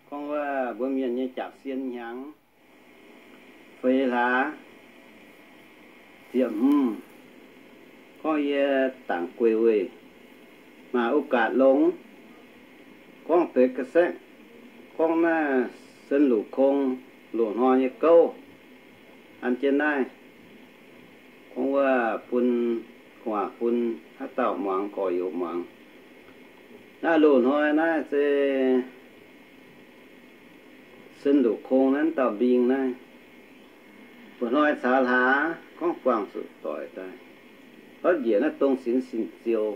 Gorngv wuov mbuo mienh nyei jaax sien hnyangx feix hlaax ziepc hmz, gorngv yie dangc gueic weic maaih โอกาส longx, gorngv deix ga'saeqv, gorngv naaiv Sen Luc Kong loz-hnoi nyei gouv, an jienv naaiv gorngv wuov bun, gu'nguaaz bun haaix dauh muangx gorx-youz muangx. Naaiv loz-hnoi naaiv se Sen Luc Kong naaiv dauh mbing naaiv, mbuo hnoi caux hlaax gorngv buangh zuqc doic daaih, hotv njiec naaiv Dongh Sinx Sin-Ziou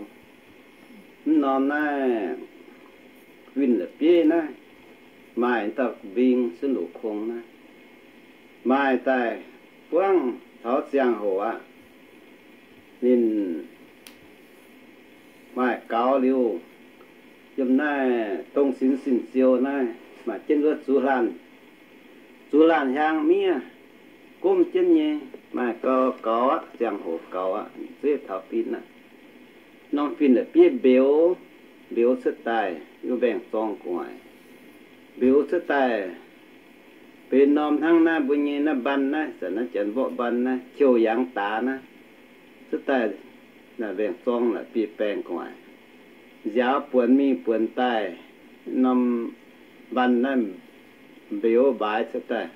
mv norm naaiv winh la'bieiv naaiv, maaih dauh mbing Sen Luc Kong naaiv, maaih daaih buangv taux ziangh hoc aqv. Ninh maaih gaux liuz, yiem naaiv Dongh Sinx Sin-Ziou naaiv maaih jienv wuov zuqc laanh, zuqc laanh hiaang miev gomv jienv nyei, maaih gaux, gaux aqv, ziangh hoc gaux aqv, zueiz taux fin aqv. Norm fin la'bieiv mbeux, mbeux cuotv daaih yiem mbaengx-zorng gu'nguaaic, mbeux cuotv daaih benx norm hnangv naaiv mbuo nyei naaiv mbaan naaiv, zanc naaiv janx mborqv mbaan naaiv, qiu yangx daax naaiv, cuotv daaih naaiv mbaengx-zorng naaic biei baengh gu'nguaaic, nziaaux buonc mingh buonc daaih, norm mbaan naaiv mbeux mbaaix cuotv daaih,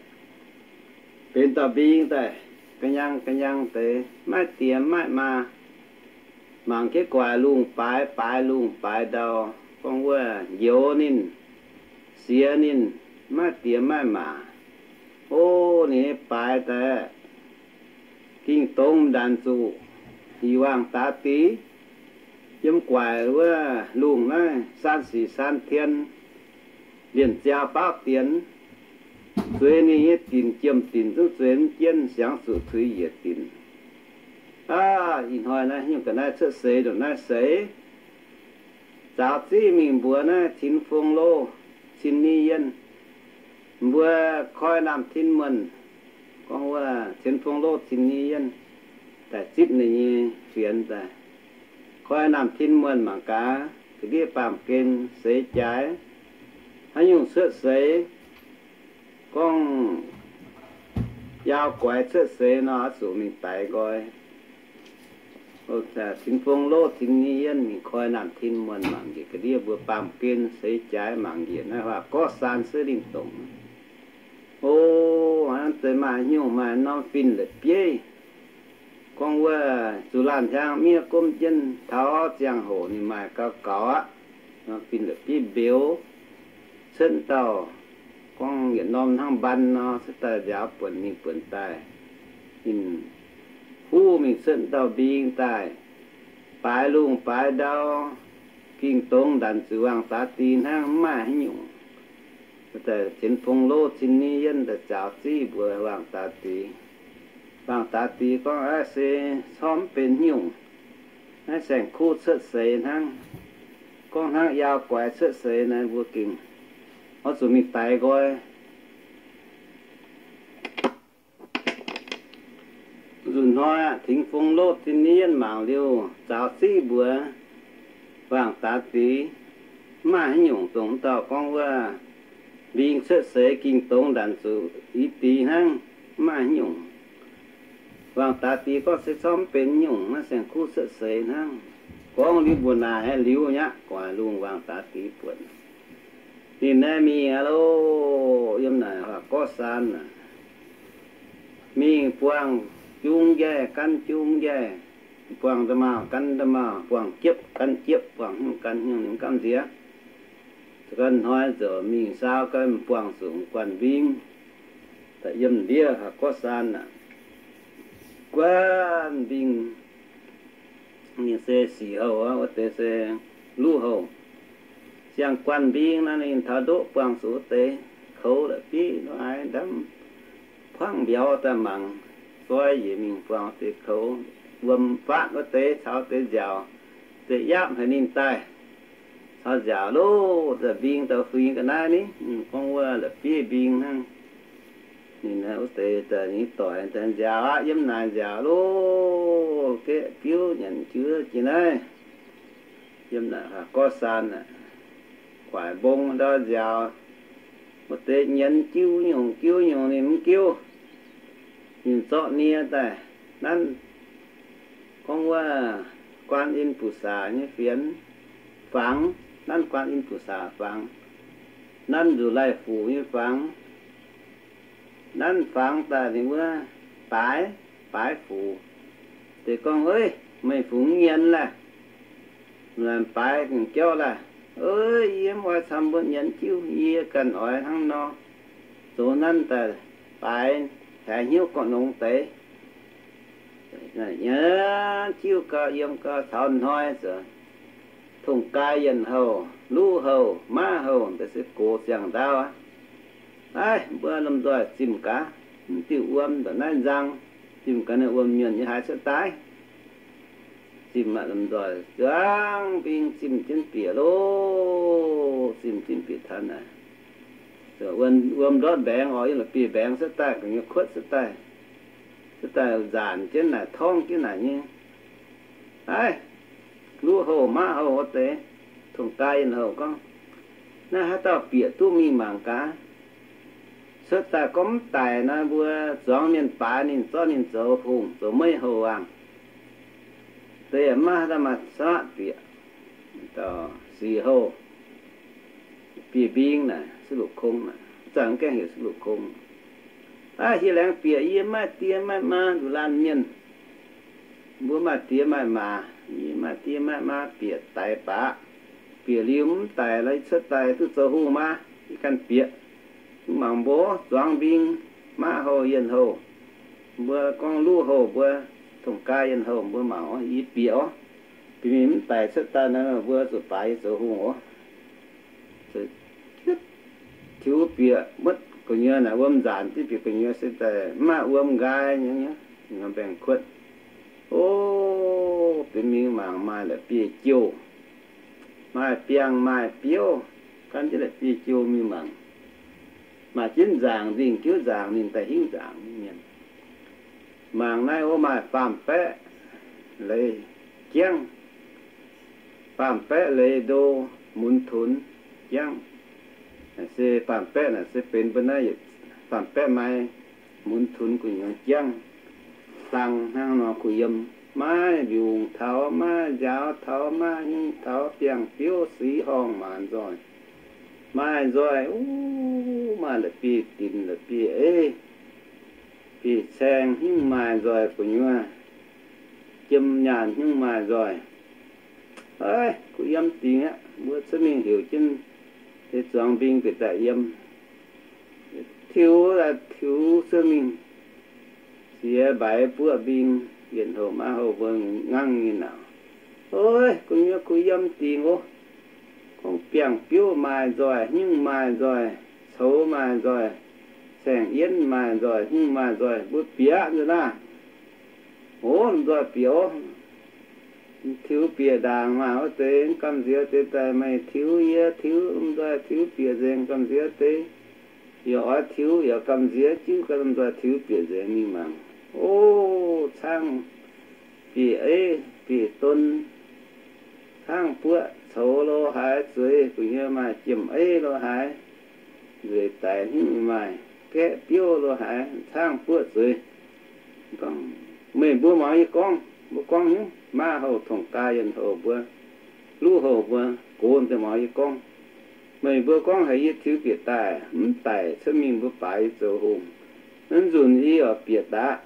benx dauh mbing daaih, ga'nyang ga'nyang deix, maiv diex maiv maa. Mangc jienv guaix lungh baaix, baaix lungh baaix ndau, gorngv wuov njoux ninh, siex ninh, maiv diex maiv maa. O, ninh nyei baaix daaih ging dongz ndanc zuqc, hih wangh daax dix, yiem guaix wuov lungh naaiv saan sic saan tien, lienh ziangh baauv dienx, zueiz ninh nyei dinc, jiem dinc zungv zueiz mv jienv, siangx zuqc tuix yiec dinc. Aav, ih hnoi naaiv nyungc ga'naaiv cuotv seix ndongc naaiv seix, zaaux ziqv mingh mbuox naaiv Tin-Fong Lov, Cin Ni Yien, mbuo koi naamh tin muonh, gorngv wuov Tin-Fong Lov, Cin Ni Yien daaih zipv ninh nyei fienx daaih, koi naamh tin muonh mangc gaax ga'ndiev baamh gen seix jaaix haaix nyungc cuotv seix, gorngv yaau guaix cuotv seix nor, oix zuqc mingh daix nqoi. Tin-Fong Lov, Cin Ni Yien mingh koi naamh tin muonh mangc njiec ga'ndiev mbuo baamh gen seix jaaix, mangc njiec naaiv waac-gorqv saan se linh dongc. O, hnangv deix maaih nyungc maaih norm fin la'bieiv, gorngv wuov zuqc laanh hiaang miev gomv jienv taux ziangh hoc ninh maaih gaux gaux aqv. Norm fin la'bieiv mbeux cuotv dauh, gorngv yietc norm hnangv mbaan nor, cuotv daaih nziaaux buonc mingh buonc daaih. Ninh huv mingh cuotv dauh mbing daaih, baaix lungh baaix ndau, ging dongz ndanc zuqc wangh daax dix hnangv, mv maaih haaix nyungc. Tin-Fong Lov, Cin Ni Yien daaih zaaux ziqv mbuox wangh daax dix. Wangh daax dix gorngv, Aav, se corc mv benx nyungc. Naaiv saeng-kuv cuotv seix hnangv. Gorngv hnangv yaau guaix cuotv seix naaiv, mbuo gengh oix zuqc mingh daix nqoi. Nzunc hnoi aqv, Tin-Fong Lov, Cin Ni Yien mangc liuz, zaaux ziqv mbuox wangh daax dix, mv maaih haaix nyungc. Dongh dauh gorngv wuov mbing cuotv seix ging dongz ndanc zuqc i dix hnangv, mv maaih haaix nyungc. Wangh daax dix gorngv, Se corc mv benx nyungc, naaiv saeng-kuv cuotv seix hnangv. Gorngv liuz mbuo naaic liuz nyaqv guaix lungh wangh daax dix buonc. Ninh naaiv mingh aqv loh, yiem naaic waac-gorqv saan aac, mingh buangh jung njaih gan jung njaih, buangh nda'maauh gan nda'maauh, buangh jiepv gan jiepv, buangh hnyouv gan hnyouv, ninh mv gamh nziex. Za'ganh hnoi ziouc mingh saau gan buangh zuqc guanh mbing, da'yiem ndiev waac-gorqv saan aac. Guanh mbing ninh se sic houh aqv, wuov deix se luv houh. Siang-guanh mbing naaiv ninh taux ndoqv buangh zuqc wuov deix koux la'bieiv, ndongc haaix ndamv, kuangv mbiauz daaih mangc, zoi njiec mingh buangh wuov deix koux, wuom faatv wuov deix caux deix nziaauc, deix yapv haic ninh daaih. Caux nziaauc loh, daaih mbing daaih huing ga'naaiv ni, gorngv wuov la'bieiv mbing hnangv. Ninh wuov deix daaih nyei doic daaih nziaauc aqv, yiem naaic nziaauc loh, geqv biuv nyanc juov jiex naaiv. Yiem naaic waac-gorqv saan aac, guaaic mbong ndau nziaauc, Wuov deix nyienz jiuv nyungc jiuv nyungc ninh mv jiuv. Ninh zorqv nie daaih nanv gorngv wuov 观音菩萨 nyei fienx fangx, nanv 观音菩萨 fangx, nanv nzuqc laih fuc nyei fangx, nanv fangx daaih ninh wuov baaix, baaix fuc. Deix gorngv, Eix, meih fungx nyienz laeh? Baaix gengh jauv laeh, Eix, yie mv oix camv mbuo nyienz jiuv, yie ganh oix hnangv nor zoux nanv daaih baaix, haiz hnyouv gorqv-nongx deix. Nyienz jiuv gau, yiem gau, taux hnoi zoux tong-gaa yienh houh, luv houh, maiv houh, deix se gox ziangh ndaauv aqv. Aaih, mbuo lomh nzoih zimh gaax, mv diuh wuom ndongc naaiv nzang, zimh gaax naaiv wuom mienh nyei haaix cuotv daaih. Zimh aqv, lomh nzoih zuangx mbing zimh jienv bieqc loh, zimh jienv bieqc taux naaic, wuom ndortv mbaengx oc, yiem la'bieiv mbaengx cuotv daaih, gu'nyuoz kuotv cuotv daaih, cuotv daaih nzaanc jienv naaic, torngv jienv naaic nyei. Aaih, luv houh maiv houh wuov deix, tong-gaa yienh houh gorngv, Naaiv haaix dauh bieqc duqv mingh mangc gaax. Cuotv daaih gorngv mv daic nor, mbuo zuangx mienh baaix ninh, zorqv ninh zoux hungh zoux meiv houh waangh. Deix yaac maiv haaix dauh maaih saqv bieqc. Sic houh, biei mbing naaic, 十六空 naaic, zanc gaengh heuc 十六空. Aav, hieh laengz bieqc, yie maaih die maaih maa nduqc laanh mienh. Mbuo maaih die maaih maa, yie maaih die maaih maa, bieqc daic baac. Bieqc liuz mv daic lorz yie cuotv daaih duqv zoux hungh maa, yie ganh bieqc. Mbuo mangc mbuo zuangx mbing, maiv houh yienh houh. Mbuo gorngv luv houh mbuo, tong-gaa yienh houh mbuo mangc oc, yie bieqc oc. Bieqc mingh mv daic cuotv daaih nor, mbuo zuqc baaix yie zoux hungh oc. Tiux bieqc muotv gu'nyuoz naaic, wuom nzaanc jienv bieqc gu'nyuoz se daaih mv maaih wuom nqaai nyei, mbaengx-kuotv. O, bieqc mingh mangc maaih la'bieiv jouh, maaih biangh maaih biouv, gan jienv la'bieiv jouh mingh mangc. Maaih jienv nzaangc nzingh jiuv nzaangc ninh daaih hingv nzaangc nyei mienh. Mangc naaiv o, maaih faam-baeqv leiz jangv, faam-baeqv leiz ndo, mun tunx jangv. Se faam-baeqv naaic se benx mbuo naaiv yietc faam-baeqv maaih mun tunx gu'nyuoz jangv. Dang hnangv nor kuh yiem, maiv mbiungc taux, maiv nziaaux taux, maiv hingv taux, biangh biouv sic horngh maanc nzoih. Maaih nzoih, o, maaih la'bieiv dinc la'bieiv eiv, bieiv caeng hingv maaih nzoih gu'nyuoz, jiem nyaanh hingv maaih nzoih. Aav, kuh yiem dingc aqv. Mbuo cuotv mingh heuc jienv deix zuangx mbing bieqc daaih yiem. Tiux daaih tiux cuotv mingh, ziex mbaix buoqv mbing, yienh houh maiv houh mbuo nganv nyei nauz. Ov, gu'nyuoz kuh yiem dingc oc. Gorngv biangh biouv maaih nzoih, hingv maaih nzoih, coux maaih nzoih, saeng-yienv maaih nzoih, hingv maaih nzoih, mbuo bieqc nzunc naaiv. Ov, lomh nzoih bieqc oc. Tiux bieqc ndaangc maah, wuov deix gamh nziex deix daaih meih tiux yie tiux, lomh nzoih tiux bieqc nzengc gamh nziex deix. Yaac oix tiux yaac gamh nziex jiuv ganh lomh nzoih tiux bieqc nzengc mingh mangc. O, caangv bieqc eiv bieqc don, caangv buoqv coux lo haaix zueiz, gu'nyuoz maaih jiem eiv lo haaix, nzueic daic hingv maaih gaeqv biouv lo haaix, caangv buoqv zueiz. Gorngv, meih mbuo mangc yie gorngv, mbuo gorngv hnyouv, maiv houh tongc gaa yienh houh mbuo, luv houh mbuo, gox deix mangc yie gorngv. Meih mbuo gorngv haiz yie tiux bieqc daaih, mv daic cuotv mingh mbuo baaix yie zoux hungh. Naaiv nzunc yie oix bieqc daaih,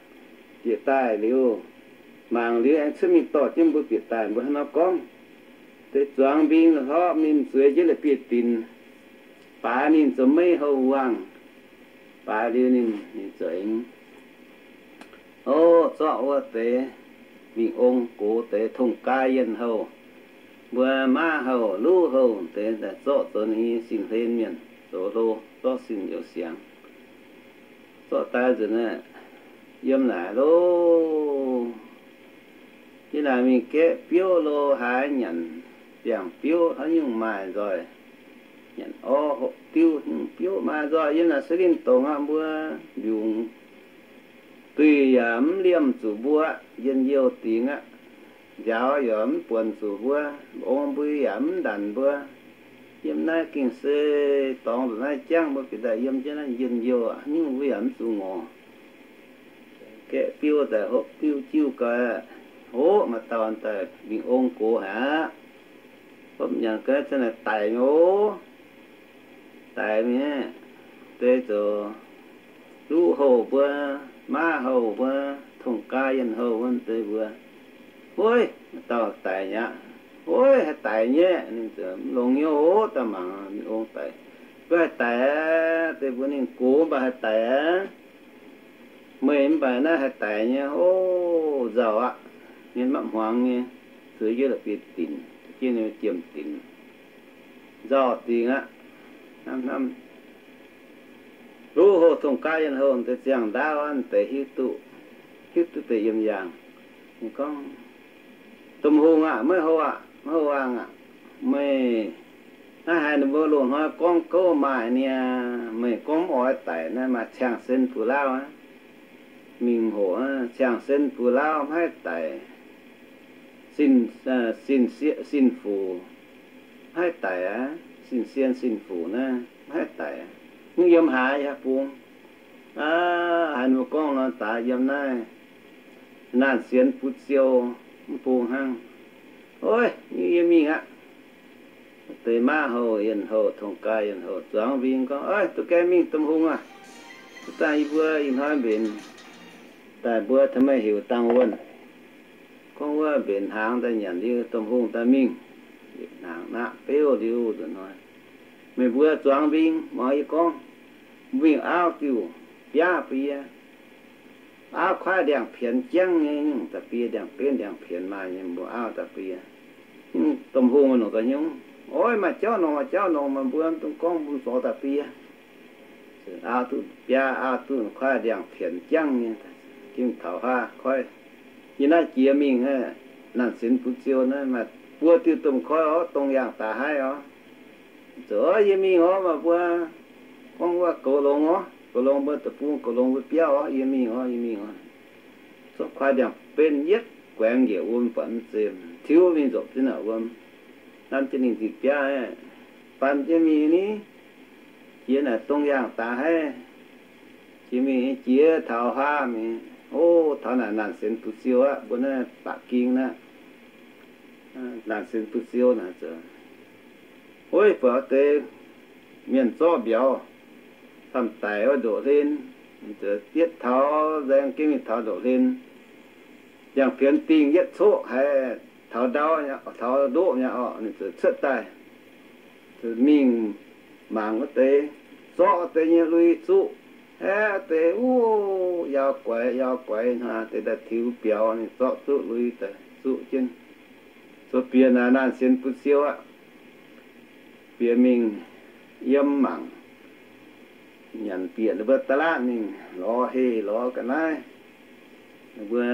bieqc daaih liuz, mangc liuz aengx cuotv mingh dorh jienv mbuo bieqc daaih, mbuo hnangv nor gorngv. Deix zuangx mbing lorqc, ninh zueiz jienv la'bieiv-dinc, baaix ninh zoux meiv houh wangh. Baaix liuz ninh, ninh zoux aengx, o, zorqv wuov deix mingh ong gox deix tongc gaa yienh houh, mbuo maiv houh luv houh deix daaih zorqv zoux ninh nyei sin hlen mienh, zoux hlo zorqv sin youz siangx. Zorqv daaih nzunc aeqv, yiem naaic loh, yie naaic mingh gaeqv biouv lo haaix, nyanc biangh biouv haaix nyungc maaih nzoih, nyanc orv hopv diuv nyungc biouv maaih nzoih. Yiem naaic se linh dongz aqv, mbuo mbiungc duih yaac mv liemh zuqc mbuo, njien-youh dingc aqv. Nziaaux yaac mv buonc zuqc mbuo, ong mbui yaac mv ndanc mbuo. Yiem naaiv gengh se dorngx nzunc naaiv jangv, mbuo bieqc daaih yiem jienv naaiv njien-youh aqv, nyungc wuov yaac mv zuqc ngorc. Gaeqv biuv daaih hopv diuv jiuv gau, oc, maaih dauh daaih mingh ong gox haic aqv. Hopv nyanc gau, zanc naaic daic nyei oc. Daic mingh, deix zoux luv houh mbuo, maiv houh mbuo, tongh gaa yienh houh wuov deix mbuo, Ov, maaih dauh daic nyei aqv. Ov, haih daic nyei, ninh ziouc mv longx nyei oc. Daaih mangc mingh ong daic, mbuo haih daic aqv. Deix mbuo ninh gox mv baac haih daic aqv. Meih mv baac naaiv haih daic nyei oc. Nzauh aqv. Ninh mapv hmuangx nyei, zueiz jienv la'bieiv-dinc, zueiz jienv nyei jiem-dinc, nzauh dingc aqv. Hnamv hnamv, luv houh tongh gaa yienh houh deix ziangh ndaauv aqv, deix hiuv duqv, hiuv duqv deix yiem yaangh. Ninh gorngv, Domh hungh aac, maiv houh aac, maiv houh waangh aac, meih naaiv haiz ninh mbuo loz-hnoi gorngv gouv maaih niaa, meih gorngv mv oix daic naaiv maaih ciangh sen buoz-lauv aqv. Mingh hoc ciangh sen buoz-lauv maiv haih daic, sin, sin fuc maiv haih daic aqv, sin sien sin fuc naaiv maiv haih daic, mv yiem haaix yaac bung. Aav, haiz ninh mbuo gorngv nor, daaix yiem naaiv naanc sienx butv ziou, mv bung hnangv. Oix, yie mingh aqv. Deix maiv houh yienh houh, tongh gaa yienh houh, zuangx mbing gorngv, Oix, duqv gaengh mingh, domh hungh aac. Duqv dangh yie mbuo ih hnoi mbenc daaih mbuo tengx meih heuc dangh wuonh. Gorngv wuov mbenc hnaangx daaih nyanc liuz, domh hungh daaih mingh. Mbenc hnaangx naqv beuv liuz nzunc hnoi, meih mbuo zuangx mbing, muangx yie gorngv. Mbuo mingh aauv diuh biaav bun yie. Aauv kuaaiv ndiangx-pienx jangv nyei, nyungc da'bie ndiangx-benv ndiangx-pienx maaih nyei, mbuo aauv da'bie. Domh hungh longc daaih hnyouv, Oix, maaih jauv nongx, maaih jauv nongx, meih mbuo mv dungx gorngv, mbuo zorc da'bie. Aauv duqv biaav, aauv duqv kuaaiv ndiangx-pienx jangv nyei, gengh taux haav koiv. Yie naaiv jiex mingh naanc sienx butv ziou naaiv maaih buo diuh domh koiv oc, dongh yangh daaih haiv oc. Zoux, Yie mingh oc, meih mbuo gorngv wuov goux longx oc, goux longx mbuo deic-bung, goux longx mbuo biauv oc, yie mingh oc, yie mingh oc. Zorqv kuaaiv ndiangx-benv yietv guaengx njiec wuom buatc mv zeqc, tiuv mingh nzopc jienv naaic wuom. Nanv jienv ninh nziqc biaav, baan jienv mingh ni, jiex naaic dongh yangh daaih haiv. Jiex mingh jiex taux haav mingh, o, taux naaic naanc sienx butv ziou aqv, mbuo naaiv baqc ging naaiv. Naanc sienx butv ziou naaic, Ov, buatc deix mienh zorqv mbiauz camv-daic wuov ndoqc hlen, yietv taux nzaeng jienv mingh taux ndoqc hlen. Ndiangx-pienx dingh yietv coqv haiz taux ndau, taux ndoqv mi'aqv orqc, ninh ziouc cuotv daaih. Mingh mangc wuov deix, zorqv wuov deix nyei lui zuqv, aeqv, wuov deix, wuov, yaac guaix yaac guaix hnangv, deix daaih tiux biaux, ninh zorqv zuqv lui daaih zuqv jienv. Zoux bieqc naaic naanc sienx butv ziou aqv. Bieqc mingh yiem mangc, nyanc bieqc ninh mbuo da'laatv mingh lorz heh lorz ga'naaiv, ninh mbuo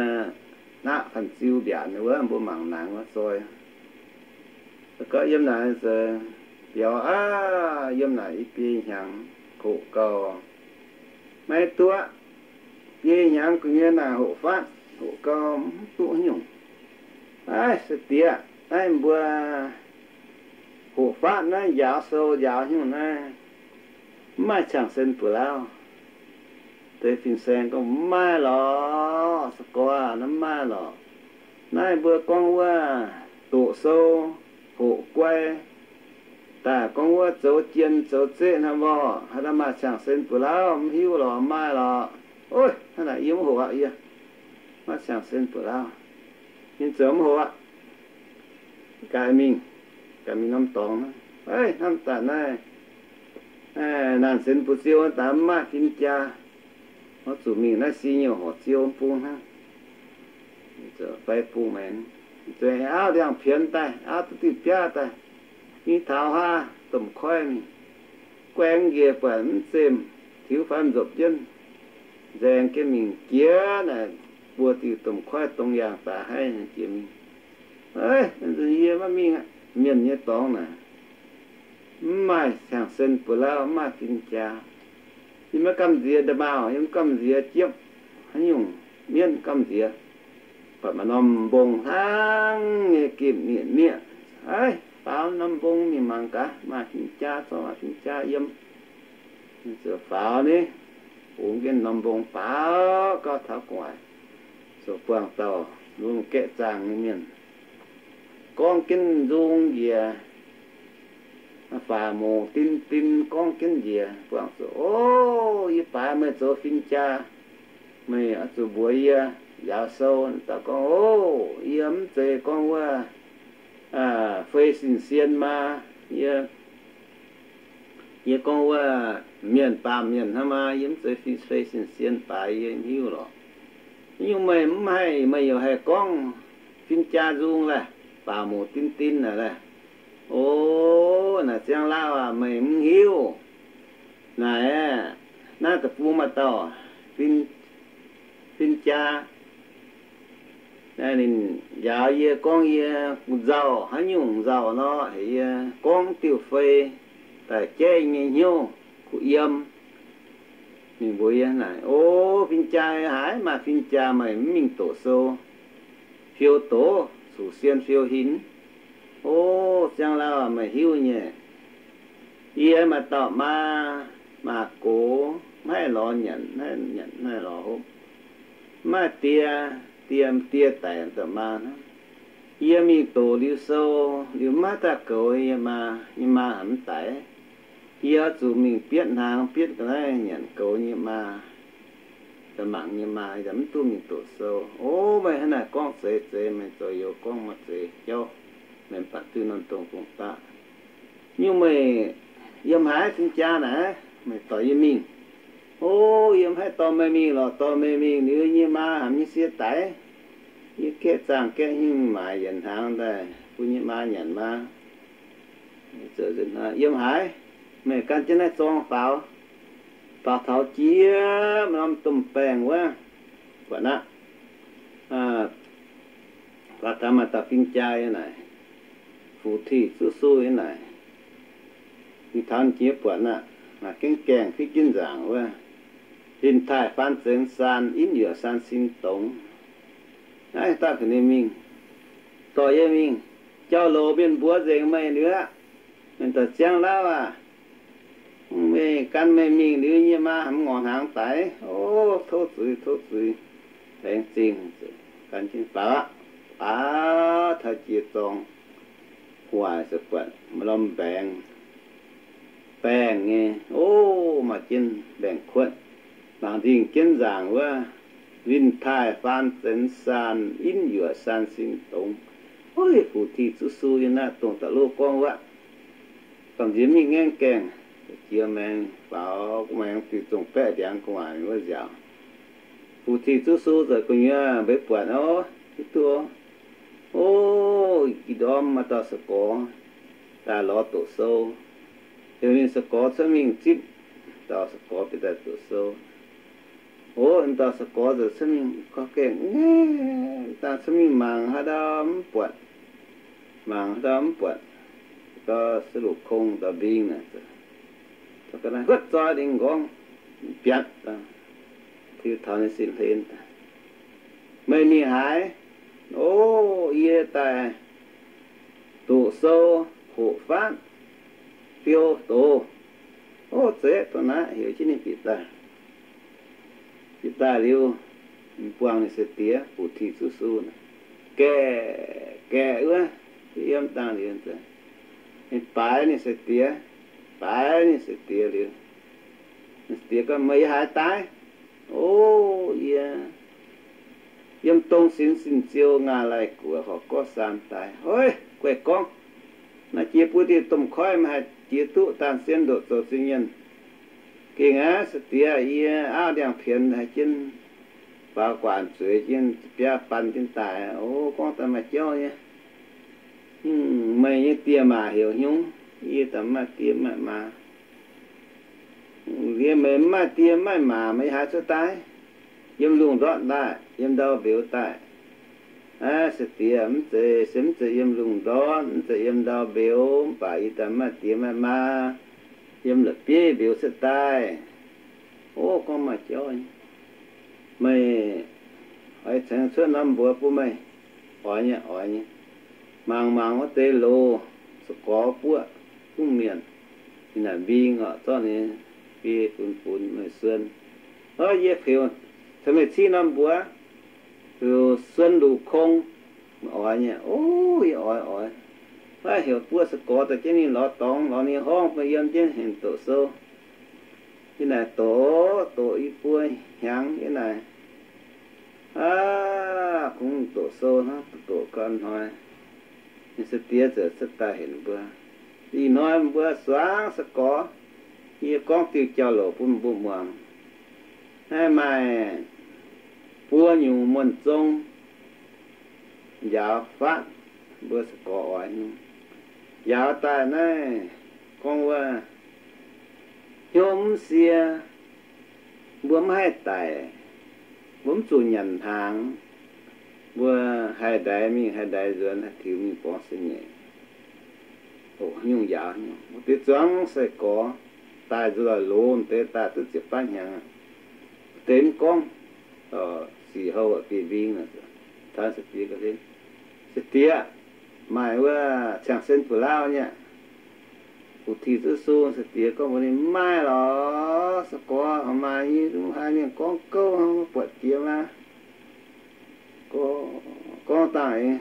naqv fan-ziu mbiaatc ninh wuov, mbuo mangc naaic wuov zoi. Gorngv yiem naaic se biaux aqv, yiem naaic i biei hnyangx hoqc gau, maiv duqv aqv. Biei hnyangx gu'nyuoz naaic hoqc fatv, hoqc gau mv duqv haaix nyungc. Aav, se diex, naaiv mbuo hoqc fatv naaiv njaaux sou njaaux nyungc naaiv, mv maaih ciangv sen buoz-lauv. Deix fin-saeng gorngv, Mv maaih lorqc, se gorx, naaiv mv maaih lorqc. Naaiv mbuo gorngv wuov doqc sou, hoqc guai, daaih gorngv wuov zoux jien zoux zeqv hnangv mborqc, haaix dauh maaih ciangv sen buoz-lauv mv hiuv lorqc, mv maaih lorqc. Ov, hnangv naaic yie mv hoqc aqv, yie mv maaih ciangv sen buoz-lauv. Ninh ziouc mv hoqc aqv. Gaax mingh, gaax mingh norm dorngx hnangv. Hnamv daaih naaiv naanc sienx butv ziou daaih mv maaih fin-jaa. Oix zuqc mingh naaiv si nyouh horc ziou mv bung hnangv. Fai bung maengx, zueiz auv ndiangx-pienx daaih, auv duqv diuh biaav daaih, mingh taux haav domh koiv mingh, guaengx njiec buatc mv zemh, tiux faanv nzopc jienv, nzaeng jienv mingh jiex naaic buo diuh domh koiv dongh yangh daaih haiv jiex mingh. Yie maiv mingh aqv. Mienh nyei dorngx naaic mv maaih ciangv sen buoz-lauv, mv maaih fin-jaa. Yie maiv gamh nziex nda'maauh, yie mv gamh nziex jiepv haaix nyungc mienv, gamh nziex buatc maaih norm mbong hnangv nyei gemh nieqv nieqv. Aiv, Faaux norm mbong mingh mangc gaax, maaih fin-jaa, zorqv maaih fin-jaa yiem. Ziouc faaux ni, bungx jienv norm mbong, faaux gau taux gu'nguaaic, ziouc buangh dauh gaeqv zaangh nyei mienh gorngv jienv nzung njiec, faaux muc din din gorngv jienv njiec, buangh zuqc, O, yie baaix meih zoux fin-jaa, meih oix zuqc mbuox yie njaaux sou. Dauh gorngv, O, yie mv zeiz gorngv wuov fei sin-sien maa, yie, yie gorngv wuov mienh baamh mienh hnangv maa, yie mv zeiz fei sin-sien, baaix yie hiuv lorqc. Nyungc meih mv haih, meih yaac haih gorngv fin-jaa nzung laeh, faaux muc din din naaic laeh. O, naaic Ziangh Lauh aac, meih mv hiuv. Naaic, naaiv deic-bung maaih dauh fin-jaa, ninh njaaux yie gorngv yie nzauh haaix nyungc nzauh nor, heuc yie gorngv diuh fei daaih jaiv nyei hnyouv kuh yiem. Ninh mbuox yie naaic, O, fin-jaa haiz, maaih fin-jaa meih mv mingh doqc sou, fiou doz, cuqv sien fiou hinc. O, Ziangh Lauh aac, meih hiuv nyei. Yie maaih dauh maa, maa gox, mv haih lorz nyanc, mv haih nyanc, mv haih lorz hopv, mv maaih die, die, die daic dauh maa hnangv. Yie mingh doqc liuz sou, liuz mv maaih dauh goux yie maa, yie maa haiz mv daic. Yie oix zuqc mingh bietv hnaangx, bietv ga'naaiv nyanc goux nyei maa, mangc nyei maa, yaac mv duqv mingh doqc sou. O, meih hnangv naaic gorngv zeiz zeiz, meih zoux youz gorngv maaih zeiz jauv, meih mv baac duqv norm dongh gong-daqv. Nyungc meih yiem haaix fin-jaa naaic, meih dorh yie mingh. O, yie mv haih dorh meih mingh lorqc. Dorh meih mingh liuz, yie nyei maa haiz nyei sie daic. Yie gaeqv zaangh gaeqv hingh maaiz yietc hnaangx daaih bun yie maa nyanc maa. Yiem haaix, meih gan jienv naaiv zorng faaux, faaux taux jiex norm domh baengh wuov, buatc aqv. Faaux taux maaih dauh fin-jaa yiem naaic, Fu-Tiuv Zuv Su yiem naaic. Ninh taux jiex buatc aqv, maaih gaengh gaengh fiev jienv nzaangc wuov, Linh thải phán chấn san,因果san sinh tống. Naaiv daaih ka'ninh mingh, dorh yie mingh, jauv-louc mienh mbuox nzengc meih liuz aqv. Mienh daaih, Ziangh Lauh aac, meih gan meih mingh liuz, yie maa haiz mv ngorc hnaangx daic. O, tov zuiz, tov zuiz, laengz zingh. Gan jienv faaux aqv. Faaux taux jiex zorng, gu'nguaaic ziouc buatc maaih norm mbaengx, baengh nyei, o, maaih jienv mbaengx-kuotv, mangc nzingh jienv nzaangc wuov, Linh thải phán chấn san,因果san sinh tống. Ov, Fu-Tiuv Zuv Su yiem naaiv dongh da'lov gorngv wuov. Gamh nziex mingh ngaengv gaengh, jiex maengx faaux, maengx diuc zongh baeqv ndiangx gu'nguaaic wuov nziaauc. Fu-Tiuv Zuv Su ziouc gu'nyuoz mbeix buatc, o, hiuv duqv, o, ih ndorm maaih dauh sai-gorx daaih lorz doqc sou. Heuc ninh sai-gorx cuotv mingh zipv. Dauh sai-gorx bieqc daaih doqc sou. O, dauh sai-gorx ziouc cuotv mingh, gorngv gaengh, daaih cuotv mingh mangc haaix ndau mv buatc, mangc haaix ndau mv buatc, gauh se loc kong dauh mbing naaic, huotv zoi lingh nqorngv, biatc, tiux taux ninh sin hlen daaih. Meih mingh haaix? O, yie daaih doqc sou, hoqc faatv, fiou doz. O, zeiz, dongh naaiv heuc jienv ninh bieqc daaih. Bieqc daaih liuz, buangh ninh sai-diex Fu-Tiuv Zuv Su, gaeqv, gaeqv wuov, yiem dangh liuz, ninh baaix ninh sai-diex, baaix ninh sai-diex liuz, ninh sai-diex gorngv, Meih yiem haaix daaih? O, yie yiem Dongh Sinx Sin Ziou Ngah Lai Guoqv horqc gorqv saan daaih. Ov, guaih gorngv, naaiv jiex buo diuh domh koiv maiv haih jiex duqv daanh sien ndoqc zoux zingh nyienh. Gengh aqv, sai-diex, yie auv ndiangx-pienx haiz jienv faaux guaax zueiz jienv biaav ban jienv daaih. O, gorngv daaih maaih jauv nyei. Meih nyei die maac heuc hnyungv? Yie daaih mv maaih die mv maaih maa. Yie, meih mv maaih die mv maaih maac, meih haaix cuotv daaih? Yiem lungh ndortv daaih, yiem ndau mbeux daaih. Aav, sai-diex, mv zeiz, se mv zeiz yiem lungh ndortv, mv zeiz yiem ndau mbeux, mv baac yie daaih mv maaih die mv maaih maa, yiem la'bieiv mbeux cuotv daaih. O, gorngv maaih jauv nyei. Meih oix cengx cuotv norm mbuox bun meih. Oix nyei, oix nyei. Mangc mangc wuov deix loz, Sa'gorx buoqv zungv mienh, ninh naaic mbing oc, zorqv ninh biei funx funx meih suon. Ov, yie heuc caux meih cingv norm mbuox, heuc Suon Luc Kong. Oix nyei. Ov, yie oix oix. Ov, heuc buoqv sa'gorx daaih jienv ninh lorz dorngx, lorz ninh horngv, bun yiem jienv hengx doqc sou. Yie naaic doqc, doqc i buo hnyangx yie naaic, aav, kungx doqc sou hnangv, doqc gau hnoi, ninh sai-diex ziouc cuotv daaih heuc mbuo, ih hnoi mbuo suangx sa'gorx, yie gorngv diuh jauv-louc bun mbuo muangx. Naaiv maaih buo nyungc muonh zong njaaux fatv, mbuo sa'gorx oix njaaux daaih naaiv, gorngv wuov, hnyouv mv sie, mbuo mv haih daic, mbuo mv zuqc nyanc hnaangx, mbuo haih ndaix mingh haih ndaix nzuonx, haih tiux mingh borngz se nyeic. Hoqc nyungc njaaux nyungc. Wuov deix zuangx sai-gorx daaih nzuonx loz deix daaih duqv ziepc baeqv hnyangx, deix mv gorngv, sic houh biei mbing, caux sai-diex, sai-diex, maaih wuov ciangh sen fu'lauv nyei aqv. Fu-tiuv zuqv sung, sai-diex gorngv mbuox ninh, mv maaih lorz, sa'gorx maaih nyei, mv haiz mienh gorngv gouv, mv buatc jiex aqv. Gorngv dangh eix,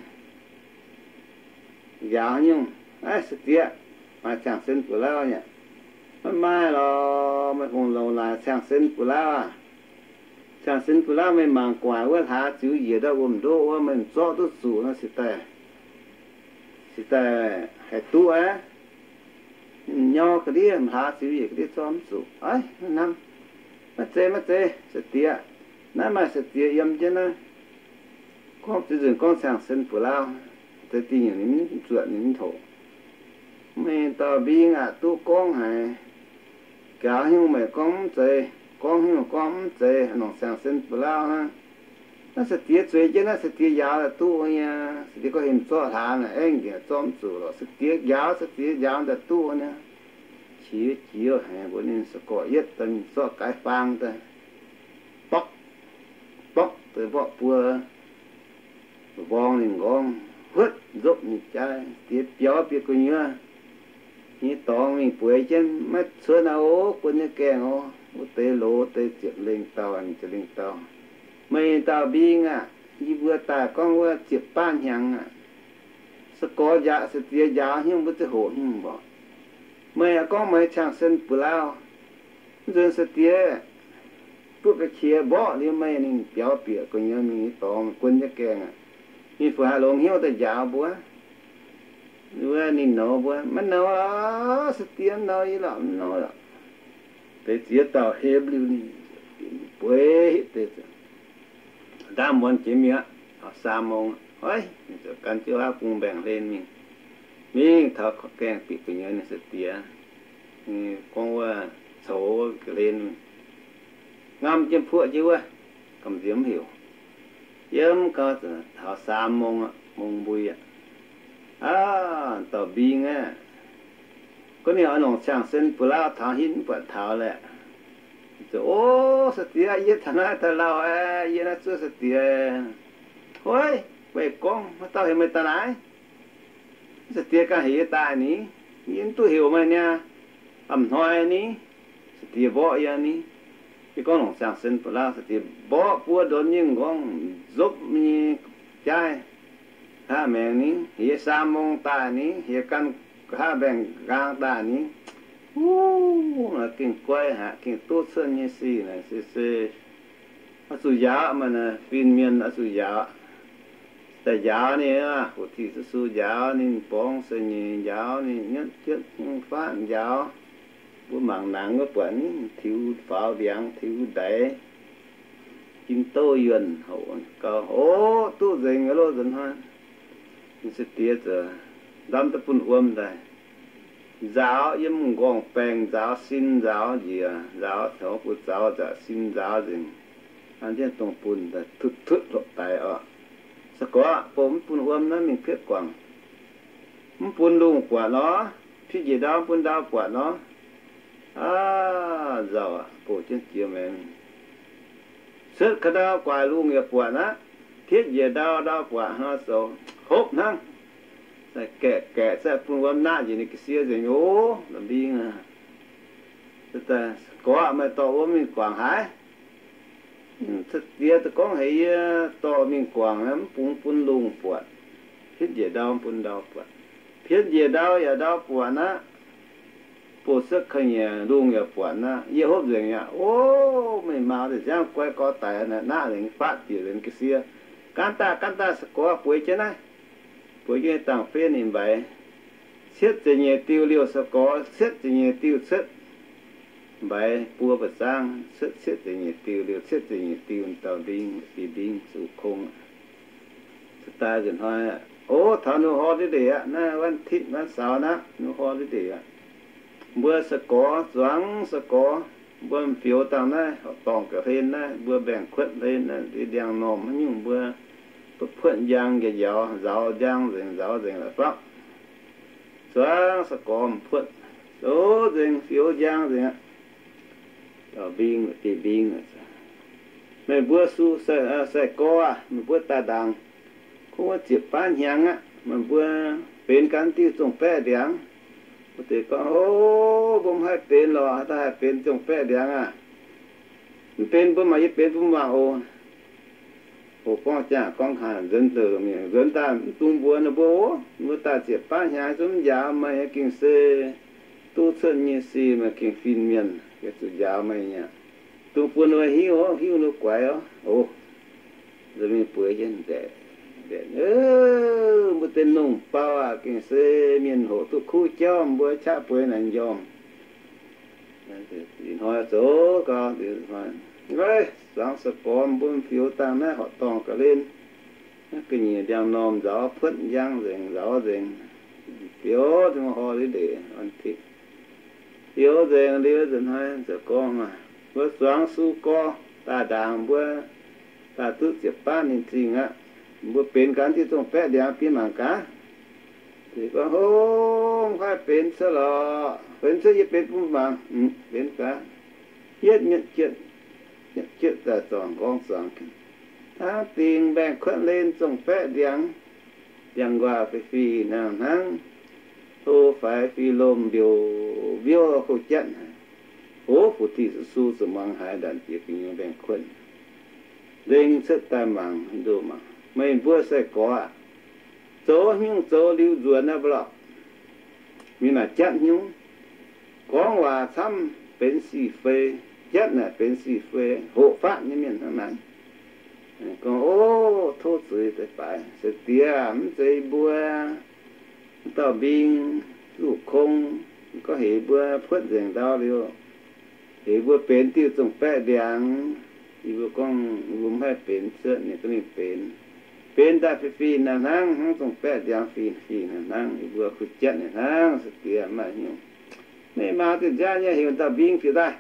njaaux nyungc, aav, sai-diex, maaih ciangh sen fu'lauv nyei aqv. Mv maaih lorz, meih hungh longc naaic ciangh sen fu'lauv aav. Ciangh sen fu'lauv meih mangc gu'nguaaic wuov hlaax ziux njiec ndau wuom-ndoqv wuov, meih m'zorqv duqv zuqc nor, se daaih, se daaih haih duqv aqv. M'nyorng ga'ndiev, hlaax ziux njiec ga'ndiev zorqv mv zuqc. Aav, hnamv, maiv zeiz, maiv zeiz, sai-diex, naaiv maaih sai-diex yiem jienv naaiv. Gorngv ziex nzunc gorngv ciangh sen fu'lauv, deix dingh nyungc ninh mv zuotc, ninh mv hoqc. Meih dauh mbing aac, duqv gorngv haic. Njaaux nyungc meih gorngv mv zeiz, gorngv nyungc gorngv mv zeiz, longc ciangh sen fu'lauv hnangv. Naaiv sai-diex zueiz jienv naaiv sai-diex njaaux daaih duqv nyei. Sai-diex gorngv hemx zorqv hlaax naaic aengv njiec zorqv mv zuqc lorqc. Sai-diex njaaux, sai-diex njaaux daaih duqv nyei. Qiex jiez haic mbuox ninh, sa'gorqv yietv daaih mingh zorqv gaix faang daaih, borqv, borqv deix mborqv buo, mborng ninh nqorngv, huotv nzopv ninh jaaix. Diex biaux bieqc gu'nyuoz nyei dorngx mingh bueix jienv, maiv cuotv aqv. Ov, guon nyei gaengh oc. Wuov deix loz deix ziepc lengh dauh, ziepc lengh dauh. Meih dauh mbing aac, yie mbuo daaih gorngv wuov ziepc baamh hnyangx aac, sa'gorx njaaux, sai-diex njaaux nyungc mbuo ziouc hoqc nyungc mborqv. Meih aac gorngv meih ciangh sen buoz-lauh, mv nzunc sai-diex duqv ga'qiex mborqv liuz meih, ninh biaux bieqc gu'nyuoz mingh nyei dorngx guon nyei gaengh aac, ninh fu haih longx hnyouv daaih njaaux mbuo? Wuov ninh nouz mbuo, maiv nouz, sai-diex mv nouz yie lorqc, mv nouz lorqc. Deix ziex dauh hepv liuz ninh bueix hitv deix, ndaamv muonz jiex mingh aqv, taux สามโมง aqv, oix, ninh ziouc gan jienv wuov bung mbaengx-hlen mingh, mingh taux gaengh bieqc gu'nyuoz ninh sai-diex, gorngv wuov coux ga'hlen, ngamv jienv puoqv jienv wuov, gamh nziex mv heuc. Yiem gau taux สามโมง aqv, mong mbui aqv. Aav, dauh mbing aqv, gunv ninh oix longc ciangh sen buoz-lauh taux hitv mv buatc taux laeh. Ziouc, o, sai-diex, yie taux naaiv daaih lauh aqv, yie naaiv zuov sai-diex. Hui, meih gorngv haaix dauh heuc meih daaih naaiv? Sai-diex ganh heuc yie daaih ni. Yie mv duqv heuc meih niaa. A'hnoi ni, sai-diex mborqv yie ni. Yie gorngv longc ciangh sen buoz-lauh, sai-diex mborqv buo ndonx nyei m'nqorngv, nzopv nyei jaaix, hnangv maengx ni. Heuc yie สามโมง daaih ni, heuc gan nqa'haav mbaengx-nqaang daaih ni. Wuov, gengh guaiv haic, gengh duqv cuotv nyei sic naaic se, se oix zuqc njaaux, maaih fin-mienh oix zuqc njaaux. Daaih njaaux ninh aqv, fu-tiuv Yesu njaaux ninh, borngz se nyeic njaaux ninh, nyutv jienv nyungc fatv njaaux. Mbuo mangc nangx wuov buatc ninh tiux faaux ndiangx, tiux ndaix, jin douv yuonh hoc gau, o, duqv nzengc loh nzunc hnoi. Ninh sai-diex ziouc ndamv duqv bun wuom daaih, nzaaux yiem m'nqorngv baengh, nzaaux sin nzaaux njiec, nzaaux taux buoz-zaux nzaaux sin nzaaux nzengc, an jienv dongh bun daaih tutv tutv hlopv daix oc. Sa-gorx bouh mv bun wuom naaiv mingh pietv guangc. Mv bun lungh buatc nor, pietv njiec ndau mv bun ndau buatc nor. Aav, nzauh aqv, bouh jienv jiex maengx. Cuotv ka'ndau guaax lungh yaac buatc aqv. Pietv njiec ndau, ndau buatc hnangv zoux hopv hnangv. Gaeqv gaeqv cuotv bun wuom naqv njiec ninh ga'sie nzengc oc, la'mbing aac. Gorqv, meih dorh wuom mingh guangc haaix? Diex daaih gorngv heix yie dorh mingh guangc, mv bungx bun lungh buatc. Pienv njiec ndau bun ndau buatc. Pienv njiec ndau yaac ndau buatc aqv. Bouh cuotv ka'nyiec lungh yaac buatc aqv. Yie hopv nzengc aqv. O, meih maaz deix nziaamv guai gorx daic, naqv nzengc, fatv bieqc nzengc ga'sie. Gaanv daaih, gaanv daaih, se gorx bueix jienv naaiv. Bueix jienv dangh fenv ninh mbaix cietv ziepc nyeic diuh liouh, se gorx cietv ziepc nyeic diuh cuotv. Mbaix buo mba'zangv cuotv cietv ziepc nyeic diuh liouh, cietv ziepc nyeic diuh dauh mbing, bieqc mbing zuqc kong. Daaih nzunc hnoi, o, taux nu hor ndeic aqv, naaiv วันอาทิตย์ วันเสาร์ aqv, nu hor ndeic aqv. Mbuo se gorx zuangx se gorx, mbuo m'fioux dangh naaiv, horqc dorngh ga'hlen naaiv, mbuo mbaengx-kuotv hlen naaiv, ndiangx-normh haaix nyungc mbuo, mbuo puotv njang njaaux, njaaux, njaaux njang nzengc, njaaux nzengc la'fapv. Zuangx se gorx m'puotv, zoux nzengc, fioux njang nzengc aqv. Dauh mbing, bieqc mbing, meih mbuo su sai-gorx aac, meih mbuo daaih ndaangc, kungx wuov ziepc baav hnyangx aqv, meih mbuo benx ganh diuh zongh baeqv ndiangx. Wuov deix gorngv, o, mbuo mv haih benx lorqc, haaix dauh haih benx zongh baeqv ndiangx aac? Mv benx mbuo mangc, yie benx mbuo mangc oc. O, gorngv jangx gorngv haaix, nzuonx daaih mv dungx mbuox ninh mbuo oc. Mbuo daaih ziepc baav hnyangx zungv mv njaaux meih, gengh se duqv cuotv nyei sic, meih gengh fin-mienh, yaac zuqc njaaux meih aqv. Dungx bun ninh hiuv oc, hiuv ninh guaix oc. O, nzuonx mingh bueix jienv nzaeqc, mbuo deix nungh bau aac, gengh se mienh hoqc duqv kuv jauv, mbuo qaqv bueix naaic njormh. Ih hnoi zoux gau, zuangx se gorx mbuo m'fioux dangh naaiv horqc dorngh ga'hlen, naaiv ga'nyiec ndiangx-normh nzaaux puotv njang nzengc, nzaaux nzengc. Fioux, hor ndeic, fioux nzengc liuz nzunc hnoi se gorngv, mbuo zuangx su gorx daaih ndaangc, mbuo daaih duqv ziepc baav ninh zingh aqv. Mbuo benx ganh diuh zongh baeqv ndiangx bun mangc gaax. Gorngv, hov, mv haih benx cuotv lorqc. Benx cuotv yie benx bun mangc. Benx gaax. Yietv nyutv jietv, nyutv jietv daaih zorngh nqorngv zuangx, hnangv dingc mbaengx-kuotv hlen zongh baeqv ndiangx, ndiangx-nquaah fih-fih hnangv hnangv, hlo faix fih lomh mbiouh mbiouh kouv jatv haic. Ov, fu-tiuv su-su zuqc muangx haiz ndanc jiex gu'nyuoz mbaengx-kuotv, nzengc cuotv daaih mangc, ndoh mangc, meih mbuo sai-gorx aac, zoux nyungc zoux liuz nzuonx naaiv mbuo lorqc. Mingh naaic jatv hnyouv, gorngv waac camv benx sic fei, jatv naaic benx sic fei, hoqc fatv nyei mienh hnangv naaic. Gorngv, o, tov zuiz deix baaix, sai-diex, mv zeiz mbuo dauh mbing zuqc kong, gorngv heix mbuo puotv nzengc ndau liuz, heix mbuo benx diuh zongh baeqv ndiangx. Yie mbuo gorngv mbuo mv haih benx cuotv, ninh gorngv ninh benx. Benx daaih fih fih naaic hnangv, hnangv zongh baeqv ndiangx fih fih naaic hnangv. Yie mbuo kuh jatv naaic hnangv, sai-diex, maaih hnyouv. Meih maaz zinh nziaamv nyei heuc dauh mbing bieqc daaih.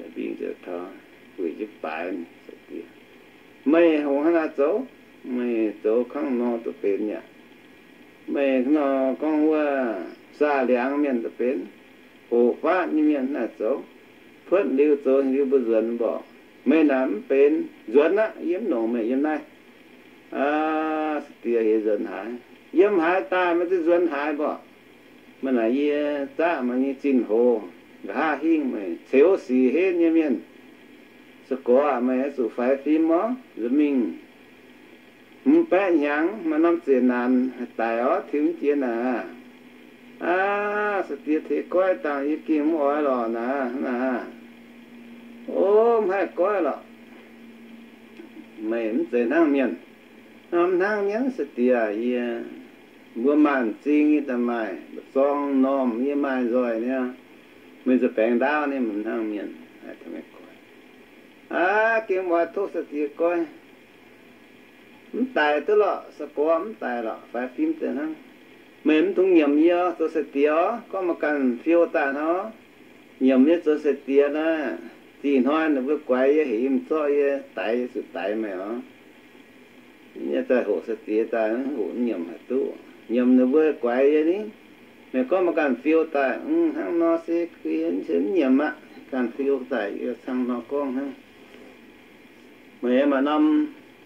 Mbing ziouc taux, bueix jienv baaix, sai-diex, meih hungx hnangv naaiv zoux, meih zoux kangv nor duqv benx yaac, meih nor gorngv wuov saah liangx mienh duqv benx, hoqc fatv nyei mienh naaiv zoux, puotv liuz zoux liuz mbuo nzuonx mborqc. Meih naaic mv benx, nzuonx aqv, yie mv longc meih yiem naaiv. Aa, sai-diex, heix nzuonx haaix? Yiem haaix daaih meih duqv nzuonx haaix mborqc? Meih naaic yie zaqv meih nyei zinh hoz, nqa'haav hingv meih ceux sic henv nyei mienh. Se gorx aac, meih oix zuqc faix fim orv. Nza'mingh hmz baeqv hnyangx maaih norm zeqc naanc haih daic orv, tim mv jiex naaic. Aa, sai-diex, tengx goiv dangh yie gengh mv oix lorqc naaic. Hnangv naaic, o, mv haih goiv lorqc. Meih mv zeiz hnangv mienh. Norm hnangv mienh, sai-diex, yie, mbuo maaih m'zing yie daaih maaih, mbu'zorng normh yie maaih nzoih niaa, meih nzuih baengx ndaauv niaa, mv hnangv mienh. Aav, gengh mv oix, tov sai-diex goiv. Mv daic duqv lorqc, sai-gorx, mv daic lorqc, faix fim deix hnangv. Meih mv dungx nyiemc yie oc, zoux sai-diex orv. Gorngv maaih ganh fiou daaih hnangv, nyiemc yie zoux sai-diex naaiv, zih hnoi ninh mbuo guaix yie, heuc yie mingh zorqv yie, daix yie, zuqc daix meih oc. Yie zaih hoqc sai-diex daaih, hoqc nyiemc haaix duqv. Nyiemc ninh mbuo guaix yie ni. Meih gorngv maaih ganh fiou daaih, hnangv nor se mv nyiemc aqv. Ganh fiou daaih yie cang nor gorngv hnangv. Meih maaih norm,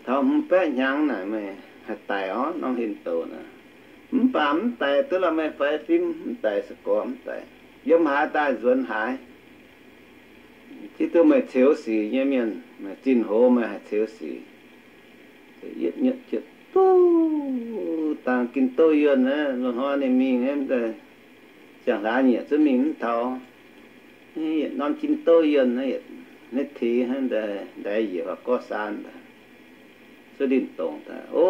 taux hmz baeqv hnyangx naaic meih haih daic orv, norm hlen douc naaic. Mv baac mv daic duqv lorqc, meih fai fim mv daic, se gorx mv daic. Yiem haaix daaih nzuonx haaix. Hiuv duqv meih ceux sic nyei mienh, meih zinh hoz meih haih ceux sic. Yietv nyuoqc jiepc duqv dangh Ging-Douv Yuonh naaiv, loz-hnoi ninh mingh, ziangh hlaax nyieqc zungv mingh mv taux. Yietc norm Ging-Douv Yuonh naaiv, naaiv tengx hnangv ndaix yiec fai gorx saan daaih, cuotv linh dongc daaih, o,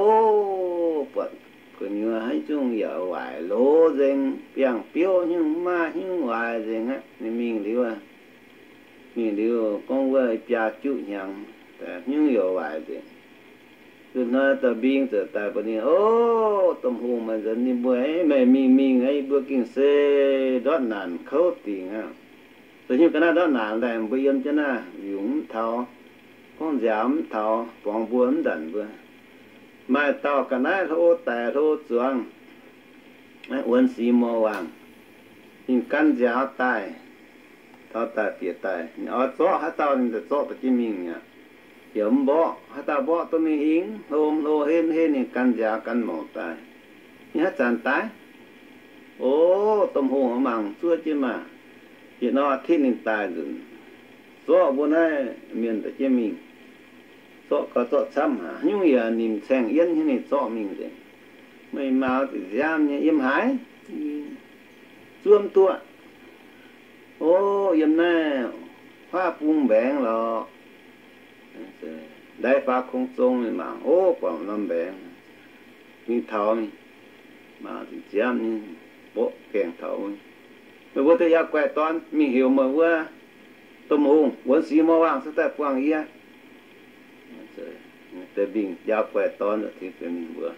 buatc gu'nyuoz haaix nyungc yaac waaic loz nzengc, biangh biouv hnyouv maaih hnyouv waaic nzengc aqv. Ninh mingh liuz, mingh liuz gorngv wuov biaa juqv hnyangx, hnyouv yaac waaic nzengc. Zuqc hnoi dauh mbing ziouc daaih mbuox ninh, O, Domh Hungh, meih nzuonx ninh mbuo, meih mingh mingh, yie mbuo gengh se ndortv naanc kouv dingc aqv. Zoux hnyouv ga'naaiv ndortv naanc daaih, mbuo yiem jienv naaiv yungz mv taux, gorngv nziaaux mv taux, borngz mbuo mv ndanc mbuo. Maaih dauh ga'naaiv hlo daic hlo zuangx, wuonx six moz waangh, ninh gan nziaaux daaih, taux daaih bieqc daaih, ninh oix zorqv haaix dauh ninh daaih zorqv daaih jienv mingh mi'aqv. Yaac mv mborqv, haaix dauh mborqv duqv mingh hingh, hlo hlo henv henv ninh gan nziaaux gan mouc daaih. Ninh haaix zanc daaih? O, Domh Hungh, mangc zuov jienv maah! Yietc norm อาทิตย์ ninh daaih nzunc, zorqv mbuo naaiv mienh daaih jienv mingh. Zorqv gau zorqv camv haic, haaix nyungc yaac nimc caeng yienv hnyouv ninh zorqv mingh nzengc. Meih mauz ziqc nziaamv nyei, yiem haaix? Zuov mv duqv. O, yiem naaiv huaav bung mbaengx lorqc. Ndaix faaux kungx zong mingh mangc, o, buatc norm mbaengx. Mingh taux, mangc ziqc nziaamv nyei, mborqv gaengh taux. Meih mbuo deix yauz guaix dorn mingh heuc meih wuov Domh Hungh, wuonx six moz waangh cuotv daaih buangh yie. Deix mingh yauz guaix dorn mingh mbuox,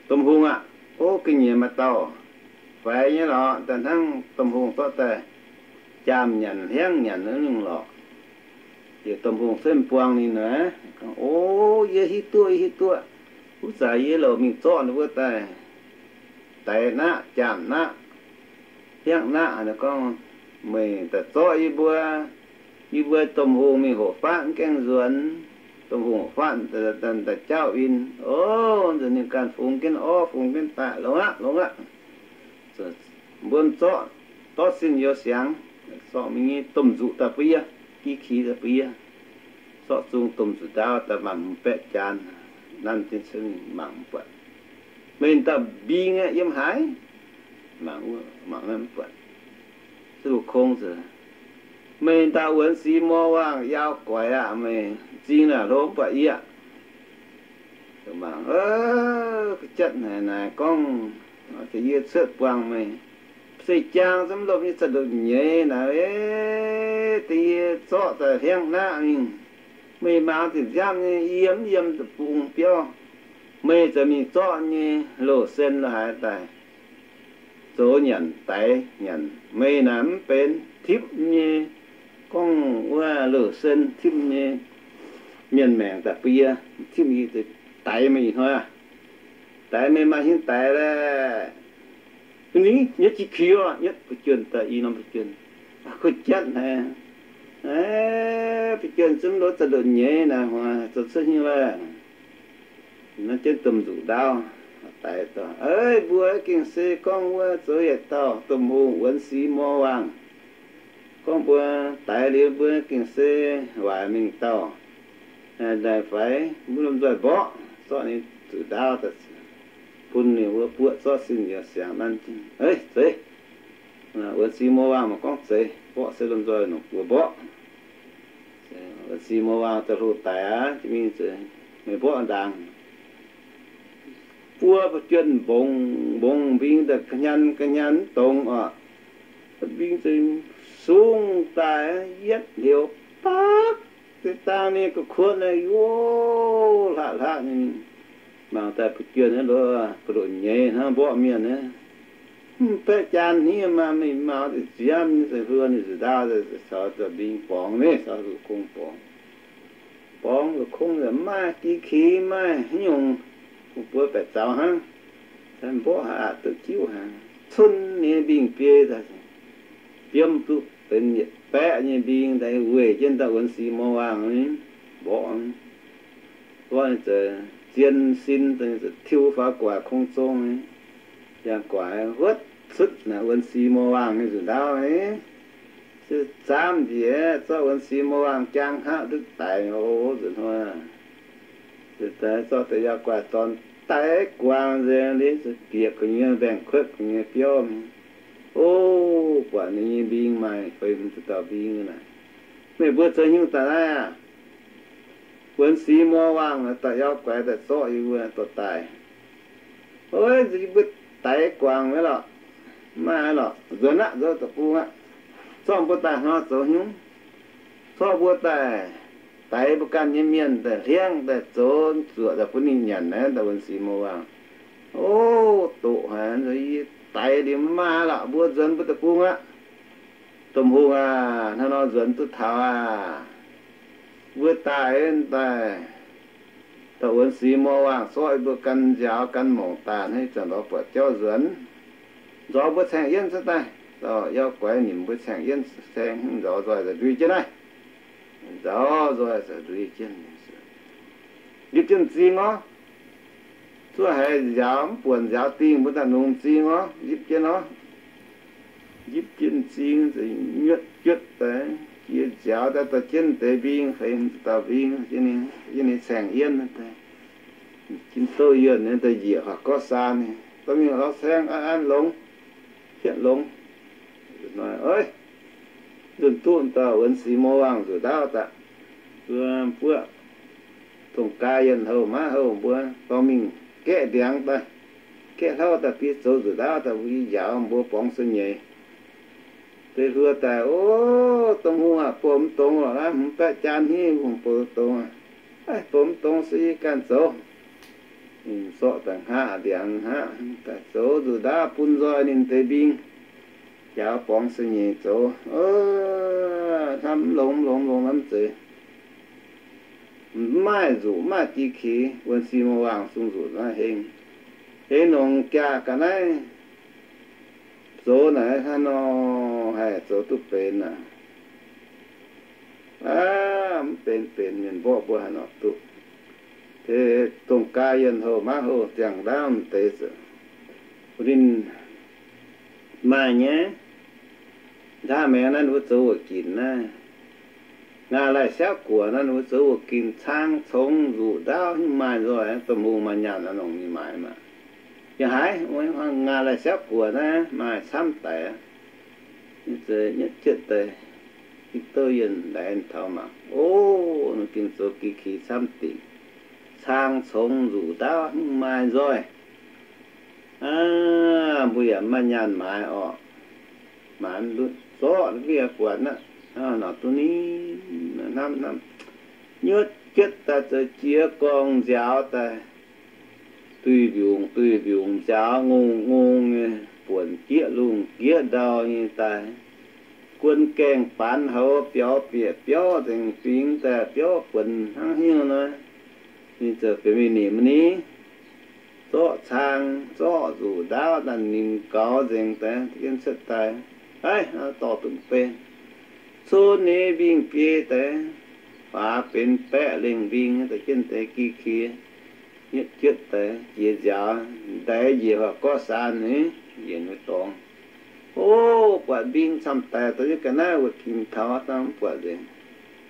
Domh Hungh aac, o, ga'nyiec maaih dauh faix nyei lorqc, daaih hnangv Domh Hungh zorqv daaih jaamh nyanc hliangv nyanc wuov nyungc lorqc. Yie Domh Hungh cuotv buangh ninh naaic, O, yie hiuv duqv, yie hiuv duqv. Wuov zanc yie louc mingh zorqv ninh mbuo daaih daix naqv, jaamh naqv, hliangv naqv. Gorngv, Meih daaih zorqv yie mbuo, yie mbuo Domh Hungh mingh hoqc fatv mv gaengh nzuonx. Domh Hungh hoqc fatv daaih jauv win, o, nzunc ninh ganh fungx jienv orv fungx jienv daaih, longx aqv, longx aqv. Mbuo zorqv dorv sin youz siangx, zorqv mingh nyei domh nzuqc daaih bun yie, gi ki daaih bun yie. Zorqv zung domh nzuqc ndaauv daaih mangc hmz baeqv jaan, nanv jienv cuotv mingh mangc mv buatc. Meih dauh mbing aeqv, yiem haaix? Mangc, mangc naaiv mv buatc. Cuotv lungh kong, Meih dauh wuonx six moz waangh yaau guaix aqv, meih m'zing naaic hlo mv buatc yie aqv. Mangc, jatv naaic naaic gorngv, Yie cuotv buangh meih, se jaang zungv lomh nyei za'ndopv-nyeiz naaic, da'yie zorqv daaih hliangv naqv mingh. Meih mauz ziqc nziaamv nyei, yiem yiem deic-bung biauv, meih za'gengh mingh zorqv nyei loz-sen lo haaix daaih zoux nyanc daix nyanc. Meih naaic mv benx tipv nyei, gorngv wuov loz-sen tipv nyei mienh maengc daaih bun yie, tipv yie daix meih ih hnoi aqv. Daix meih maaih hnyouv daix laeh. Ninh nyetv jiex kiux, nyetv fu'juonh daaih, i norm fu'juonh, kuh jatv haic. Fu'juonh zungv lorz za'ndopv-nyeiz naaic, zoux cuotv hnyouv laeh. Naaiv jienv domh nzuqc ndaauv daix, Eix, mbuo gengh se gorngv wuov zoux yietc dauh Domh Hungh wuonx six moz waangh. Gorngv mbuo daix liuz mbuo gengh se waaic mingh dauh. Naaic faix mbuo lomh nzoih mborqv, zorqv ninh zuqc ndaauv daaih bun ninh mbuo buoqv zorqv sin yaac siangx nanv jienv. Eix, zeiz. Wuonx six moz waangh mangc gorngv zeiz, mborqv se lomh nzoih longc buoz mborqv. Wuonx six moz waangh daaih hlo daic aqv, mingh zeiz, meih mborqv ndaangc. Buo fu'juonh mbongx mbongx mbing daaih ga'hnyăn ga'hnyăn mv dongz oc. Mbing zeiz sung daaih yietv hleux bakv, deix dangh ninh ga'kuotv naaiv, o, hlaqv hlaqv nyei. Mangc daaih fu'juonh naaiv lorz ga'ndoqc nyeiz hnangv mborqv mienh naaiv. Mv baeqv jaan hniev maah, mingh mauz deix ziamv nyei, se hluo ninh zuqc ndaauv, caux daaih mbing borngz, mingh caux zuqc kong borngz. Borngz zuqc kong yaac mv maaih, gi ki mv maaih haaix nyungc, buoz baeqc zaux hnangv. Mborqv haaix aqc duqv jiuv haic. Cun ninh mbing biei daaih, biomv duqv benx yietc baeqv nyei mbing daaih weic jienv dauh wuonx six moz waangh mborqv. Mborqv ninh zoux zien sin, tiuv faaux gu'nguaaic kong zong, yangh gu'nguaaic huotv cutv naaic wuonh si mo waangh nyei nzuqc ndaauv, se zaamv njiec zorqv wuonh si mo waangh jaang hngaqv ndutv daic oc nzunc hnoi. Zorqv daaih yauh guaix dorn daix guangc nzengc, liuz bieqc gu'nyuoz mbaengx-kuotv gu'nyuoz biauv mingh. O, buatc ninh nyei mbing maaih feix hmz dauh mbing naaic. Meih mbuo zoux haaix nyungc daaih naaiv aah? Wuonh si mo waangh daaih yauh guaix daaih zorqv yie mbuo dorh daaih. Ov, yie mbuo daix guangc maiv lorqc. Maaih lorqc, nzuonx aqv, nzuonx deic-bung aqv. Zorqv mbuo daaih hnangv nor zoux haaix nyungc? Zorqv mbuo daaih daix mbuo ganh nyei mienh daaih hliangv daaih zoux zuoqc daaih bun ninh nyanc naaiv daaih wuonh si mo waangh. O, doqc haic, yie daix liuz maiv maaih lorqc, mbuo nzuonx mbuo deic-bung aqv. Domh hungh aac, hnangv nor nzuonx duqv taux aac. Mbuo daaih daaih, daaih wuonh si mo waangh zorqv mbuo gan nziaaux gan mouc daaih, hnangv zanc lorz buatc jauv nzuonx, nzorx mbuo caengh yienv cuotv daaih. Dauh yauh guaix nimc mbuo caengh yienv saeng, nzorx nzoih za'ndui jienv naaiv. Nzorx nzoih za'ndui jienv, yipv jienv m'zing orv. Zuov haiz nziaaux mv buonc nziaaux dingh mbuo daaih nungx m'zing orv, yipv jienv orv. Yipv jienv m'zing, nyuotv juotv daaih, jiex nziaaux daaih dorh jienv deix mbing, feix dauh mbing, yie ninh caengh yienv daaih. Jin douh yuonh nyei daaih njiec horqc gorqv saan, dorh mingh lorz saeng an an longx, hietv longx. Nzuonx duqv dauh wuonh si mo waangh nzuqc ndaauv daaih, mbuo, mbuo dongh gaax yienh houh maiv houh mbuo dorh mingh gaeqv ndiangx daaih, gaeqv hlauv daaih, biei zoux nzuqc ndaauv daaih, mbuo yie njaaux mbuo borngz se nyeiz. Deix hluo daaih, o, dongh hungh aac, bouh mv dongz lorqc naaiv, hmz baeqv jaan hnyouv hungh bouh dongz aac. Bouh mv dongz se yie ganh zoux. Ninh zorqv daaih hngaqv ndiangx hngaqv daaih zoux nzuqc ndaauv bun nzoih ninh deix mbing, njaaux borngz se nyeiz zoux. Hnamv mv longx, mv longx, mv longx lamh zeiz. Mv maaih nzuqc, mv maaih di keix, wuonh si mo waangh zungh nzuqc naaiv heng. Hengx nongc jaax ga'naaiv zoux naaic hnangv nor haih zoux duqv benx aac. Aav, mv benx benx mienh mborqv mbuo haaix nor duqv. Deix dongh gaax yienh houh maiv houh ziangh ndaauv deix, ninh maaih nyei. Nqa'haav maengx naaiv ninh mbuo zoux wuoqc ginc naaiv, ngaaz laih siaauv guoqv naaiv ninh mbuo zoux wuoqc ginc, cang congx nzuqc ndaauv hingv maaih nzoih, domh hungh maaih nyaanh aqv, nongc ninh maaiz maah. Yaac haiz ngaaz laih siaauv guoqv naaiv maaih camv daic, nyetv jietv deix, yie douh yienh laix taux mangc, o, ninh gengh zoux gi keix camv dingc, cang congx nzuqc ndaauv hingv maaih nzoih. Aav, mbuo yaac maaih nyaanh maaiz orqc. Maaiz zorqv mv buatc aqv. Norqc duqv ni, hnamv hnamv, nyuotv jietv daaih zoux jiex gorngv nziaaux daaih, duih mbiungc duih mbiungc nziaaux ngongh ngongh nyei, buonc jieqv lungh jieqv ndau nyei daaih, guon gaengh baanz houx biaux bieqc biauv nzengc fingx daaih biauv buonc hnangv hnyouv nor, ninh ziouc benx mingh nimc ni. Zorqv cang, zorqv nzuqc ndaauv daaih nimc gaux nzengc daaih, jienv cuotv daaih, aav, dorh duqv mv bei. Cunv nyei mbing biei daaih, faaux benx baeqc lengh mbing daaih, jienv deix gi keix, nyetv jietv deix jiex nziaaux, ndaix njiec horqc gorqv saan nyei, njiec nyei dorngx. O, buatc mbing camv daic daaih, yie ga'naaiv wuov ginc taux dangh mv buatc nzengc.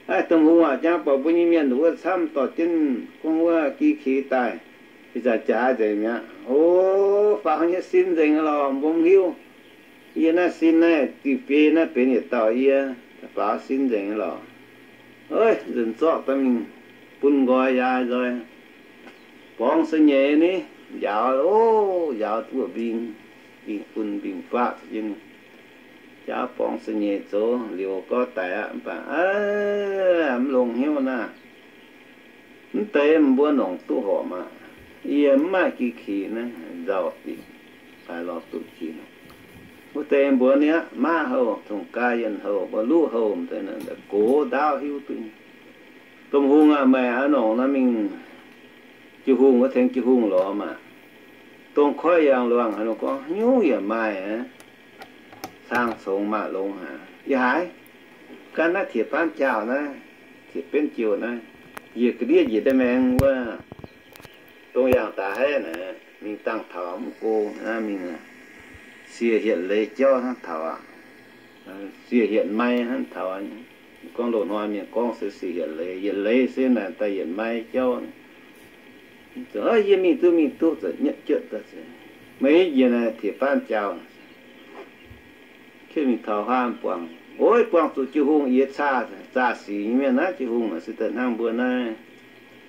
Aav, domh hungh aac, jangx buatc mbuo nyei mienh wuov camv dorh jienv gorngv wuov gi keix daaih, ih zanc jaaix nzengc mi'aqv. O, faaux haaix nyungc sin nzengc lorqc, mbuo mv hiuv. Yie naaiv sin naaiv diuh biei naaiv benx yietc dauh yie, faaux sin nzengc lorqc. Nzunc zorqv daaih mingh bun nqoi yaac nzoih. Borngz se nyeiz ni, njaaux, o, njaaux duqv mbing, mbing bun mbing faatv jienv. Jaav borngz se nyeiz zoux liuz gorngv daic aqv, mv baac, aav, mv longx hnyouv naaiv. Mv deix mbuo nongc duqv horpc maah. Yie mv maaih gi keix naaiv nzauh dingc, haaix lorz duqv jiex. Wuov deix mbuox ni aqv, maqv houh, tongx gaax yienh houh, mbuo luqv houh deix naaic gox ndaauv hiuv duqv. Domh hungh aac, meih aav nongc naaiv mingh jiu hungh wuov tengx jiu hungh lorz maah. Dongh koiv yangh luangh haaix nor gorngv nyungc yaac maaih aqv. Cang congx maaih longx haic. Yie haiz gan naaiv Tietc Baanv Jaauh naaiv, Tietc Benv Jouh naaiv, njiec ga'ndiev njiec daaih maengx wuov, Dongh yangh daaih haiv naaic, mingh dangh taux mv go hnangv, mingh siev hietc leiz jauv hnangv taux aqv. Siev hietc mai hnangv taux. Gorngv loz-hnoi mienh gorngv se siev hietc leiz, hietc leiz se naaic daaih yietc mai jauv. Yie mingh duqv mingh duqv, zoux nyetv jietv daaih. Meih njiec naaic, tiex baanv jaaux. Mingh taux huaav buangh, o, buangh zuqc Jiu Hungh yie caa, zaah sic nyei mienh naaiv. Jiu Hungh naaic se daaih hnangv mbuo naaiv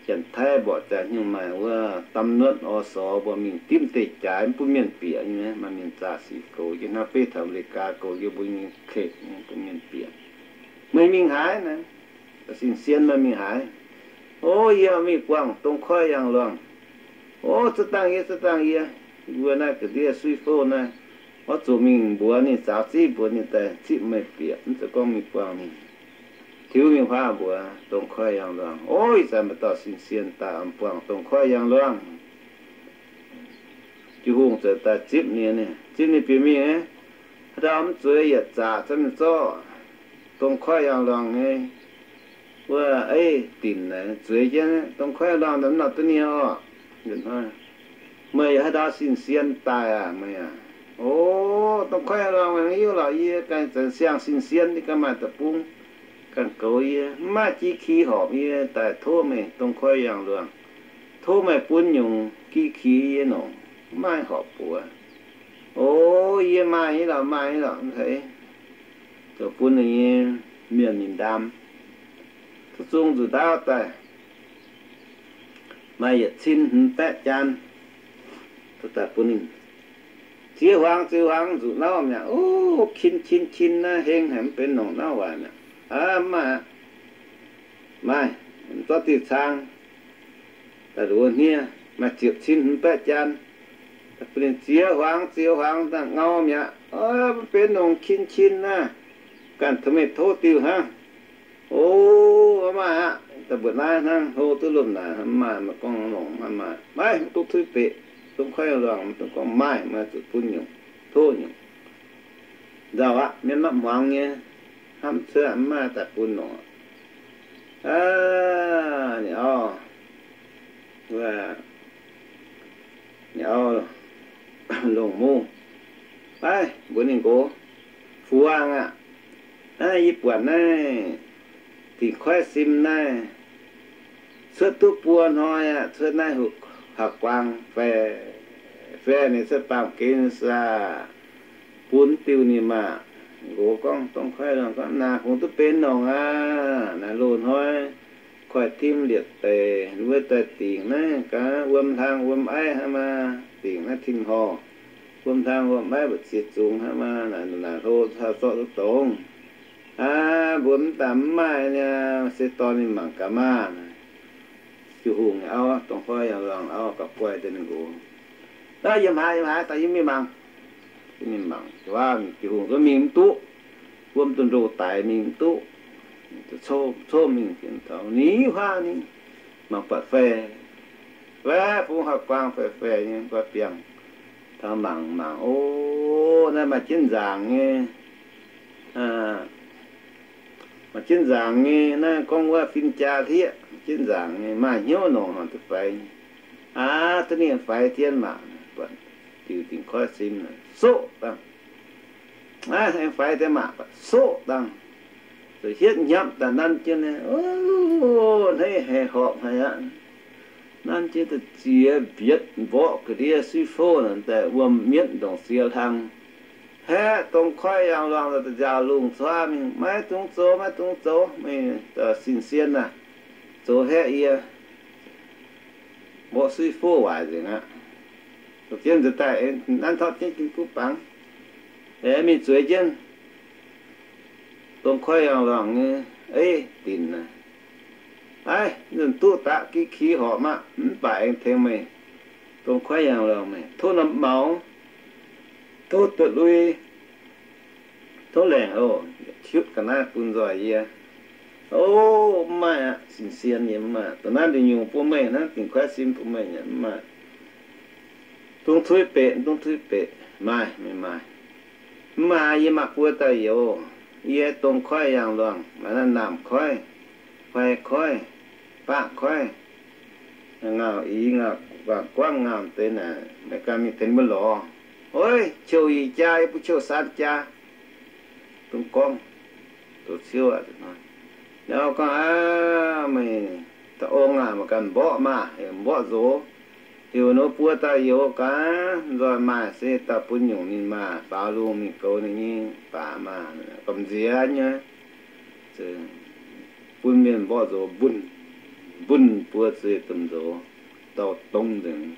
Janx-Taiv mborqc ziangh hnyouv maaih wuov ตำรวจ อส mbuo mingh dimv deic-jaaix, mv bun mienh bieqc nyei. Maaih mienh zaah sic goux jienv hnangv, beiv taux America goux jienv mbuo nyei kekc, bun mienh bieqc. Meih mingh haaix naaic? Sin-sien meih mingh haaix? O, yie mingh buangh dongh koiv yangh luangh. O, za'dangh yie, za'dangh yie. Mbuo naaiv ga'ndiev suiv fouv naaiv, oix zuqc mingh mbuox ninh, zaaux zipv mbuox ninh daaih zipv meih bieqc, mv zeiz gorngv mingh buangh ninh. Tiux mingh huaav mbuox dongh koiv yangh luangh. O, ih zanc maaih dauh sin-sien daaih, buangh dongh koiv yangh luangh. Jiu Hungh ziouc daaih zipv ninh, zipv ninh bieqc mingh. Haaix dauh mv zueiz yietc zaqc camv mingh zorqv dongh koiv yangh luangh nyei wuov eiv dinc naaic zueiz jienv, dongh koiv yangh luangh naaic mv nor duqv nie orqc. Meih haaix dauh sin-sien daaih aac meih aac? O, dongh koiv yangh luangh maiv hiuv lorqc. Yie ganh zanc siang sin-sien, yie ganh maaih deic-bung, ganh goux yie, mv maaih ji-ki horpc yie daaih tov meih dongh koiv yangh luangh. Tov meih bun nyungc ji-ki yie nongc, mv maaih horpc buoz. O, yie maaih nyei lorqc, maaih nyei lorqc, mv zeiz. Zoux bun ninh nyei mienh mingh ndaam. Duqv zung nzuqc ndaauv daaih, maaih yietc cin hmz baeqv jaan. Daaih bun ninh ziex huangx ziux huangx nzuqc nauv mi'aqv. O, cin cin cin naaiv heng haic, mv benx nongc nauv waaic mi'aqv. Aa, mv maaih aqv. Maaih, zorqv diuh caang daaih luoz hniev, maaih ziepc cin hmz baeqv jaan. Daaih bun ninh ziex huangx ziux huangx daaih ngau mi'aqv. Mv benx nongc cin cin naaiv, ganh tov meih tov diuh hnangv. O, mv maaih aqv. Daaih mbuoqc naaiv hnangv, hlo duqv lomh naaic, mv maaih, maiv gorngv longc, mv maaih. Maiv, mv duqv tuiv beqc, dongh koiv luangh, mv dungx gorngv maaih, maaih zuqc bun nyungc, tov nyungc. Nzauh aqv, mienh mapv hmuangx nyei, hnamv cuotv mv maaih daaih bun nor. Aa, ninh auv, wuov, ninh auv longc mungv, Aav, mbuox ninh nqox, Fuang aqv, naaiv yie buatc naaiv dingc koiv sim naaiv cuotv duqv buo hnoi aqv, cuotv naaiv hauv guaang faix, faix ninh cuotv baamh gen saah, bun diuh ninh maah. Nqox gorngv, dongh koiv gorngv, Naaic kungx duqv benx nongc aqv. Naaiv loz-hnoi koiv tim liepc deix, wuov daaih dingc naaiv gaax wuom hlang wuom aiv hnangv maah, dingc naaiv tin-horngh wuom hlang wuom aiv mbu'ziex zungx hnangv maah, naaic hlo zorqv duqv dongz. Aa, mbuo mv daaih mv maaih niaa, se dorh ninh mangc gaax maah. Jiu-hungh auv, dongh koiv yangh luangh auv gapv-guaih deix ninh nqox, Aa, yiem haaix, yiem haaix, daaih yiem mingh mangc. Mingh mangc, Jiu-hungh gorngv mingh mv duqv, wuom dunh ndoh daic mingh mv duqv. Cov mingh taux ni huaav ni, mangc buatc faix, faix bung hauv guaang faix-faix nyei guai biangh. Taux mangc mangc, o, naaiv maaih jienv nzaangc nyei, maaih jienv nzaangc nyei, naaiv gorngv wuov fin-jaa hlieqv, jienv nzaangc nyei, maaih hnyouv nongc hnangv duqv faix nyei. Aav, duqv ninh faix jienv maah. Buatc diuh dingc koiv sim soqv dangh. Aav, aengx faix deix maah, soqv dangh. Zuqc hietv hnyapv daaih nanv jienv, o, hneiv haic horpc haic aqv. Nanv jienv daaih ziex mbietc mborqv ga'ndiev suiv fouv daaih wuom mietv ndongc ziex hlang. Haeqv dongh koiv yangh luangh daaih nziaauc lungh cuotv mingh, Maiv dungx zoux, maiv dungx zoux, meih sin-sien aah! Zoux haeqv yie, mborqv suiv fouv waaic nzengc aqv. Zoux jienv nzuonx daaih, nanv topv jienv jin-guv bangc, mingh zueiz jienv dongh koiv yangh luangh nyei eiv dinc naaic. Aav, nzunc duqv daqv gi ki horpc aqv, mv baac aengx tengx meih dongh koiv yangh luangh meih tov norm maux, tov duqv lui, tov laengc oc, hiutv ga'naaiv bun nzoih yie. O, mv maaih aqv, sin-sien yie mv maaih. Dongh naaiv nduqc nyungc bun meih, naaiv dingc kuaaiv sim bun meih, mv maaih. Dungx tuix beqc, dungx tuix beqc. Maaih, meih maaih. Mv maaih, yie mangc buo daaih youz. Yie dongh koiv yangh luangh, maaih naaiv naamh koiv, fai koiv, baqv koiv, Ngauh i, ngauh guangc guangv ngauh deix naaic, meih ganh mingh tengx mbuo lorz. Oix, ciouh i jaa, yie mbuo ciouh saan jaa. Dongh gorngv, doqc ciouv aqv. Yie gorngv, aav, meih da'ong aac, meih ganh mborqv maah, mborqv nzox. Heuc ninh buo dauh youz gaax, nzoih maaih se dauh bun nyungc ninh maah, faaux lungh mingh goux ninh nyei baac maah, gamh nziex nyei. Bun mienh mborqv nzox mbunh, mbunh buo zuiz domh nzox, dorh dongz nzengc,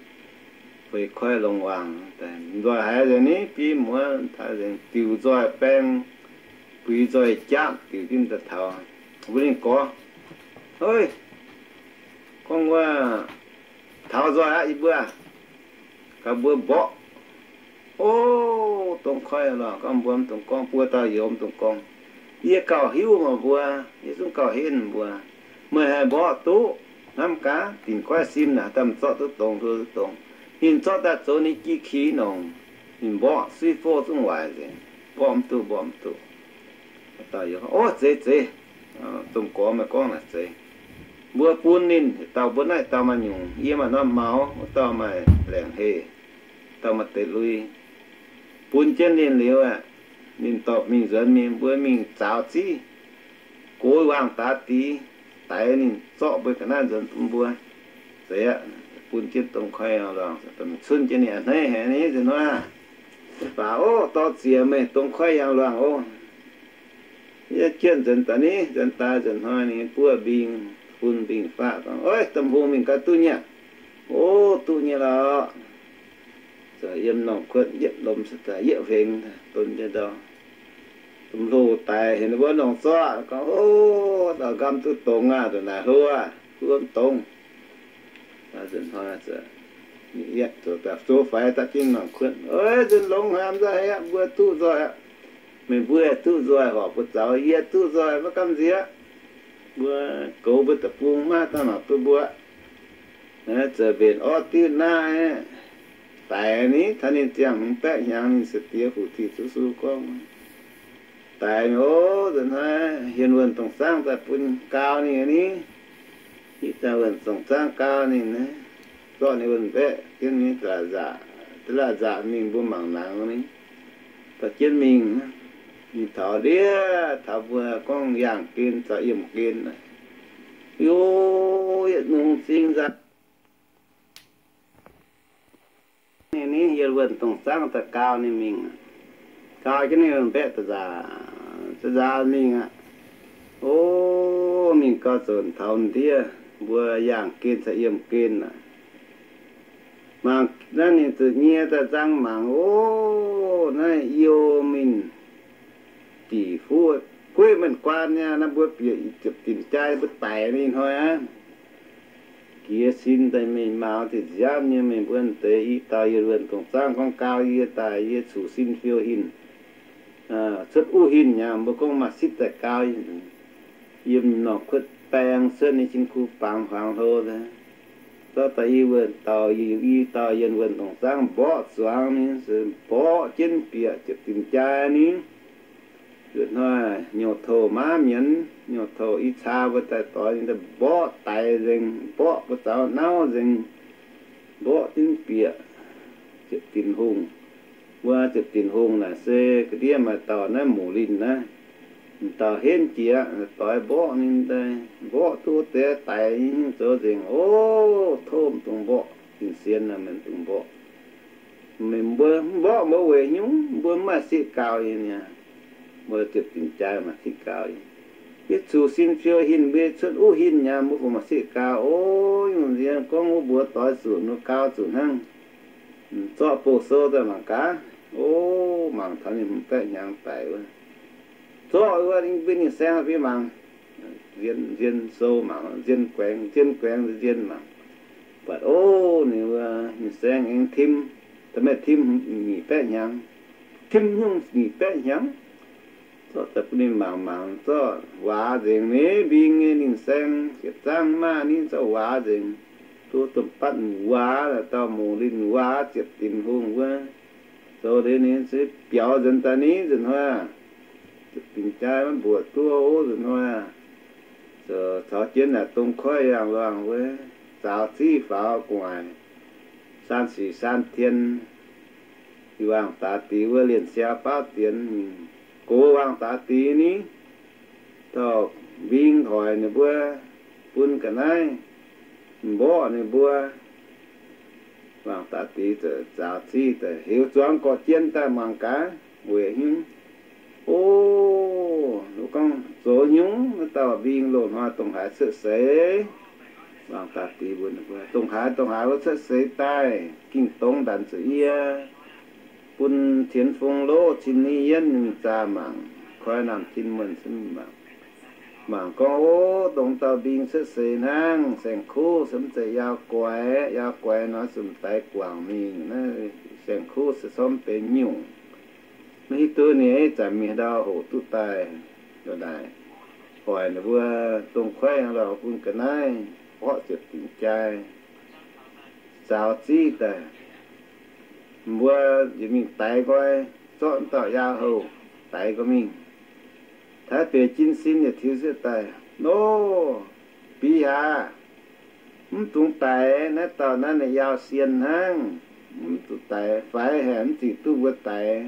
feix koiv longx waangc. Nzoih haiz nzengc ni, biei muoz taaix nzengc, diuc nzoih baeng, buix nzoih jaapv, diuc jienv daaih taux. Mbuo ninh gorx, Oi, gorngv wuov, taux nzoih aqv, yie mbuo gaax mbuo mborqv. O, dongh koiv lorngh gorngv mbuo mv dungx gorngv, buo dauh youz mv dungx gorngv. Yie gauh hiuv meih mbuo, yie zungv gauh henv mbuo. Meih haih mborqv duqv hnamv gaax, dinc koiv sim naaic daaih zorqv duqv dongz hlo duqv dongz. Ninh zorqv daaih zoux ninh jiex qiex nongc, ninh mborqv suiv fouv zungv waaic nzengc. Mborqv mv duqv, mborqv mv duqv. Dauh youz, O, zeiz, zeiz. Domh gorx meih gorngv naaic zeiz. Mbuo bun ninh, dauh mbuo naaiv dauh maaih nyungc, yie maaih norm maux, wuov dauh maaih laengc heh, dauh maaih deix lui. Bun jienv ninh liuz aeqv, ninh dorh mingh nzuonx mingh, mbuo mingh zaaux ziqv, gox waangh daaix diqc, daix ninh zorqv mbuo ga'naaiv nzuonx bun mbuo. Zeiz aqv. Bun jienv dongh koiv yangh luangh, cunv jienv ninh a'hneiv haic ni nzunc hnoi. Mv baac o, dorh ziex meih dongh koiv yangh luangh o. Yie jienv nzuonx daaih ni, nzuonx daaih nzunc hnoi ninh buov mbing, bun mbing-faqv gorngv, Oix, domh hungh mingh gaax duqv nyei aqv. O, duqv nyei lorqc. Yiem norm kuotv yietv lomh se daaih yietv huengx don jienv ndau. Domh hlo daic heuc ninh mbuo longc zorqv gorngv, O, dauh nqamv duqv dongz aqv, ndongc naaic hlo aqv, duqv dongz. Nzunc hnoi zoux faix daaih jienv norm kuotv, Oix, nzunc longx haic, mv nzauh haic aqv, mbuo duqv nzoih aqv. Meih mbuo duqv nzoih horpc mbuo zaux, yie duqv nzoih maiv gamh nziex. Mbuo goux mbuo deic-bung maiv daaih mangc duqv mbuo. Zoux mbenc orv diuv naaiv daic ni, taux ninh ziangh hmz baeqv hnyangx ninh se diex fuc diuh zuqv su gorngv daic. O, nzunc hnoi hien wuonh dongh zaangv daaih bun gau ninh ni. Hitv daaih wuonh dongh zaangv gau ninh, zorqv ninh wuonh baeqv jienv mingh da'laaih nzaqc, da'laaih nzaqc mingh mbuo mangc nangx ni. Dorh jienv mingh, ninh taux ndiev taux mbuo gorngv yaangh gen caux yiemh gen. Yo, yietc nungz zing nzangc. Ninh, ninh yiem wuonh dongh zaangv daaih gau ninh mingh, gau jienv ninh mbaeqv da'nzaaux, da'nzaaux mingh aqv. O, mingh gau zoux taux ndiev mbuo yaangh gen caux yiemh gen aqv. Mangc naaiv ninh zuqc nyie daaih nzang mangc, o, naaiv youh mingh diqc fuqv gueiv mienh guaan nyei, naaiv mbuo bieqc ziepc dinc jaa mbuo daic ninh hnoi aqv. Jiex sin daaih mingh mauz ziepc nziaamv nyei, meih mbuo deix i dauh yie wuonh dongh zaangv gorngv gau yie daaih, yie cuqv sin fiou hin, cuotv uv hin nyei, mbuo gorngv maaih sitv daaih gau. Yiem norm kuotv baeng cuotv nyei cin-kuv bangx huaang hlo, zorqv daaih i wuonh dauh, i dauh yie wuonh dongh zaangv mborqv zuangx ninh, mborqv jienv bieqc ziepc dinc jaa ni. Nzunc hnoi nyouh touh maiv mienz, nyouh touh i caa mbuo daaih doix ninh daaih mborqv daix nzengc, mborqv mbuo zaux nauv nzengc, mborqv jienv bieqc ziepc dinc hungh. Mbuo ziepc dinc hungh naaic se ga'ndiev maaih dauh naaiv Muc Linh naaiv, m'dauh henv jiex doix mborqv ninh daaih, mborqv duqv deix daix nyei zoux nzengc. O, tov mv dungx mborqv, din sienx mv dungx mborqv. Meih mbuo mborqv mbuo weic nyungc mbuo mv maaih sitv gau nyei. Mbuo ziepc dinc jaa maaih sitv gau nyei. Yie cuqv sin fiou hin mbuo cuotv uv hin nyei, mbuo fungc maaih sitv gau. O, nyungc nziex gorngv wuov mbuox doix zuqc nor gau zuqc hnangv. Zorqv bou sou daaih mangc gaax. O, mangc taux ninh hmz baeqv hnyangx daic wuov. Zorqv wuov, mbuo ninh saeng fih mangc. Nzien, nzien sou mangc, nzien guaengx, nzien guaengx nzien mangc. Buatc o, ninh wuov ninh saeng aengx tim, da'maaih tim nyic baeqv hnyangx. Tim nyungc nyic baeqv hnyangx. Zorqv daaih bun ninh mangc mangc, zorqv waac nzengc ni, mbing nyei ninh saeng ziepc zangv maah ni, zorqv waac nzengc. Duqv domh batv waac, dauh Muc Linh waac ziepc dinc hungh wuov. Zoux liuz ninh se biaux nzuonx daaih ni nzunc hnoi, ziepc dinc jaa maiv mbuoqc duqv o nzunc hnoi. Caux jienv naaic dongh koiv yangh luangh wuov. zaaux ziqv faaux gu'nguaaic, saan sic saan tien, wangc daaix dic wuov lienh siaa baauv dienx mingh gox wangc daaix dic ni, dorh mbing hoic ninh mbuo, bun ga'naaiv mborqv ninh mbuo. Wangc daaix dic zaaux ziqv daaih heuc zuangx gorqv-jien daaih mangc gaax weic hnyouv. O, gorngv zoux nyungc, naaiv dauh mbing loz-hnoi dongh haaix cuotv seix? Wangc daaix dic mbuox ninh mbuo, dongh haaix dongh haaix wuov cuotv seix daaih, ging dongz ndanc zuqc yie, bun tienx fung lov cin ni yienv mingh zaah mangc, koi naamh tin muonh mangc. Mangc gorngv, o, dongh dauh mbing cuotv seix hnangv, saeng-kuv se mv zeiz yao guaix. Yao guaix nor zuqc m'daix guangc mingh, naaiv saeng-kuv se corc mv benx nyungc. Maiv hiuv duqv ninh ih zanc mingh haaix ndau hoqc duqv daaih. Ndongc naaic, hoic ninh mbuo dongh kuaaiv lorh bun ga'naaiv orqv ziepc dingc jai, zaaux ziqv daaih, mbuo yietc mingh daix nqoi, zorqv dauh yaac houh daix nqoi mingh. Taaix-Bieqc Jin Sin yietc tiux cuotv daaih, Nor, bic haac, mv dungx daix naaiv dauh naaiv, ninh yaac sienh hnangv. Mv zuqc daix, faix haic mv zic duqv mbuo daix.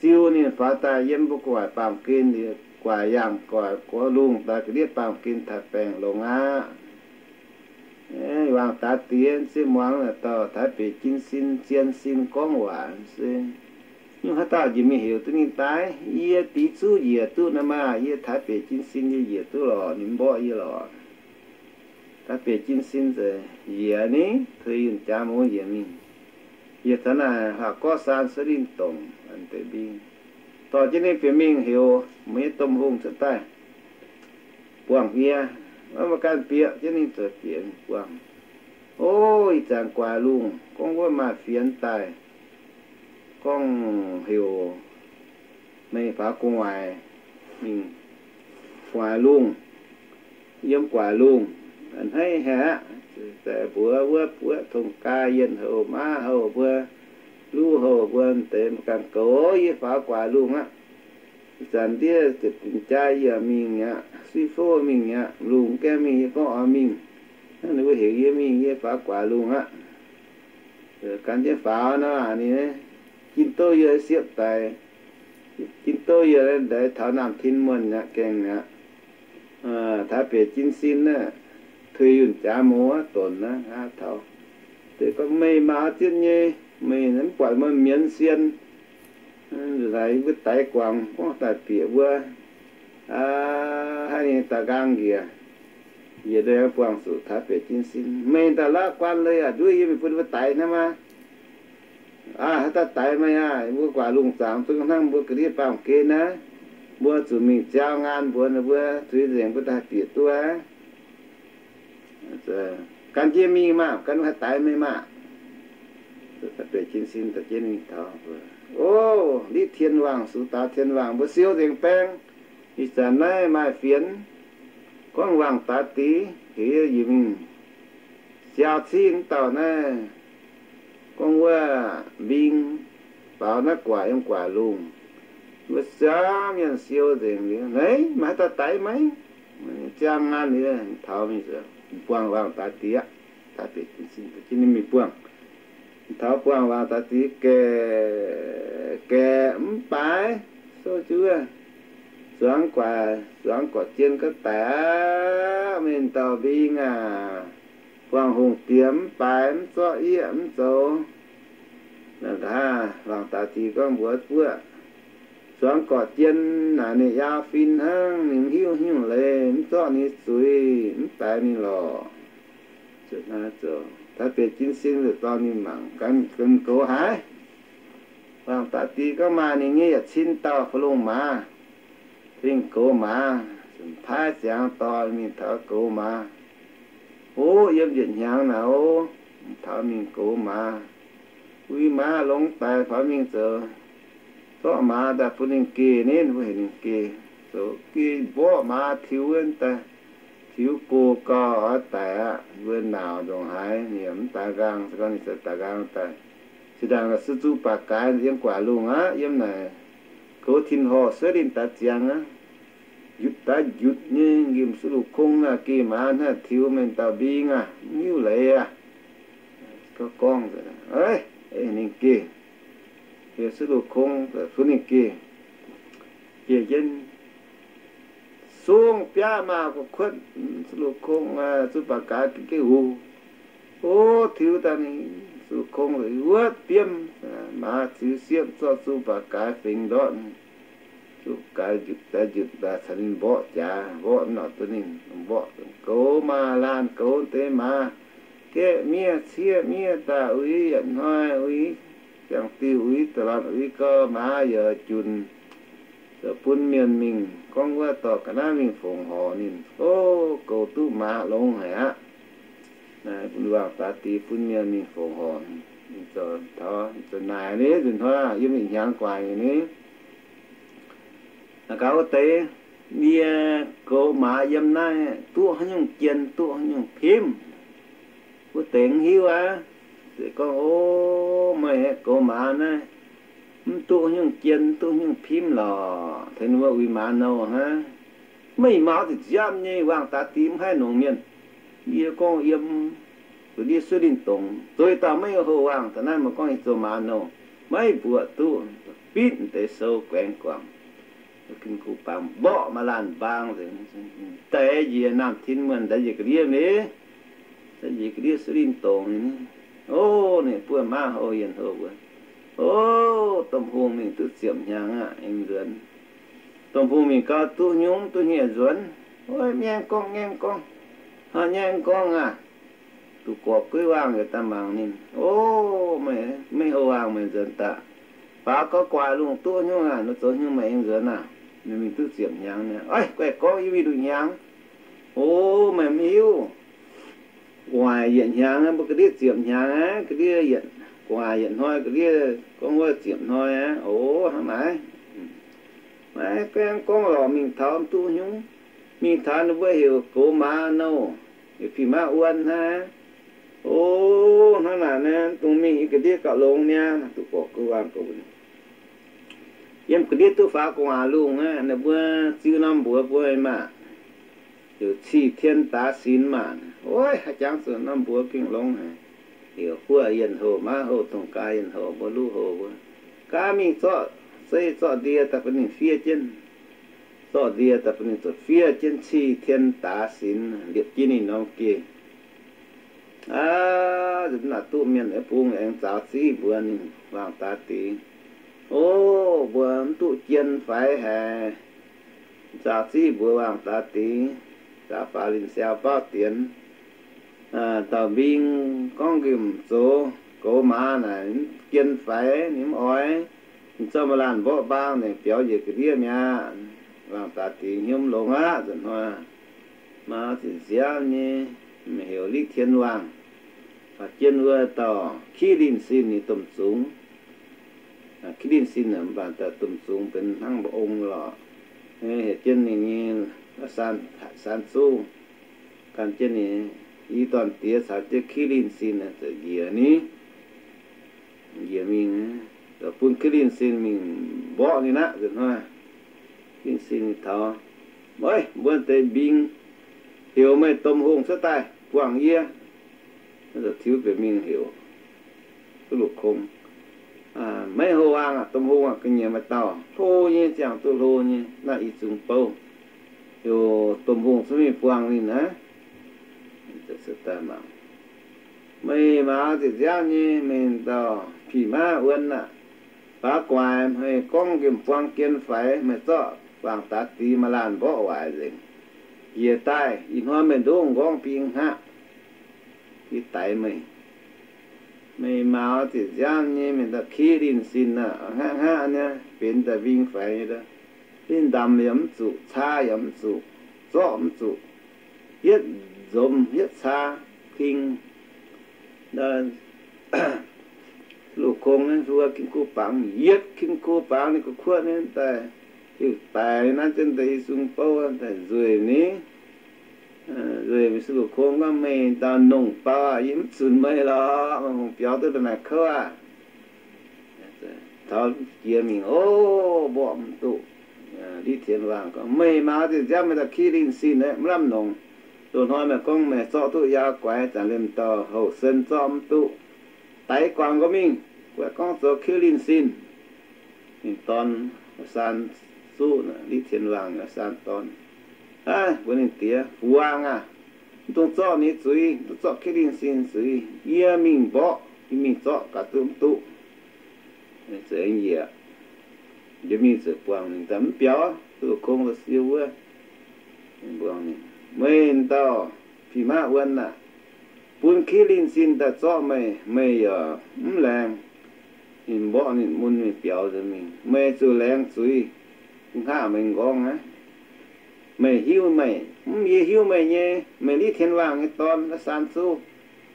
Ziux ninh faaux daaih yiem mbuo gu'nguaaic baamh gen liuz, guaax yangh guaax gox lungh daaih ga'ndiev baamh gen taaix-baengh longx aqv. Wangc daaix dic se muangx naaic dauh Taaix-Bieqc Jin Sin, Jin Sin gorngv waac se, nyungc haaix dauh njiec mingh heuc duqv ninh daaih? Yie dix zuqv njiec duqv naaiv maah! Yie Taaix-Bieqc Jin Sin yie njiec duqv lorqc, ninh mborqv yie lorqc. Taaix-Bieqc Jin Sin nzengc njiec ni, tuix yunh jaax mouz njiec mingh. Yie taux naaic hlauv gorqv saan suiv linh dongc deix mbing, dorh jienv ninh bieqc mingh heuc meih nyei domh hungh cuotv daaih buangh yie. Maiv ganh bieqc jienv ninh zoux bieqc mingh buangh. O, ih zanc guaax lungh gorngv wuov maaih fienx daaih, gorngv heuc meih faaux gu'nguaaic mingh guaax lungh, yiem guaax lungh a'hneiv haic aqv. Mbuox wuov buoqv tongx gaa yienh houh, maiv houh mbuo, luv houh mbuo, deix ganh goux yie faaux guaax lungh aqv. Ih zanc ndiev ziepc dingc jaa yie mingh aqv, suiv fouv mingh aqv, lungh gaengh mingh yie gorngv oix mingh. Ninh mbuo heuc yie mingh, yie faaux guaax lungh aqv. Gan jienv faaux nor, ninh jin douv yie siepv daic. Jin douv yie ndaix taux naamh tin muonh aqv, gaengh aqv. Taaix-Bieqc Jin Sin naaiv, tuix yunh jaax mouz donx naaiv taux, deix gorngv, Meih maaih zieqv nyei, meih mv buatc muonh mienz sien, laaic mbuo daix guangc gorngv daaih bieqc mbuo, haih ninh daaih nqaang njiec, njiec deix buangh zuqc Taaix-Bieqc Jin Sin. Meih daaih laqv guaan leiz aqv, nduov yie mingh bun mbuo daix hnangv maah! Aa, haaix dauh daix meih aqv? Mbuo guaax lungh zaangc duqv hnangv mbuo ga'ndiev baamh gen naaiv, mbuo zuqc mingh ziangh ngaan mbuox ninh mbuo zuiz nzengc mbuo daaih bieqc duqv aqv. Gan jienv mingh maah! Gan haih daix meih maah! Taaix-Bieqc Jin Sin daaih jienv mingh taux, O, Litv Tien Waangc, Sux Daaux Tien Waangc, mbuo siou nzengc baeng. Ih zanc naaiv maaih fienx gorngv wangc daaix dic, heuc yie mingh siau civ mv dauh naaiv, gorngv wuov mbing faaux naaiv guaax yiem guaax lungh. Mbuo siau mienh siou nzengc liuz, Naaiv maaih haaix dauh daix meih? Ziangh ngaan liuz taux mingh buangh wangc daaix dic aqv. Taaix-Bieqc Jin Sin jienv ninh mingh buangh. Taux buangh wangc daaix dic, gaeqv, gaeqv mv baaix, souv jienv wuov, Zuangx guaax, zuangx gorqv-jien gaax daic aqv. Mienh dauh mbing aac, buangh hungh diex mv baaix, mv zorqv yieqv mv zoux. Wangc daaix dic gorngv mbuox buoqv, Zuangx gorqv-jien naaic ninh yaac fin hnangv, ninh mv hiuv nyungc leiz, mv zorqv ninh zuiz, mv daix ninh lorqc. Taaix-Bieqc Jin Sin ziouc dorh ninh mangc, Gan goux haaix? Wangc daaix dic gorngv maaih ninh nyei yietc cin dauh fu lungh maaz, mingh goux maaz, paaiv ziangx dorh mingh taux goux maaz. O, yiem njiec hnyangx naaic, o, taux mingh goux maaz. Uix maaz longx daic faaux mingh zoux, zorqv maaz daaih bun ninh geh, ninh mbuo heuc ninh geh. Zoux geh mborqv maaz tiux wuov daaih, tiux gox gau oix daic aqv. Mbuo naaic ndongc haaix ninh yaac mv daaih nqaang, se gorngv ninh zoux daaih nqaang daaih, zinh ndaangc la'sic zuqc baac gaaix yiem guaax lungh aqv, yiem naaic goux tin-horh sueiv linh daaih ziangx aqv. njutc daaih njutc nyei, nqemh Su^lu Kong naaic geh maaz hnangv tiux mengh dauh mbing aac, mv hiuv leiz aac. Gorngv, gorngv, ninh geh, Su^lu Kong bun ninh geh, geh jienv sung biaav maah, gu'kuotv Su^lu Kong, zuqc baac gaax ga'geh huv. O, tiux daaih ninh, Su^lu Kong wuov biomv, maaz ziux siepv zorqv zuqc baac gaax fingx ndortv. Zuqc gaax njutc daaih njutc daaih caux ninh mborqv jaax, mborqv mv nor duqv ninh mborqv goux maaz laanh goux deix maaz, gaeqv miev cieqv miev daaih uix yietc hnoi uix ziangh diuh uix da'lan uix gau maaz yaac junc, zoux bun mienh mingh gorngv wuov dorh ga'naaiv mingh fongc horc ninh. O, goux duqv maaz longx haic aqv. Naaiv bun Waangh Daax Dix bun mienh mingh fongc horc, ninh zoux taux, ninh zoux naaic ni, nzunc hnoi yiem yietc hnyangx guaax nyei ni. Naaiv gaax wuov deix, yie goux maaz yiem naaiv duqv haaix nyungc jien, duqv haaix nyungc pimv, wuov deix mv hiuv aqv. Se gorngv, o, meih goux maaz naaiv, mv duqv haaix nyungc jien, mv duqv haaix nyungc pimv lorqc, tengx ninh mbuo uix maaz nouh hnangv. Meih maaz ziepc nziaamv nyei, Waangh Daax Dix mv haih nongx mienh. Yie gorngv yiem ndiev suiv linh dongz, zoux dauh maiv houh waangh, da'naaiv meih gorngv yie zoux maaz nouh, maiv mbuoqc duqv, bitv deix sou guaengx guangc. Ginv kuv bangc mborqv maaih laanh mbaang nzengc, daix njiec naamh tin muonh, daix njiec ga'ndiev ni, daix njiec ga'ndiev suiv linh dongz ni. O, ninh buov maiv houh yienh houh mbuo. O, domh hungh mingh duqv ziepc hnyangx aqv, aengx nzuonx. Domh hungh mingh gau duqv nyungc duqv nyieh nzuonx. O, nyaiv gorngv, nyaiv gorngv, nyaiv gorngv aac. Duqv gorqv guiv waangh yietc daaih mangc ninh. O, meih, meih houh waangh meih nzuonx daaih. Faaux gau guaax lungh duqv nyungc aac, nor zoux nyungc meih aengx nzuonx aac. Ninh mingh duqv ziepc hnyangx ni. Oix, guaih gorngv yie mingh nduqc hnyangx. O, meih mv hiuv. Gu'nguaaic yietc hnyangx, mbuo ga'ndiev ziepc hnyangx aqv, ga'ndiev yietc, gu'nguaaic yietc hnoi ga'ndiev gorngv wuov ziepc hnoi aqv. O, hnangv naaic. Maiv gaengh gorngv lorqc, mingh taux mv duqv nyungc. Mingh taux ninh mbuo heuc goux maaz nouh, heuc pih maiv wuon hnangv. O, hnangv naaic naaiv dungx mingh yiem ga'ndiev gauh longx niaa, duqv gorqv guiv waangh gorqv. Yiem ga'ndiev duqv faaux gu'nguaaic lungh aqv, ninh mbuo ziux norm mbuox mbuo maah, heuc cih tien daax sinx maah. Oix, haaix jangx zuqc norm mbuox gengh longx haic. Heuc buov yienh houh, maiv houh, dongh gaax yienh houh, mbuo luv houh mbuo. Gaax mingh zorqv zei zorqv ndie daaih bun ninh fiev jienv. Zorqv ndie daaih bun ninh zuqc fiev jienv cih tien daax sinx, liepc jienv ninh norm geh. Aav, nzunc naaic duqv mienh aengx bung aengx zaaux zipv mbuox ninh Waangh Daax Dix. O, mbuo mv duqv jien faix haic. Zaaux zipv mbuox Waangh Daax Dix, zaaux faaux linh siaaux baauv dienx. Dauh mbing gorngv nqemh zoux goux maaz naaic mv jien faix, ninh mv oix. Ninh zorqv maaih laanh mborqv mbaang nzengc biaux njiec ga'ndiev mi'aqv. Waangh Daax Dix hnyouv mv longx aqv nzunc hnoi. Maaz ziepc nziaamv nyei, heuc Litv Tien Waangh. Jien wuov dauh Kiv Linh Sin nyei domh zungx. Kiv Linh Sin mv baac domh zungx benx hnangv mba'ong lorqc. Heuc jienv ninh nyei saan zuv, gan jienv ninh i dorn-diex caux jienv Kiv Linh Sin njiec ni. Njiec mingh, bun Kiv Linh Sin mingh mborqv ninh aqv nzunc hnoi. Kiv Linh Sin taux, Meih mbuo deix mbing, heuc meih domh hungh cuotv daaih buangh yie. Tiux bieqc mingh heuc Su^lu Kong, Maiv houh waangh aac, domh hungh aac, ga'nyiec maaih dauh hlo nyei, ziangh duqv hlo nyei, naaiv i zungx bouv. Heuc domh hungh cuotv mingh buangh ninh aqv. Meih maaz ziepc nziaamv nyei, meih dauh pih maiv wuon aac, baav guaix meih gorngv nqemh buang jien faix, meih zorqv Waangh Daax Dix maaih laanh mborqv waaic nzengc. Njiec daaih ih hnoi meih ndoqv nqorngv bing hngaqv, yie daix meih. Meih maaz ziepc nziaamv nyei, meih dauh Kiv Linh Sin aac, hngaqv hngaqv nyei, benx daaih mbing faix nyei. Linh ndamc yaac mv zuqc, caa yaac mv zuqc, zorqv mv zuqc, hietv nzomz hietv caa, king Su^lu Kong naaiv, Su^lu Kong bangc, yietv king-kuv bangc ninh gu'kuotv naaiv daaih, hiuv daic naaiv jienv daaih i zungx bouv daaih nzueic ni. Nzueic mingh, Su^lu Kong gorngv, Meih dauh nongh bau aac, yie mv zunc meih lorqc, meih hungh biaux duqv ndongc naaic kouv aac. Taux jiex mingh, o, mborqv mv duqv. Li Tien Waang gorngv, meih maah ziepc nziaamv meih dauh kiev linh sin aeqv, mv lamh nongc. Loz-hnoi meih gorngv meih zorqv duqv yaac guaix, zanc liemh dauh houh sen zorqv mv duqv. Daix guangc nqo mingh, guaix gorngv zoux kiev linh sin. Ninh dorn, Saan Zuv, Li Tien Waang nyei saan dorn, aav, mbuox ninh diex, Fu Waang aah! Mv dungx zorqv ninh zuiz, mv dungx zorqv kiev linh sin zuiz. Yie mingh mborqv, yie mingh zorqv gaax duqv mv duqv. Yie mingh ziouc buangh ninh daaih mv biaux, duqv kongx da'siou wuov. Meih dauh pih maiv wuonv aah! Bun kiev linh sin daaih zorqv meih, meih yaac mv laengz. Ninh mborqv ninh mun mingh biaux nzengc mingh. Meih zuqc laengz zuiz, hngaqv meih m'nqorngv aqv. Meih hiuv meih, mv, yie hiuv meih nyei. Meih Li Tien Waang nyei dorn, Saan Zuv.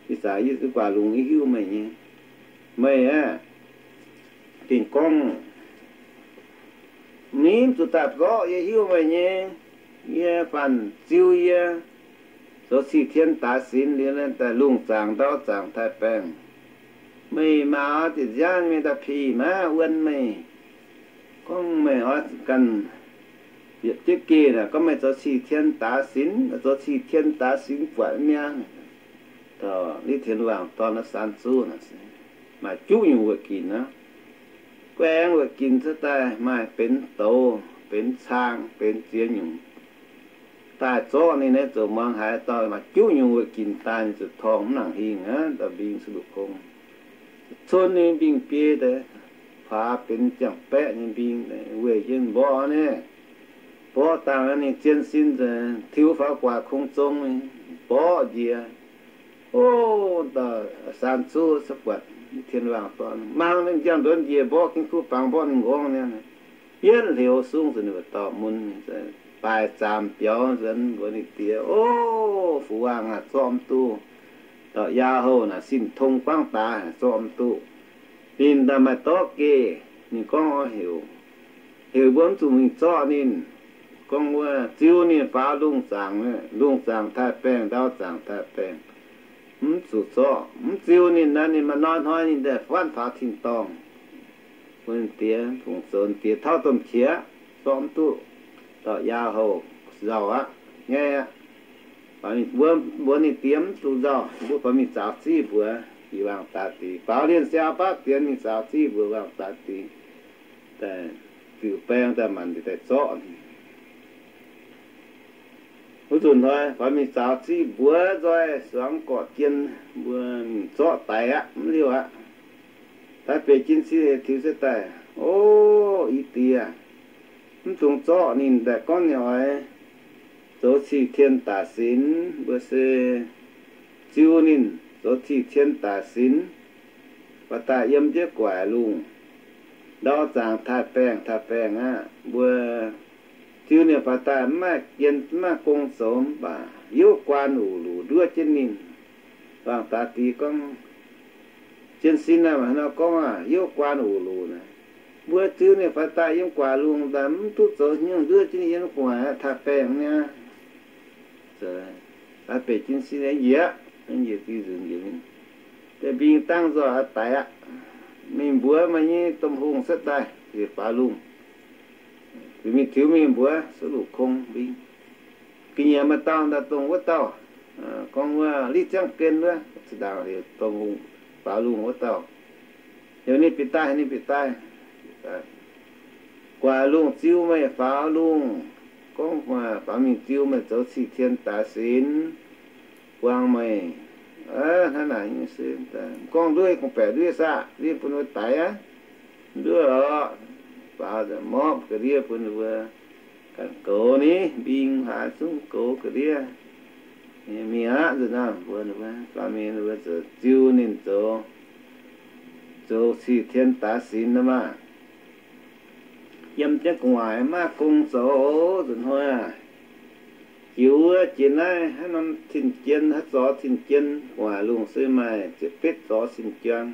Ih zanc yie zuqc guaax lungh, yie hiuv meih nyei. Meih aah, dingc gorngv, ninh mv zuqc daaih zorqv, yie hiuv meih nyei. Yie faanh ziu yie zoux cih tien daix sinx liuz daaih lungh zaangc ndau zaangc taaih-baengh. Meih maah ziepc nziaamv mingh daaih pih maiv wuonv meih. Gorngv meih oix ganh yietc jienv geh naaic, gorngv meih zoux cih tien daix sinx, zoux cih tien daix sinx buatc mi'aqv. Li Tien Waang dorn Saan Zuv maaih juqv nyungc wuoqc ginc aqv. Guaengx wuoqc ginc cuotv daaih maaih benx douz, benx cang, benx ziex nyungc. Daaih zorqv ninh naaiv zoux muangx haaix dauh maaih juqv nyungc wuoqc ginc daaih, ninh zuqc torngv mv nangc hingh aqv. Dauh mbing Su Luc Kong cun ninh mbing biei deix, paaz benx ziangh baeqv nyei mbing, weih jienv mborqv naaiv. Mborqv dangh ninh zien sin nzengc, tiux faaux guaax kungx zong, mborqv njiec. O, dauh Saan Zuv se buatc Tien Waang dorn, mangc ninh m'jangc nduonx njiec mborqv, ginv kuv bangx mborqv ninh m'nqorngv niaa. Yietv hleux sung nzengc, ninh mbuo dorh mun, baaic zaamc biaux nzuonx mbuox ninh diex, O, Fu Waang aah, zorqv mv duqv. Dauh yaac houh naaic sin tong buangv daaih, zorqv mv duqv. Ninh daaih maaih dorv geh, ninh gorngv oix heuc, heuc mbuo mv zuqc mingh zorqv ninh. Gorngv wuov ziu ninh faaux lungh zaangc, lungh zaangc taaih-baengh, ndau zaangc taaih-baengh, mv zuqc zorqv. Mv ziu ninh naaiv, ninh maaih norm hnoi ninh daaih fatv faaux tin-dorngh. Mbuo diex fungc zoux diex tauv domh qiex, zorqv mv duqv. Dauh yaac houh nzauh aqv, nyaiv aqv. Mbuo mbuox ninh diex mv zuqc nzauh, mbuo faaux mingh zaaux zipv mbuox, yie waangh daaih deix faaux lienh siaau baav dienx mingh zaaux zipv mbuox waangh daaih deix, daaih ziux baeng daaih manc deix daaih zorqv ninh. Wuov nzunc hnoi faaux mingh zaaux zipv mbuox nzoih suangx gorqv jien, mbuo mingh zorqv daix aqv, mv liouh aqv. Daaih bieqc jin sin tiux se daaih, O, ih diex, mv dungx zorqv ninh daaih, gorngv ninh oix zoux cih tien daic sinx, mbuo se ziu ninh zoux cih tien daic sinx, baac daaih yiem jienv guaix lungh, ndau zaangc taaih-baengh, taaih-baengh aqv. Mbuo ziu ninh baac daaih mv maaih jien, mv maaih gong zoux, mv baac yov guaan uc luc nduov jienv ninh. Waangh daaix deix gorngv, jien sin naaiv maaih haaix nor gorngv aqv, yov guaan uc luc naaic. Mbuo ziu ninh baac daaih yiem guaix lungh daaih mv duqv zoux hnyouv nduov jienv ninh yiem gu'nguaaic aqv, taaih-baengh niaa. Daaih bieqc jin sin njiec, njiec diuh nzunc njiec mingh. Deix mbing dangv nzoih daic aqv. Mingh mbuox meih nyei domh hungh cuotv daaih, ziouc faaux lungh. Ziouc mingh tiux mingh mbuox Suv Luc Kong mbing. Ga'nyiec maaih dauh daaih dongh wuov dauh, gorngv wuov Li Ziangv Gen wuov, zinh ndaangc heuc domh hungh faaux lungh wuov dauh. Heuc ninh bieqc daaih, ninh bieqc daaih. Guaix lungh ziu meih faaux lungh, gorngv faaux mingh ziu meih zoux cih tien daaix sinx, buang meih. Hnangv naaic, gorngv nduov gorngv-baeqc nduov saah, ndiev bun wuov daic aqv. Nduov oc. Faaux nzengc morpv ga'ndiev bun ninh mbuo ganh goux ni, mbing haaix zungv goux ga'ndiev. Mingh aqv nzunc naaiv mbuo, ninh mbuo faaux mingh, ninh mbuo ziouc ziu ninh zoux, zoux cih tien daaix sinx nor maah. Yiem jienv gu'nguaaic maiv gong zoux nzunc hnoi aac. Jiux wuov jiex naaiv haaix norm tin-jien, haaix zorx tin-jien, gu'nguaaic lungh se maaih ziepc betv zorx tin-juang.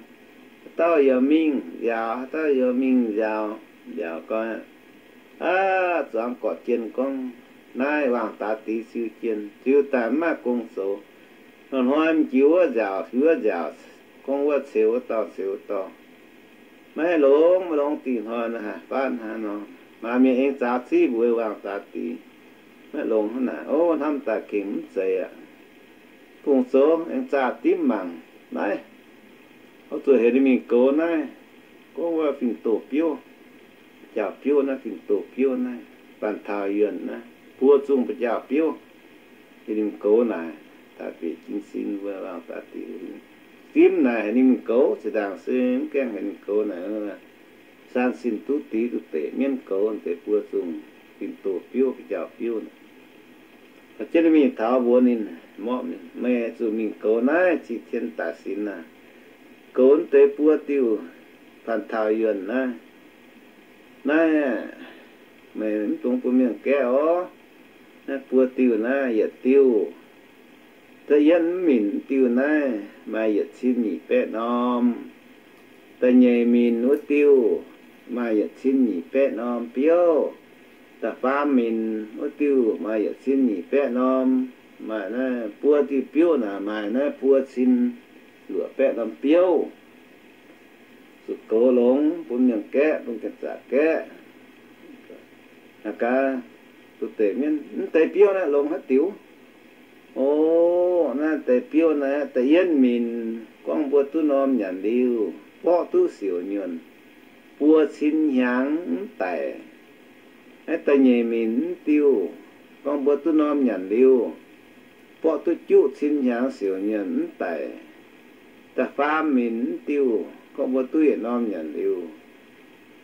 Haaix dauh yaac mingh nziaaux, haaix dauh yaac mingh nziaaux, nziaaux gau. Aav, zuangx gorqv-jien gorngv, naaiv waangh daaix deix ziu jien, ziu daaih mv maaih gong zoux. Hnoi-hnoi m'jiu wuov nziaaux, hiuv wuov nziaaux, gorngv wuov ceux wuov dauh, ceux wuov dauh. Maiv longx, maiv longx, dingc hnoi naaiv haaix faanv hnangv nor. Maaih mienh aengx zaaux ziqv mbuox Waangh Daax Diex, maiv longx hnangv naaic. O, hnamv daaih gengh mv zeiz aqv. Fungc zoux aengx zaah dimv mangc naaiv. Oix zuqc heuc ninh mingh goux naaiv, gorngv wuov fingx-doh biouv, ba'jaauh biouv naaiv, fingx-doh biouv naaiv, banh taux yuonh naaiv, buo zungh ba'jaauh biouv. Heuc ninh mingh goux naaic, daaih bieqc jienv sin mbuo Waangh Daax Diex. Dimv naaic heuc ninh mingh goux, zinh ndaangc se mv gaengh heuc ninh goux naaic, san sin duqv dix duqv deic mienv goux deix buo zungh fingx-doh biouv, ba'jaauh biouv. Jienv ninh mingh taux mbuox ninh, morpv ninh, meih zuqc mingh goux naaiv cih tien daic sinx naaic. Goux deix buo diuh banh taux yuonh naaiv. Naaiv meih mv dungx bun mienh gaeqv orv. Naaiv buo diuh naaiv yietc diuh. Da'yietv mv minc diuh naaiv maaih yietc cin nyic baeqv norm. Da'nyeic minc wuov diuh maaih yietc cin nyic baeqv norm biouv. Da'faam minc wuov diuh maaih yietc cin nyic baeqv norm. Maaih naaiv buo diuh biouv naaic maaih naaiv buo cin luoqc baeqv norm biouv. Zuqc goux longx bun mienh gaeqv, bun ganh zaqc gaeqv. Aa gaax, duqv deix mienv, mv deix biouv naaiv longx haaix diuc? O, naaiv deix biouv naaiv, da'yietv minc gorngv mbuo duqv norm nyanc liuz, mborqv duqv siouc nyuonh, buo cin hnyangx mv daic. Naaiv da'nyeic minc mv diuh, gorngv mbuo duqv norm nyanc liuz, mborqv duqv juqv cin hnyangx siouc nyuonh mv daic. Da'faam minc mv diuh, gorngv mbuo duqv yietc norm nyanc liuz,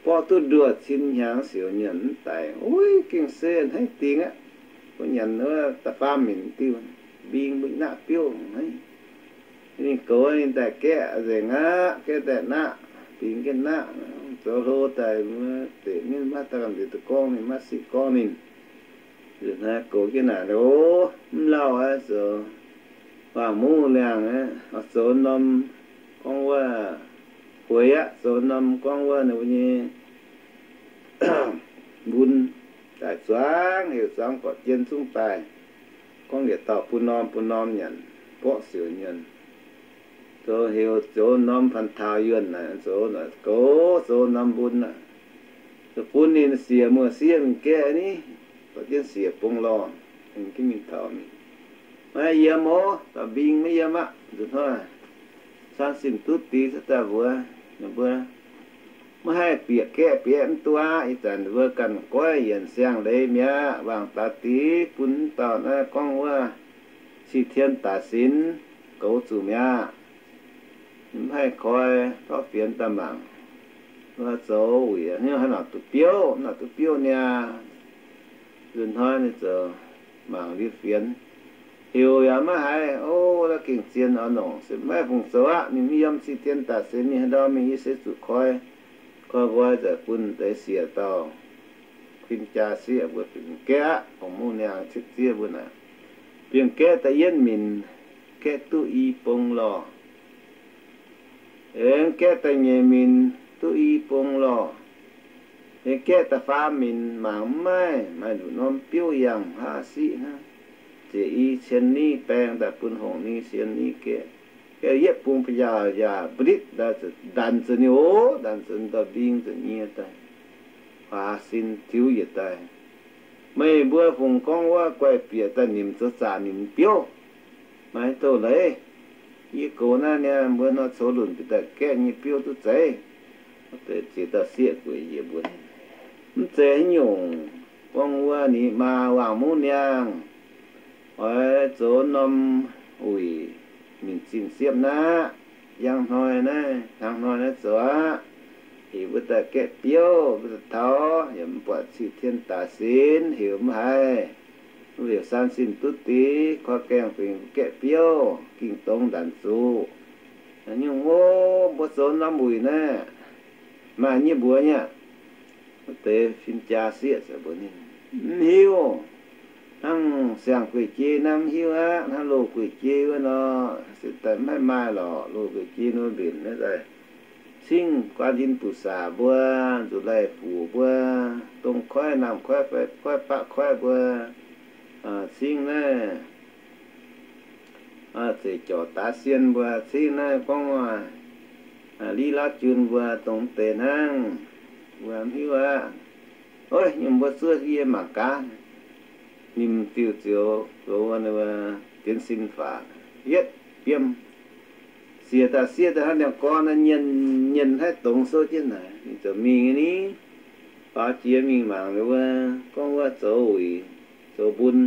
mborqv duqv nduoh cin hnyangx siouc nyuonh mv daic. Uix, gengh se hneiv dingx aqv. Mbuo nyanc wuov da'faam minc diuh, mbing mbuo naqv biouv hnangv. Ninh goux ninh daaih gaeqv nzengc aqv, gaeqv daaih naqv, bingx jienv naqv, zoux hlo daaih, deix mienv maiv daaih gamh nziex duqv gorngv ninh, maiv siqv gorngv ninh. Nzunc hnoi goux jienv naaic, o, mv lauh aqv, zoux Waangh Mungv Liangh aqv, zoux norm gorngv wuov hueix aqv, zoux norm gorngv wuov ninh mbuo nyei mbun daaih zuangx, heuc zuangx gorqv jien zungv daaih, gorngv yietc dauh bun norm bun norm nyanc, mborqv siouc nyuonh. Zoux heuc zoux norm banh taux yuonh naaic, zoux naaic goux zoux norm mbun aqv. Zoux bun ninh siec muoz sieqv mingh gaeqv ni, dorh jienv siec bung lorh, ninh jienv mingh taux mingh. Maiv yiem oc, dauh mbing maiv yiem aqv. Nzunc hnoi san sin duqv dix cuotv daaih mbuox ninh mbuo, maiv haih bieqc gaeqv bieqc mv duqv aqv. Ih zanc mbuo ganh goiv yienc siang-leiz mi'aqv. Waangh daaix dix bun mv dauh naaiv gorngv wuov cih tien daic sinx goux zuqc mi'aqv. Mv haih koi, tov fienx daaih mangc. Zoux wuic haaix norm duqv biouv, norm duqv biouv niaa. Nzunc hnoi ninh zoux mangc liuz fienx, heuc yaac maiv haiz. O, naaiv gengh zien oix nongc, se maiv fungc zoux aqv. Ninh mv yiem cih tien daaih sinx, ninh haaix ndau mingh yie se zuqc koi. Koi nqoi nzengc bun deix siec dauh kuin jaa sieqv mbuo bieqc gaeqv aqv. Fongc Mungv Niangh citv ziev mbuo naaic, bieqc gaeqv da'yietv minc, gaeqv duqv i bung lorh. Aengx gaeqv da'nyeic minc duqv i bung lorh. Aengx gaeqv da'faam minc mangc mv maaih, maaih nduqc norm biouv yangh haav siqv hnangv. Ziec i cien ni baeng daaih bun hongc ni cien ni gaeqv. Gaeqv yietv bung ba'yaauh yaac mba'litv daaih, ndanc zuqc ninh oc, ndanc zuqc ninh dauh mbing zuqc nyie daaih, huaax sin tiux yietc daaih. Meih mbuo fungc gorngv wuov guai-bieqc daaih nimc zoux zaqc nimc biouv, maaih doz-leiz. Yie gox naaiv niaa, mbuo nor coux lunc bieqc daaih gaeqv nyei biouv duqv zeiz. Ziex dauh sieqv gueic njiec mbuox ninh, mv zeiz haaix nyungc. Gorngv wuov ninh maa Waangh Mungv Niangh oix zoux norm wuic minc zinh siepv naaiv, njang hnoi naaiv, hnangv hnoi naaiv zoux aqv. Heuc mbuo daaih gaeqv biouv, mbuo daaih taux yaac mv buatc cih tien daaih sinx, heuc mv haiz. Mv heuc san sin duqv dix, koi gaengh fingx gaeqv biouv, ging dongz ndanc zuqc. Nyungc o, mbuo zoux norm wuic naaiv, maaih nyei mbuox nyei aqv. Wuov deix fin-jaa sieqv mbuox ninh, mv hiuv. Hnangv siang-gueic jei naaiv mv hiuv aqv. Hnangv loz-gueic jei wuov nor, se daaih mv haih maaih lorqc. Loz-gueic jei nor mbenc naaiv daaih cingv guaan in buc saac mbuo, nzuqc laih fuc mbuo, dongh koiv, naamh koiv, faix koiv, baqv koiv mbuo, cingv naaiv zeic jorc daax sien mbuo, cingv naaiv gorngv liv laauv jun mbuo, dongh deix hnangv. Mbuo mv hiuv aqv. Ov, nyungc mbuo zuov yie mangc gaax. Ninh diuh zioux zoux jienv sin faaux, yietv biomv. Siec daaih siev daaih hnangv ndiangx-gorn nyienh nyienh haiv dongz souv jienv naaic, ninh ziouc mingh ni. Faaux jiex mingh mangc wuov, gorngv wuov zoux wuic, zoux mbun.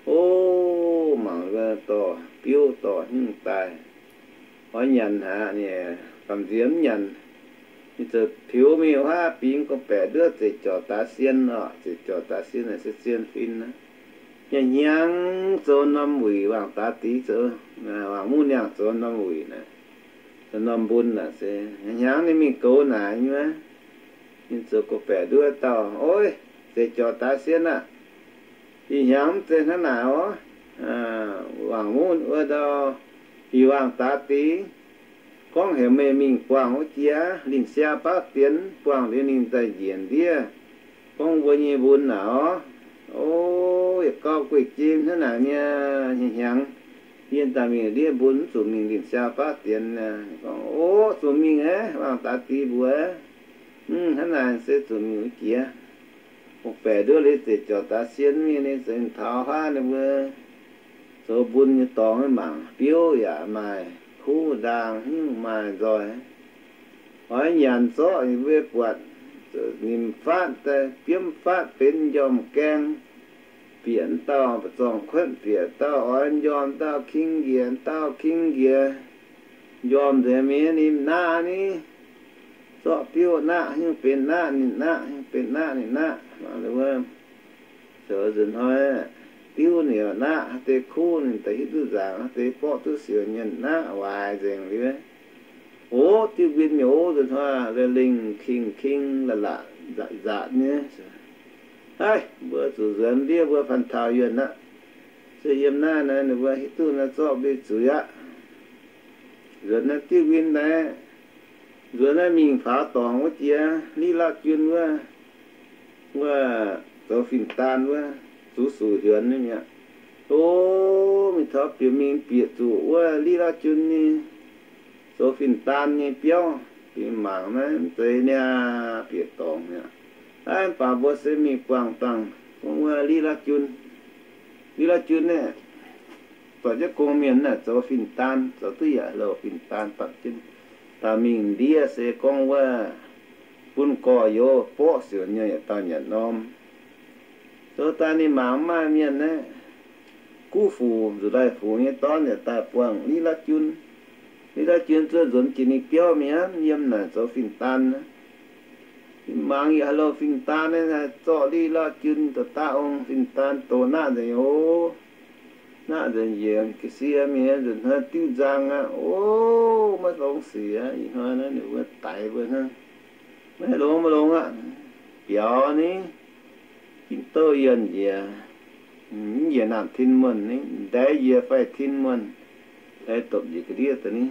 Ov, mangc wuov dorh biouv dorh hnyouv daaih, oix nyanc aqv. Ninh gamh nziex mv nyanc. Ninh ziouc tiux mingh wuov bingx gorngv-baeqc nduov zeix jorc daax sien oc. Zeix jorc daax sien naaic se zien fin aqv. Hnyangx-hnyangx zoux norm wuic, wangc daax dix zoux, wangc muv niangh zoux norm wuic naaic, zoux norm mbun naaic se hnyangx-hnyangx ninh mingh goux naaic nyei. Ninh ziouc gorngv-baeqc nduov dauh, Ov, zeix jorc daax sien aqv. Ih hnyangx mv zeiz hnangv naaic oc. Wangc muv wuov ndau, ih wangc daax dix, gorngv heuc meih mingh buangh wuov jiex linh siaa baav dienx, buangh liuz ninh daaih njiec ndiev gorngv mbuo nyei mbun naaic oc. Ov, yietc gauh gueic jiem hnangv naaic nyei, hnyangx-hnyangx yie daaih mingh ndiev mbun, mv zuqc mingh linh siaa baav dienx. Gorngv, Ov, zuqc mingh aqv, wangc daax dix mbuox. Mv, hnangv naaic se zuqc mingh wuov jiex. Gorngv-baeqc nduov liuz zeix jorc daax sien mingh, ninh ziouc taux haav ninh mbuo zoux mbun nyei dorngx mangc, biouv yaac maaih, kuv ndaang hnyouv maaih nzoih. Oix nyanc zorqv ninh mbuo buatc, nimc faatv daaih, biomv faatv benx njormh gaeng. Bieqc wuov dauh mbu'zorng kuotv, bieqc dauh oix njormh, dauh king njiec, dauh king njiec. Njormh nzengc mingh ninh naqv ni. Zorqv biouv naqv, hnyouv benx naqv ninh naqv, hnyouv benx naqv ninh naqv. Mangc wuov, zoux nzunc hnoi, diuv ninh naqv, haaix deix kuv ninh daaih hiuv duqv nzaangc, haaix deix borqv duqv siouc nyienh naqv, waaic nzengc liuz. Ov, diuv nquin mi'aqv, nzunc hnoi lengh king king la'laqc nzatc nyei. Haiv, mbuo zuqc nzuonx ndiev mbuo fanh taux yuonh aqv. Se yiem naaiv naaiv ninh mbuo hiuv duqv naaiv zorqv mbuo zuiz aqv. Nzuonx naaiv diuv nquin naaiv, nzuonx naaiv mingh faaux dorngx wuov jiex Liqv Lauv Jun wuov, wuov zoux fin-daan wuov, zuqc suc hiuonx nyei mi'aqv. Ov, mingh taux bieqc mingh bieqc zuqc wuov Liqv Lauv Jun nyei zoux fin-daan nyei biauv, bieqc mangc naaiv mv zeiz niaa bieqc dorngx mi'aqv. Aav baac mbuo se mingh buangh dangh gorngv wuov Liqv Lauv Jun. Liqv Lauv Jun naaiv, zoux jienv gong mienh naaic zoux fin-daan, zoux duqv yaac louh fin-daan bapv jienv. Daaih mingh ndiev se gorngv wuov bun gorx-youz borqv siouc nyei yietc dauh nyanc norm. Zoux daaih ninh mangc mv maaih mienh naaiv, guv fuc nzuqc laih fuc nyei dorn yaac daaih buangh Liqv Lauv Jun. Liqv Lauv Jun zuov nzuonx jiex ninh biauv mi'aqv, yiem naaic zoux fin-daan. Ninh mangc yaac haaix louh fin-daan naaiv, zorqv Liqv Lauv Jun daaih daav ong, fin-daan doz naqv nzengc oc. Naqv nzengc njiec ga'sie mingh nzunc hnoi diuv nzang aqv. Ov, maiv longx sic aqv. Ih hnoi naaiv ninh mbuo daix mbuo hnangv. Maiv longx, maiv longx aqv. Biaux ni, ginv douh yienh njiec, mv njiec naamh tin muonh ni, ndaix njiec faix tin muonh, daaih dopc njiec ga'ndiev daaih ni.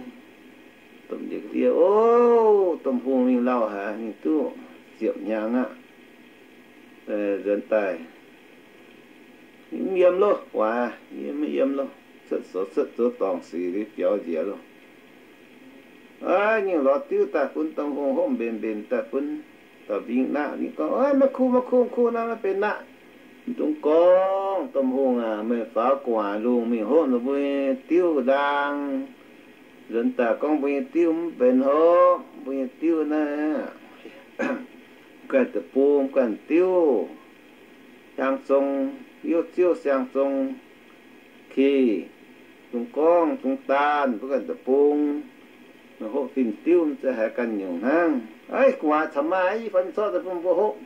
Dopc njiec ga'ndiev, ov, domh hungh mingh lauh haic, mingh duqv ziepc hnyangx aqv. Nzuonx daaih, mv yiem loh, guaax, yie maiv yiem loh, cuotv zoux, cuotv zoux dorngc sic liuz biaux njiec loh. Aav, nyungc lorz diuv daaih bun domh hungh hopv mbenc mbenc daaih bun dauh mbing naqv. Ninh gorngv, Aav, maiv kuv, maiv kuv, maiv kuv, naaiv maiv benx naqv. Mv dungx gorngv, domh hungh aac, meih faaux gu'nguaaic lungh mingh hopv ninh mbuo nyei diuv ndaang. Nzuonx daaih gorngv mbuo nyei diuv mv benx hopv, mbuo nyei diuv naaiv, mv gaengh deic-bung, mv gaengh diuv, siang zong, youv ziouv siang zong, ki, dungx gorngv dungx daanh, mv gaengh deic-bung. Meih hopv fin-diuv mv zeiz haiz ganh nyungc hnangv. Aav, gu'nguaaic caux maaih i fai zorqv daaih bun mbuo hopv.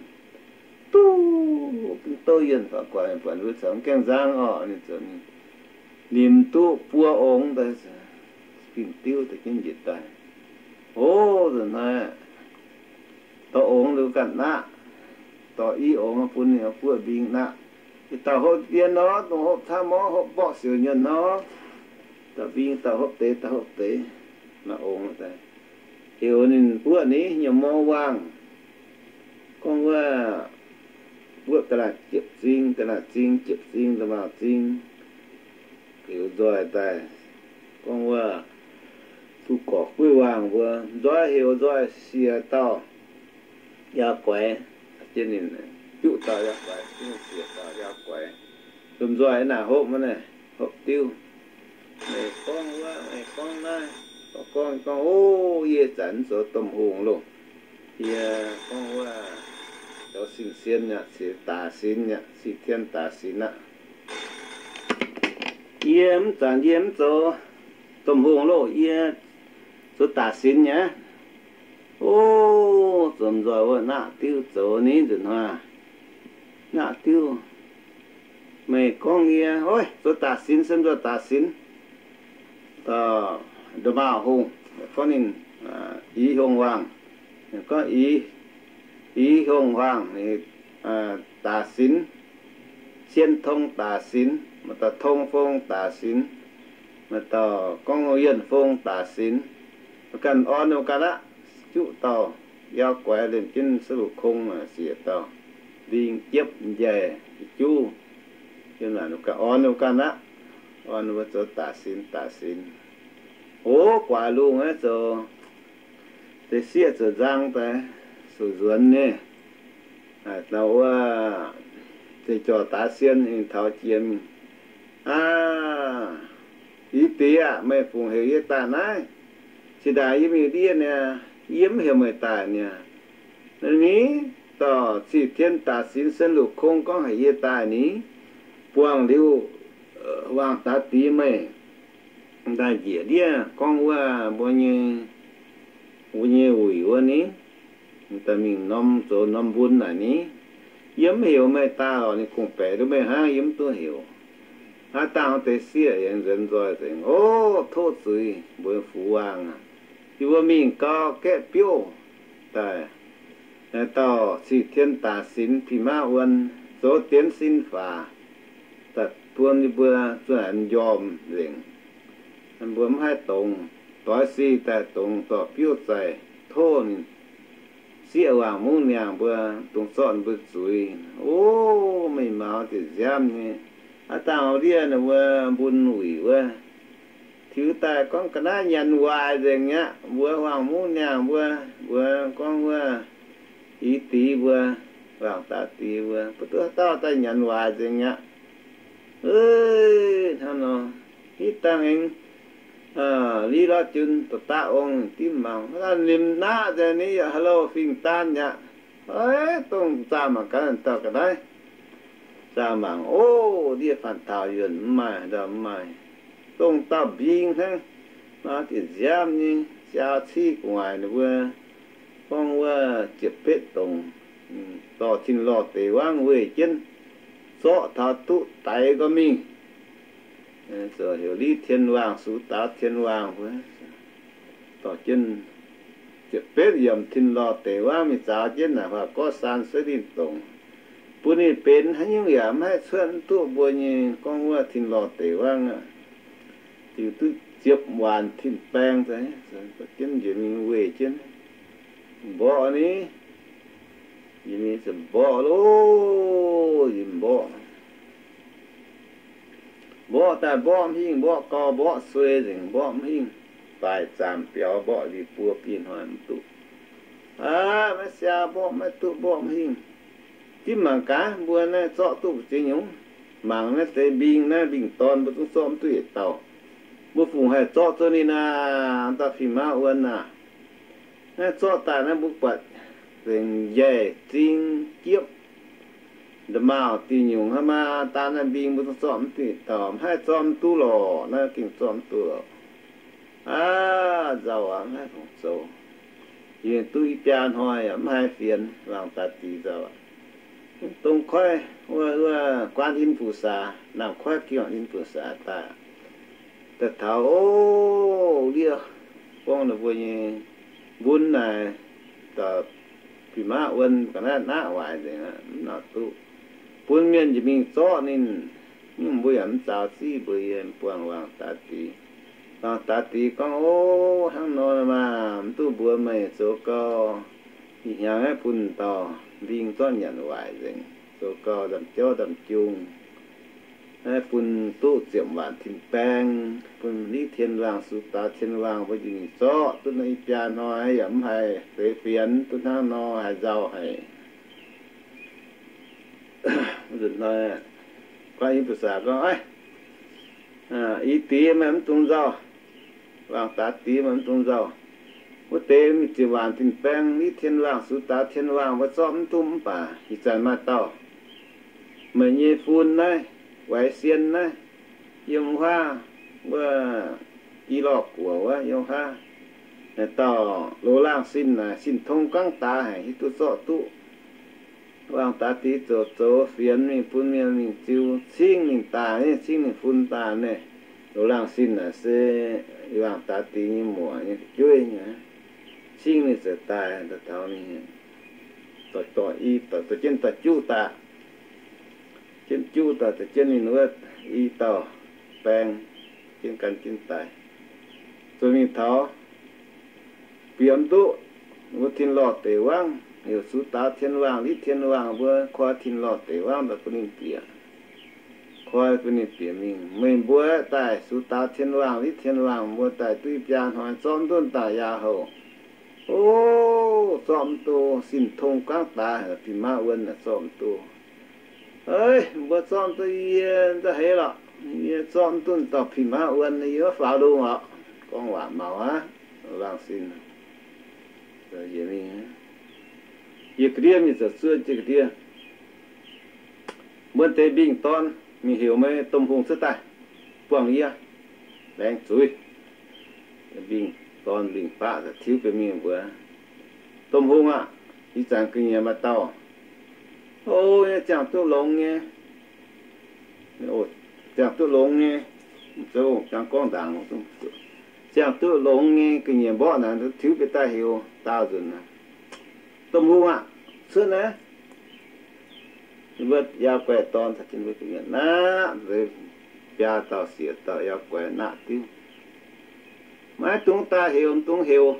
Duqv, bun douh yienh faaux guaax buatc mbuo caux mv gaengh nzang orqc. Ninh ziouc nimc duqv buo ongx daaih, fin-diuv daaih jienv njiec daaih. Ov, nzunc hnoi dorh ongx liuz ganh naqv, dorh i ongx bun ninh buoqv mbing naqv. Yietc dauh hopv dien nor, dongh hopv camv orv, hopv mborqv siouc nyienh nor, dauh mbing dauh hopv deix, dauh hopv deix. Maaih ongx daaih heuc ninh buoqv ni nyei mor waangh. Gorngv wuov, buoqv ga'naaiv jiepc zing, ga'naaiv zing, jiepc zing, da'maauh zing. Heuc nzoih daaih, gorngv wuov, duqv gorqv guiv waangh mbuo, nzoih heuc nzoih siex dauh, yaac guaix, jienv ninh, juqv dauh yauv guaix, juqv siec dauh yauv guaix. Lomh nzoih naaic hopv maiv naaic, hopv diuv. Meih gorngv wuov, meih gorngv naaiv, gorngv, gorngv, O, yie zanc zoux domh hungh loh. Yie gorngv wuov, zoux sin-sien aqv, ciex daaih sin aqv, cih tien daaih sin aqv. Yie mv zanc yie mv zoux domh hungh loh, yie zoux daaih sin aqv. O, lomh nzoih wuov naqv diuv zoux ni nzunc hnoi. Naqv diuv, meih gorngv yie, oi, zoux daaih sin, se zoux daaih sin. Dauh nda'maauh hungh, gorngv ninh, Ix Hiongh Huaang, gorngv Ix, Ix Hiongh Huaang, daaih sin, Cien Tong daaih sin, maaih dauh Tong Fong daaih sin, maaih dauh gorngv Yienh Fong daaih sin, ganh orn ganh aqv, juqv dauh yauv guaix liemh jienv Sun Lukong siec dauh mbing jiepv njaih juv, ganh orn ganh aqv, orn mbuo zoux daaih sin daaih sin. O, guaax lungh aeqv, zoux deix sieqv zoux nzang daaih, zoux nzuonx nyei. Wuov, deix jorc daaih sien ninh taux jiex mingh, Aav, Ix Deix aah, meih fungc heuc yie daaih naaiv? Cingx daaih yie mingh ndiev niaa, yie mv heuc meih daaih niaa. Naaiv ni, dorh cih tien daaih sin, Sun Lukong gorngv heuc yie daaih ni. Buangh liuz, Waangh Daaix Dix meih daaih njiec ndiev gorngv wuov mbuo nyei, mbuo nyei wuic wuov ni, daaih mingh norm zoux norm mbun naaic ni. Yie mv heuc meih daaih lorqc, ninh kungx-baeqc duqv meih hnangv, yie mv duqv heuc. Hnangv dangh deix sieqv aengx nzuonx nzoih nzengc, O, tov zuiz mbuo fux waangh aqv. Yie mbuo mingh gau gaeqv biouv daaih, dauh cih tien daaih sinx pin maiv wuon, zoux dienx sin faaux, daaih bun yie mbuo zunh njormh nzengc. Mbuo mv haih dongz, doix si daaih dongz dorh biouv zaih tov ninh. Sieqv waangc mungv niangh mbuo dongh zorqv mbuo zuiz. O, meih mauz diex nziaamv nyei. Aav dangh ndiev ninh mbuo mbun wuic wuov, tiux daaih gorngv ga'naaiv nyanc waaic nzengc aqv. Mbuo waangc mungv niangh mbuo, mbuo gorngv wuov Ix Deix mbuo, Waangh Daaix Deix mbuo, mv duqv haaix dauh daaih nyanc waaic nzengc aqv. Hnangv nor, hitv dangh aengx liz lorz jun da'daqv ong dimv mangc, ninh mv naqv nzengc, ninh yaac haaix louh fingx daan aqv. Dongh zaah mangc gaax dauh ga'naaiv. Zaah mangc, o, ndiev faanh taux yuonh mv maaih, ndau mv maaih. Dongh dauh mbing hnangv, maaz diex nziaamv nyei, siaau civ gu'nguaaic ninh mbuo gorngv wuov ziepc betv dongc, dorh tin lorh deix wangv weih jienv, zorqv taux duqv daix nqoi mingh. Zoux heuc Li Tien Waangh, Sux Daaux Tien Waangh mbuo, dorh jienv ziepc betv yiemc tin lorh deix wangv mingh zaaux jienv naaic huaax gorqv saan sueiv linh dongc, bun ninh benx haaix nyungc yaac mv haih cuotv mv duqv mbuo nyei gorngv wuov tin lorh deix wangv aqv. Ziux duqv ziepc waanc tin-baeng, jienv njiec mingh weih jienv mborqv ni. Yie mingh mborqv loh, yie mborqv, mborqv daaih mborqv mv hingh, mborqv gau mborqv suei nzengc, mborqv mv hingh, daaih zaamc biaux mborqv liuz buo biei hnoi mv duqv. Aav, maiv siaa, mborqv maiv duqv, mborqv mv hingh. Dimv mangc gaax mbuo naaiv zorqv duqv ziex nyungc. Mangc naaiv deix mbing, naaiv mbing-dorn mbuo zungv zorqv mv duqv yietc dauh. Mbuo fungc haih zorqv duqv ninh aac, dauh fih maauv wuon aac. Naaiv zorqv daaih naaiv mbuo buatc nzengc njaih zing jiepv, nda'maauh diuh nyungc hnangv maa, daan naaiv mbing mbuo zungv zorqv mv duqv yietc dauh, mv haih zorqv mv duqv lorqc, naaiv gengh zorqv mv duqv lorqc. Aav, nzauh aqv, mv haih fungc zoux. Yie duqv i biaa hnoi yaac mv haih fienx, Waangh Daaix Dix nzauh aqv. Dongh koiv wuov, wuov Guan In Fu Saax, Naamh Koiv Ging Guan In Fu Saax daaih, daaih taux, o, ndiev gorngv ninh mbuo nyei mbun naaic, dauh fih maauv wuon ga'naaiv naqv waaic nzengc aqv, mv nor duqv bun mienh njiec mingh zorqv ninh. Mv, mbuo yaac mv zaux zingh mbuo yie buangh Waangh Daaix Dix. Waangh Daaix Dix gorngv, O, hnangv nor maah, mv duqv mbuox meih, zoux gau, ih hnyangx aeqv, bun dauh mbing zorqv nyanc waaic nzengc, zoux gau ndamv-jauv ndamv-jung, aeqv, bun duqv ziepc waanc tin-baeng, bun Li Tien Waangh, Sux Daaux Tien Waangh mbuo njiec mingh zorqv duqv naaiv i biaa hnoi, yaac mv haih feix fienx, duqv hnangv nor haaix nzauh haic. Hnoi guaatv yie bu saax gorngv, Ih diex meih mv dungx nzauh, waangh daax diex meih mv dungx nzauh. Wuov deix mingh ziepc waanc tin-baeng, litv tien waangh, sux daax tien waangh, mbuo zorqv mv duqv mv baac ih zanc maaih dauh meih nyei fun naaiv, waix sien naaiv, yiem huaav wuov i lorh guoc wuov yiem huaav, dauh loz-laangh sin naaic, sin tong gangv daax haic, hiuv duqv zorqv duqv. Waangh daax diex zoux zoux fienx mingh bun mienh mingh ziux, cingv ninh daaih, cingv ninh fun daaih naaic. Loz-laangh sin naaic se waangh daax diex nyei muoc nyei fu'jueiv nyei. Cingv ninh ziouc daaih, daaih taux ninh dorh i, dorh jienv dauh juqv daaih, jienv juqv daaih, dorh jienv ninh wuov i dauh baeng, jienv gan jienv daaih, zuqc mingh taux bieqc mv duqv wuov tin-lorh deic wangv, heuc sux daax tien waangh, litv tien waangh mbuo koi tin-lorh deic wangv daaih bun ninh bieqc. Koi bun ninh bieqc mingh. Meih mbuo daaih sux daax tien waangh, litv tien waangh mbuo daaih duqv biaa hnoi, zorqv mv duqv daaih yaac houc. O, zorqv mv duqv, sin tong gangv daax, pin mav wuon, zorqv mv duqv. Eix, mbuo zorqv mv duqv, yie nzauh heix lorqc. Yie zorqv mv duqv dauh pin mav wuon, yie maiv faaux lungh lorqc. Gorngv waac maux aqv, laangh sin. Yie ga'ndiev mingh zoux zuov jienv ga'ndiev. Mbuo deix mbingh dorn mingh heuc meih domh hungh cuotv daaih buangh yie, laengz zuiz. Mbingh dorn mbingh faqv tiuv bieqc mingh mbuox domh hungh aah, ih zanc ga'nyiec maaih dauh, o, nyei ziangh duqv longx nyei, ziangh duqv longx nyei, zoux jangx gorngv ndaangc, ziangh duqv longx nyei ga'nyiec mborqv naaic tiuv bieqc daaih heuc daauh nzunc. Domh hungh aah, cuotv naaiv. Mbuo yaac guaix dorn caux jienv mbuo ga'nyiec naqv, biaa dauh sieqv dauh yaac guaix naqv diuv. Maiv dungx daaih heuc, dungx heuc.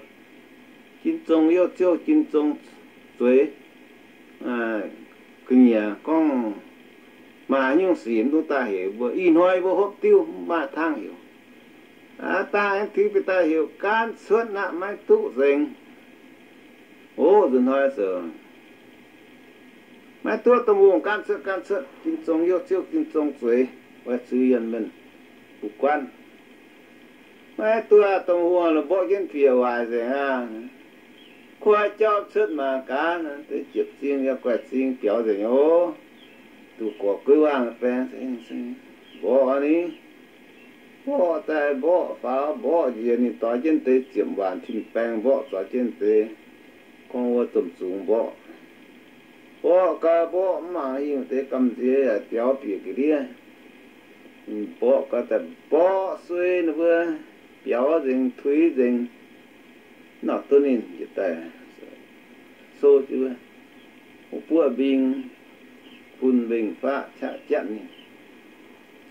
Jin zong youh ziouv, jin zong zueiz, ga'nyiec gorngv maaih nyungc sic mv dungx daaih heuc mbuo. Ih hnoi mbuo hopv diuv mv maaih tangv heuc. Aav dangh aengx tiuv bieqc daaih heuc gaanv cuotv naqv, maiv duqv nzengc. O, nzunc hnoi zoux maiv duqv, domh hungh gaanv cuotv, gaanv cuotv, jin zong youh ziouv, jin zong zueiz, oix zuiz yienh mienh, bu guanv. Maiv duqv, domh hungh la'mborqv jienv bieqc waaic nzengc aqv. Koi jauv cuotv mangc gaax, deix ziepc zing yaac guaix zing biaux nzengc oc. Duqv gorx gueiv waangh baeng, mborqv ni, mborqv daaih mborqv faaux mborqv njiec, ninh doix jienv deix ziepc waanc tin-baeng mborqv, zoix jienv deix gorngv wuov domh zungx mborqv. Mborqv gau mborqv mv mangc hingh deix gamh nziex yaac biaux bieqc ga'ndiev. Mborqv gau daaih mborqv suei ninh mbuo biaux nzengc, tuix nzengc. Nor duqv ninh njiec daaih sou jienv wuov buoqv mbing, bun mbing faqv qaqv jatv ninh.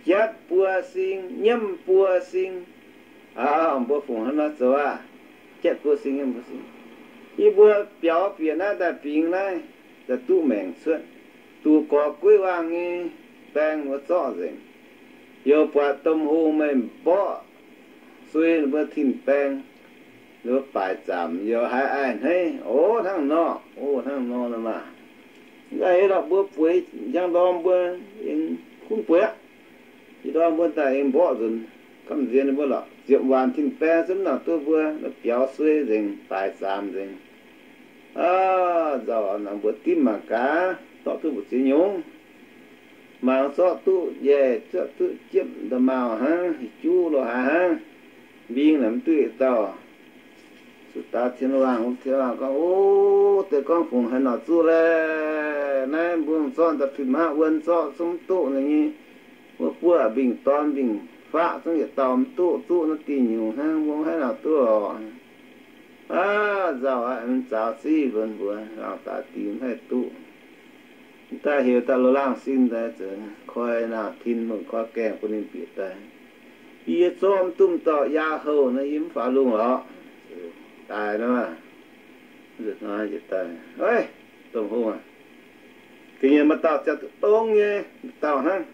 Jatv buo sing, nyiemv buo sing. Aa, mbuo fungc hnangv nor zoux aqv. Jatv buo sing, nyiemv buo sing. Yie mbuo biaux bieqc naaiv daaih bingx naaiv, daaih duqv maengc cuotv. Duqv gorx gueiv waangh nyei baeng mbuo zorqv nzengc. Youc buatc domh hungh meih mborqv suei ninh mbuo tin-baeng, ninh mbuo baaic zaamc, youc haiz aiv hneiv, o, hnangv nor, o, hnangv nor maah. Nzauh heix lorqc, mbuo bueix njang ndorm mbuo aengx kunv bueix aqv. Ih ndorm mbuo daaih aengx mborqv nzunc, gamh nziex ninh mbuo lorqc, ziepc waanc tin-baeng zungv nor duqv mbuo biaux suei nzengc, baaic zaamc nzengc. Aa, nzauh, mbuo dimv mangc gaax, zorqv duqv mbu'ziex nyungc. Mangc zorqv duqv njaih, zorqv duqv jiepv nda'maauh hnangv, juv lo haaix hnangv. Mbing naaic mv duqv yietc dauh. Zuqc daaih tien waangh, tien waangh gorngv, O, deix gorngv fungc haaix nor zuqv laeh. Naaiv mbuo zorqv daaih fih hnangv wuon zorqv zungv mv duqv ninh nyei. Wuov buoqv mbing dorn mbing faqv zungv yietc dauh mv duqv, zuqv naaiv diuh nyungc hnangv, mbuo haaix nor duqv lorqc. Aav, nzauh aqv, mv zaaux ziqv mbuo, mbuo laangh daaih dingx mv haih duqv. Daaih heuc daaih loz-laangh sin daaih zoux koi naamh tin mengh koi gaengh bun ninh bieqc daaih. Yie zorqv mv duqv dauh yaac houh naaiv, yie mv faaux lungh lorqc. Daaih nor, nzunc hnoi njiec daaih, Eix, domh hungh aac, ga'nyiec maaih dauh ziangh duqv longx nyei dauh hnangv.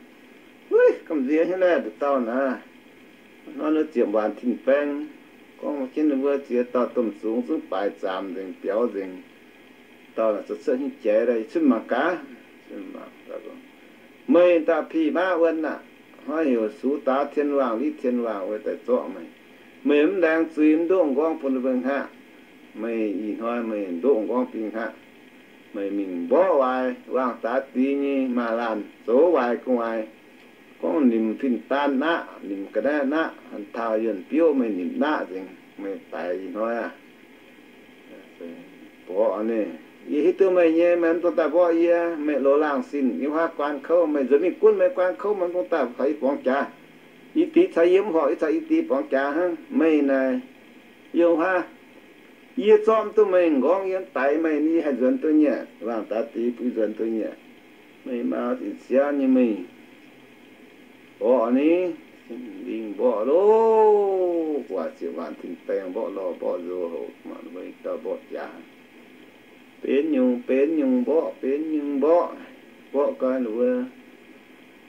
Eix, gamh nziex nyei laeh, nduqc dauh naaic. Hnoi nor ziepc waanc tin-baeng, gorngv jienv ninh mbuo ziex dauh domh zungx zungv baaic zaamc nzengc, biaux nzengc. Dauh naaic cuotv hingv jaiz daaih, yie cuotv mangc gaax. Cuotv mangc gaax, Meih dauh pih maauv wuon aac, hnoi heuc sux daaux tien waangc, litv tien waangc wuov daaih zorqv meih. Meih mv laengz zuiz, mv ndoqv m'nqorngv bun ninh mbuo hngaqv. Meih ih hnoi meih ndoqv m'nqorngv bun hngaqv. Meih mingh mborqv waaic waangh daaix dix nyei maaz-laanh, zoux waaic gu'nguaaic, gorngv nimc fin-daan naqv, nimc ga'naaiv naqv, taux yuonh biouv meih nimc naqv nzengc, meih daic ih hnoi aqv. Mborqv ninh, yie hiuv duqv meih nyei, meih mv dungx daaih mborqv yie. Meih loz-laangh sin, yie huaav guaan kouv, meih nzuonx mingh gunv meih guaan kouv, meih mv dungx daaih caux yie borngz jaax. Yie dic caux yie mv horpc, yie caux yie dic borngz jaax hnangv. Meih naaic yiem huaav, yie zorqv mv duqv meih m'nqorngv, yie mv daix meih, yie haih nzuonx duqv nyei aqv. Waangh daaix dix bun nzuonx duqv nyei aqv. Meih maaz ziepc nziaamv nyei meih mborqv ni, mingh mborqv loh, gu'nguaaic ziepc waanc tin-baeng mborqv lorh mborqv nzox houc, mangc mbuo dauh mborqv jaax. Benx nyungc benx nyungc mborqv, benx nyungc mborqv, mborqv gau ninh mbuo,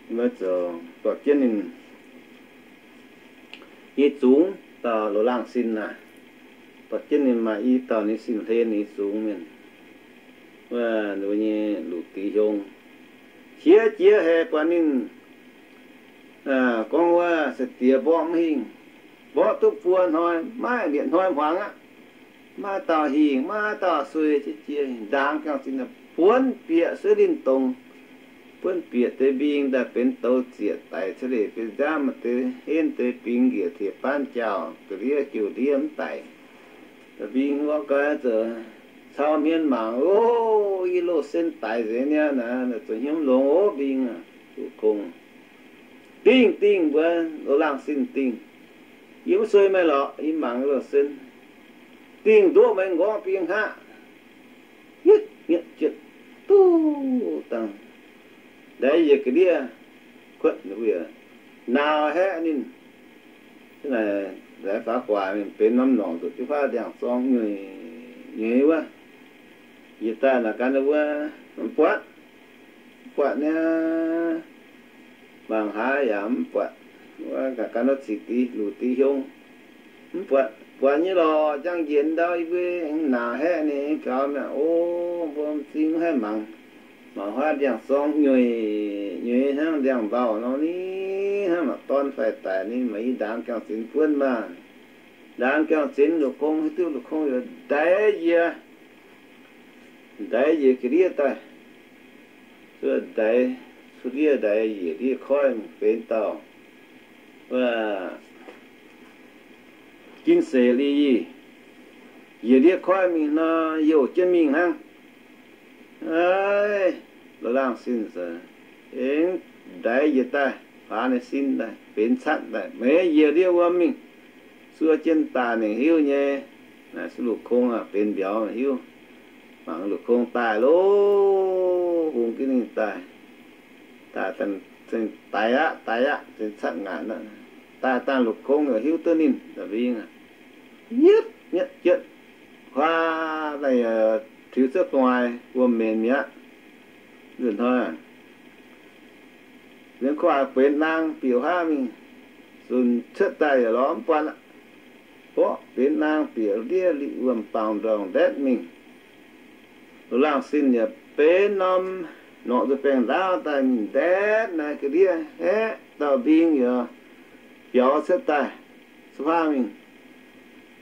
ninh mbuo zoux buatc jienv ninh nyei zungx dauh loz-laangh sin naaic, buatc jienv ninh maaih i dauh ninh sin hlen nyei zungx mienh, wuov ninh mbuo nyei luc dix hiong, qiex jiez haic buatc ninh gorngv wuov sai-diex mborqv mv hingh, mborqv duqv buo hnoi maiv liepc hnoi hmuangx aqv. Maiv dauh hingh, maiv dauh suei, qiex jiez ndaangc gaengh zinh buonv bieqc suiv linh dongz. Buonv bieqc deix mbing daaih benx douz zieqc daic, ca'leiz benx nziaamv maaih deix henv deix bingx njiec tiex baanv jauh, ga'ndiev jiuv ndiev mv daic. Mbing mborqv gau zoux cau hmien mangc, o, yie loz-sen daic nzengc niaa, naaiv zoux hnyouv longx ov mbing aac, duqv kongx. Dingh dingh mbuo, loz-laangh sin dingh. Yie mv suei meih lorqc, yie mangc loz-sen. Dingh ndoqv meih m'nqorngv bing hngaqv. Yietv nyietv jietv duqv dangh ndaix yiec ga'ndiev kuotv, nauz haeqv ninh. Laengz faaux guaax mingh benx norm norqc nzuqc jienv faaux ndiangx-zorng nyueic nyueic wuov. Yietc daaih naaic gan wuov, mv buatc, mv buatc niaa. Mangc haaix yaac mv buatc. Wuov ganh gan wuov ziqc div luc div hiong, mv buatc, buatc nyei lorqc. Njang njiec ndau yie mbuo nauz haeqv ninh gaux mi'aqv. O, mbuo m'zing mv haih mangc. Mangc huaav ndiangx-zorng nyueic nyueic hnangv ndiangx-mbaauh nor ni, hnangv mangc dorn faix daic ni. Maaih i ndaangc gaengh zinx buonv maah. Ndaangc gaengh zinx, lungh kong hiuv duqv lungh kong yaac ndaix yie, ndaix yiec ga'ndiev daaih. Cuotv ndaix, cuotv ndiev ndaix yiec ndiev koiv mingh benx dauh wuov gin seix li yie. Yiec ndiev koiv mingh nor, youh jienv mingh hnangv. Aav, loz-laangh sin se aengx ndaix yiec daaih, faaux ninh sin daaih, benx catv daaih, meix yiec ndiev wuom mingh, zuov jienv daaih mingh hiuv nyei. Naaic se lungh kong aac, benx mbiauz hiuv. Mangc lungh kong daaih loh, hungx jienv ninh daaih. Daaih, daix aqv, daix aqv, zengx catv ngaanc aqv. Daaih dangh lungh kong yaac hiuv duqv ninh, da'mbing aac, yietv nyietv jietv, huaav daaih yaac tiux cuotv gu'nguaaic wuom-menx mi'aqv. Nzunc hnoi liemh gu'nguaaic benx naang bieqc huaav mingh, zunc cuotv daaih yaac lorz mv buatc aqv. Mborqv benx naang bieqc ndiev liqc wuom-baangc ndorngc ndetv mingh. Loz-laangh sin yaac benx norm norqc nzuih baengh ndaauv daaih mingh ndetv naaiv ga'ndiev haeqv dauh mbing yaac biaux cuotv daaih. Cuotv huaav mingh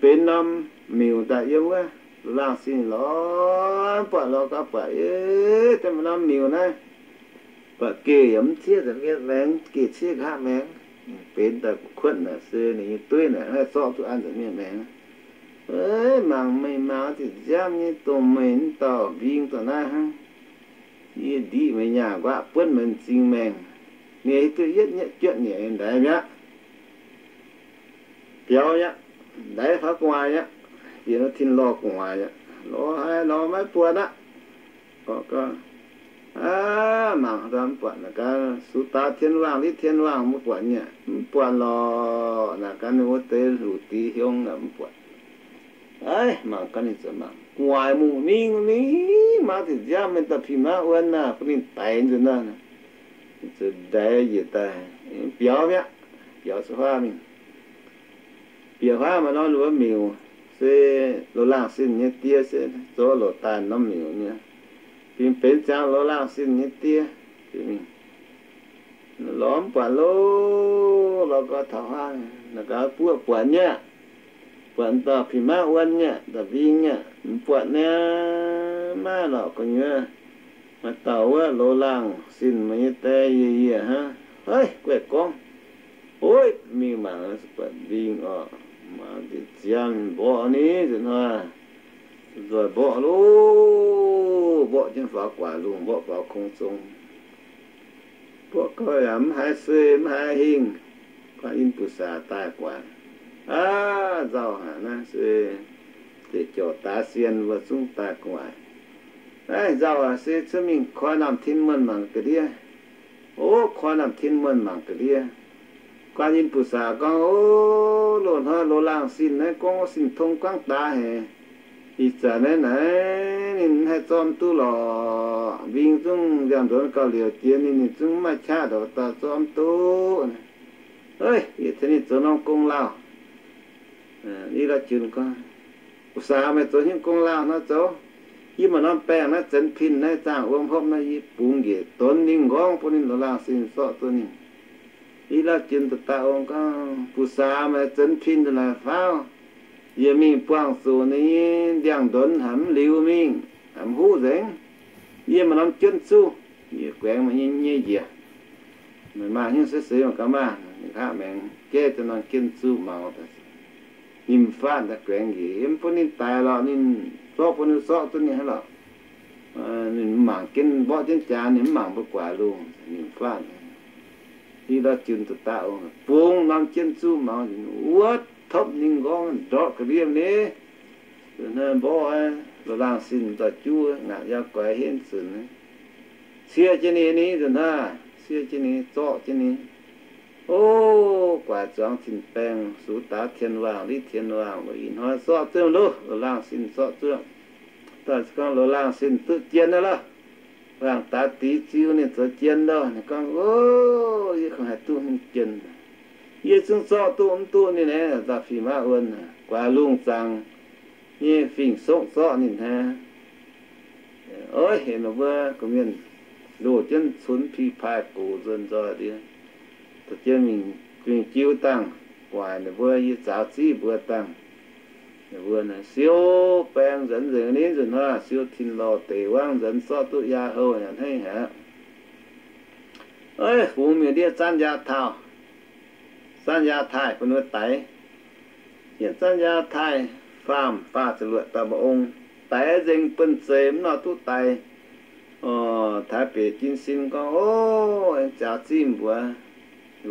benx norm miuc daaih yiem wuov. Loz-laangh sin lorz mv buatc, lorz gau buatc, e, da'maah norm miuc naaiv. Buatc geh yaac mv ciev nza'hmien maengx, geh ciev nqa'haav maengx. Benx daaih kuotv naaic se ninh nyei dueiv naaic haih zorqv duqv an nza'hmien maengx. Mangc meih maaz ziepc nziaamv nyei, dongh meih mv dauh mbing dongh naaiv hnangv. Yie ndiqv meih nyaah nquaqv buonv meih m'zing maengh. Ninh hiuv duqv yietv nyietv juotv nyei ndaix mi'aqv. Biaux mi'aqv. Ndaix faaux gu'nguaaic mi'aqv. Bieqc tin lorh gu'nguaaic mi'aqv. Lorz haaix lorz maiv buatc aqv. Aav, mangc mv buatc naaic gaax, sux daaux tien waangh litv tien waangh maiv buatc nyei. Mv buatc lorqc. Naaic gaax ninh wuov deix luc dic hiong mv buatc. Aav, mangc gaax ninh zoux mangc gu'nguaaic mungh mingh ni, maaz ziepc nziaamv mienh dauh pin maaiv wuonv naaic, bun ninh daix nzunc naaiv. Ninh zoux ndaix njiec daaih, biaux mi'aqv. Biaux cuotv huaav mingh. Bieqc huaav maaih norm ninh mbuo miuc, se loz-laangh sin nyei die se zoux loc daaih norm miuc nyei. Bingx benx ziangx loz-laangh sin nyei die. Mingh Lorz mv buatc loh, lorz gau taux haav, naaic gaax buov buatc nyei aqv. Buatc dauh pin maiv wuonv nyei aqv, dauh mbing nyei aqv, mv buatc nyei, maiv lorqc gu'nyuoz. Maaih dauh wuov loz-laangh sin meih nyei die yie yie hnangv. Haiv, guaih gorngv, oix mingh mangc buatc mbing oc. Mangc njiec ziangx mborqv ni nzunc hnoi, nzoih mborqv loh, mborqv jienv faaux guaax lungh, mborqv faaux kong zong. Mborqv gau yaac mv haiz sueih mv haiz hingh. Guan in bu saax daaih guaax, aav, nzauh haic naaiv se deix jouc daaix sien mbuo zungv daaih gu'nguaaic. Aav, nzauh aac, se cuotv mingh koi naamh tin muonh mangc ga'ndiev. Ov, koi naamh tin muonh mangc ga'ndiev. Guan in bu saax gorngv, ov, loz-hnoi loz-laangh sin naaiv gorngv sin tong guangv daaix haic. Ih zanc naaiv naaic ninh mv haih zorqv mv duqv lorqc. Mbing zungv ndiangx-ndonx gauh liouc jiex ninh, ninh zungv mv maaih qaqv ndongc dauh zorqv mv duqv. Ov, yie tengx ninh zoux norm gong lauh. Li Lauv Junc gorngv, bu saax meih zoux hnyouv gong lauh nor zoux. Yie maaih norm baengh naaiv, zenx pin naaiv, zaangh wuom hopv naaiv, yie bungx njiec donx ninh nqorngv bun ninh loz-laangh sin zorqv duqv ninh. Li Lauv Junc daaih ong gorngv, bu saax meih zenx pin nduqc naaic faaux, yie mingh buangh zuqc ninh nyei ndiangx-ndonx haic mv liuz mingh, haic mv huv nzengc. Yie maaih norm jienv zuqv, yie guaengx meih nyei njiec. Meih maaih hnyouv se seix mangc gaax maah. Ninh hnangv maengx jaiv daaih norm jienv zuqv maux daaih, ninh mv faatv daaih guaengx njiec, yie mv bun ninh daic lorqc, ninh zorqv bun ninh zorqv duqv ninh hnangv lorqc. Ninh mv mangc jienv mborqv jienv jaax, ninh mv mangc mbuo guaax lungh, ninh mv faatv. Li Lauv Junc daaih ong, bungx norm jienv zuqv maux, wuov topv ninh nqorngv ndortv ga'ndiev ni. Nzunc hnoi mborqv loz-laangh sin dorh juv ngaatc yaac guaix henv zunc. Cie jienv ninh ni nzunc hnoi, cie jienv ninh, zorqv jienv ninh. O, guaax zuangx zinh baeng, sux daaux tien waangc, liv tien waangc, ih hnoi zorqv zuqv loh, loz-laangh sin zorqv zuqv. Daaih gorngv loz-laangh sin duqv jien naaiv loh. Waangc daaix dix ziu ninh zoux jien loh. Ninh gorngv, o, yie kungx haih duqv hmz jien. Yie zungv zorqv duqv mv duqv ninh aeqv, dauh fih maiv wuonv, guaax lungh zaangc nyei fingx-sokv zorqv ninh hnangv. Oix heuc ninh mbuo gorqv-mienh loz jienv cunx pih paaih gox nzuonx nzoih ndiev, dorh jienv mingh jiu dangh, guaaic ninh mbuo, yie zaaux ziqv mbuo dangh. Ninh mbuo siou baeng nzuonx nzengc ni nzunc hnoi, siou tin lorh deic wangv nzuonx, zorqv duqv yaac houh yaac hneiv haic. Oix fungx mingh ndiev Zanv Yaauh Taaih, Zanv Yaauh Taaih bun wuov daix. Yietc Zanv Yaauh Taaih faam faah ziepc luoqc dauh mba'ong, daix nzengc buonv-zeic mv nor duqv daix. Taaix Beic Jin Sin gorngv, o, aengx ziaux ziqv mbuox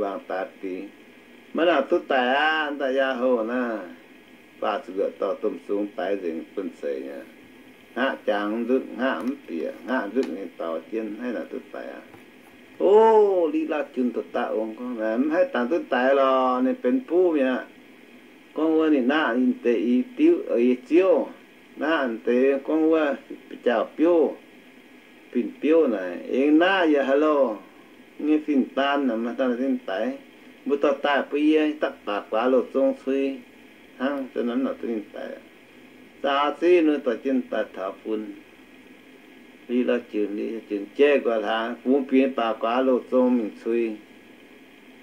waangc daaix dix, maiv nor duqv daix aqv. Daaih yaac houh naaiv, faah ziepc luoqc dauh domh sung daix nzengc buonv-zeic aqv. Hngaqv jangx nzutv, hngaqv mv bieqc, hngaqv nzutv nyei daux jien, haiv nor duqv daix aqv. O, Li Lauv Jun daaih ong gorngv, mv haih dangx duqv daix lorqc, ninh benx buv mi'aqv. Gorngv wuov ninh naqv ninh deix i diuv, i ziouv, naqv deix gorngv wuov jauv-biouv, fin-biouv naaic, aengx naqv yaac haaix loh nyei fin-daan, maaih daaih ninh daix. Mbuo dorh daaih bun yie dapv baac guaax loz zong cui hnangv, za'naaiv nor duqv ninh daix. Zaaux ziqv nor dorh jienv daaih taux bun Li Lauv Jun. Li Lauv Jun jaiv nqoi hlaax, bungx bieqc baac guaax loz zong mingh cui.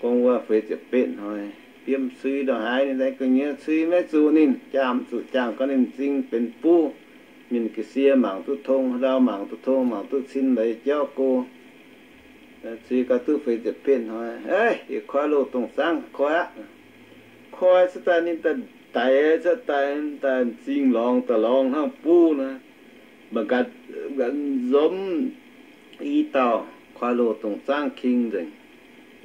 Gorngv wuov feix ziepc betv hnoi, biomv cui ndongc haaix ninh daaih gu'nyuoz cui maiv zuqc ninh, jaam zuqc jaam gorngv ninh m'zing benx buv. Mienh ga'sie mangc duqv tong, ndau mangc duqv tong, mangc duqv cin leiz jauv go. Cui gau duqv feix ziepc betv hnoi, yietc koi loz dongh zaangv koi aqv. Koi cuotv daaih ninh daaih daix cuotv daaih, daaih m'zing lorngx daaih lorngx hnangv buv nor. Mangc gaax, nzomz i dauh koi loz dongh zaangv king nzengc.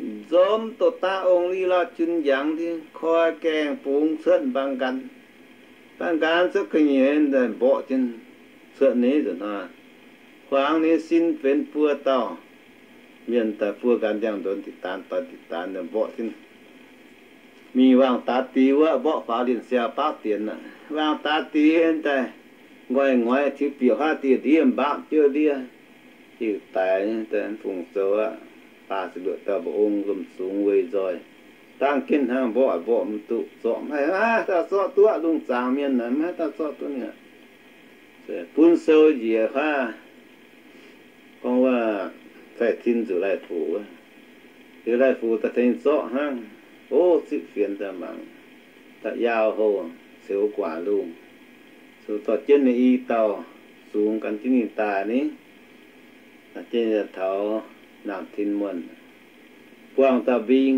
Nzomz doqc daav ong Li Lauv Jun njangx dien, koi gaengh bungx cuotv mbaang nqan. Mbaang nqan cuotv ga'nyiec daaih mborqv jienv cuotv ni nzunc hnoi. Huangx ninh sin benx buo dauh mienh daaih buo nqan ndiangx-ndonx diqc daanz doix diqc daanz mborqv jienv mingh waangh daaix dix wuov, mborqv faaux Lienh Siau Baauv Dienx aqv. Waangh daaix dix daaih nqoi ngoix tiux bieqc huaav dieh ndiev mbaapv jiouv ndiev, diuc daic daaih fungc zoux aqv. Faah ziepc luoqc dauh mba'ong lomh sungx weih nzoih, dangv jienv hnangv mborqv mborqv mv duqv, zorqv mv haih, aav, dauh zorqv duqv lungh zaangc mienh naaic, mv haih dauh zorqv duqv ninh aqv. Bun sou njiec huaav gorngv wuov faix-tin nzuqc laih puc wuov, Liuz Lai-Fux daaih tengx zorqv hnangv. Ov, zipv fienx daaih mangc, da'yaauh houh, ceux guaax lungh, ceux dorh jienv ninh i dauh zungx gan jienv ninh daaih ni, jienv taux naamh tin muonh, buangh dauh mbing,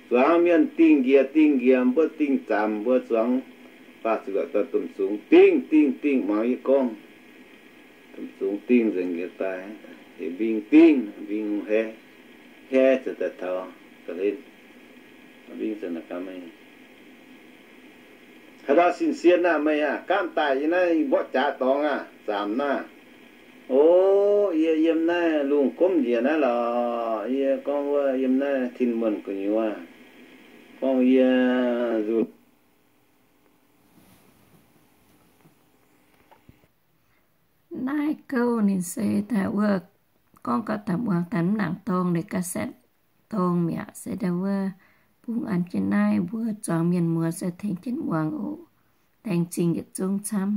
zuangx mienh dingh njiec dingh njiec, mbuo dingh zamc, mbuo zuangx faah ziepc luoqc dauh domh zungx dingh dingh dingh, muangx yie gorngv. Domh zungx dingh nzengc njiec daaih, mbing dingh, mbing haiz, haiz ziouc daaih taux ga'hlen. Mbing ziouc naaic gaax, Meih haaix dauh sin-sien aah? Meih aah, gaamv daaih yie naaiv mborqv jaax dorngx aah, zamc naaiv. O, yie yiem naaiv lungh gomv njiec naaiv lorqc. Yie gorngv wuov yiem naaiv tin muonh gu'nyuoz, gorngv yie nzuqc Naaiv gouv ninh se daaih wuov gorngv gauh daaih muangx daaih mv nangc dorngx, ninh ga'setv dorngx mi'aqv. Se daaih wuov bungx an jienv naaiv mbuo zuangx mienh muoz se tengx jienv muangx oc. Laengz zingh yietc zungv camv.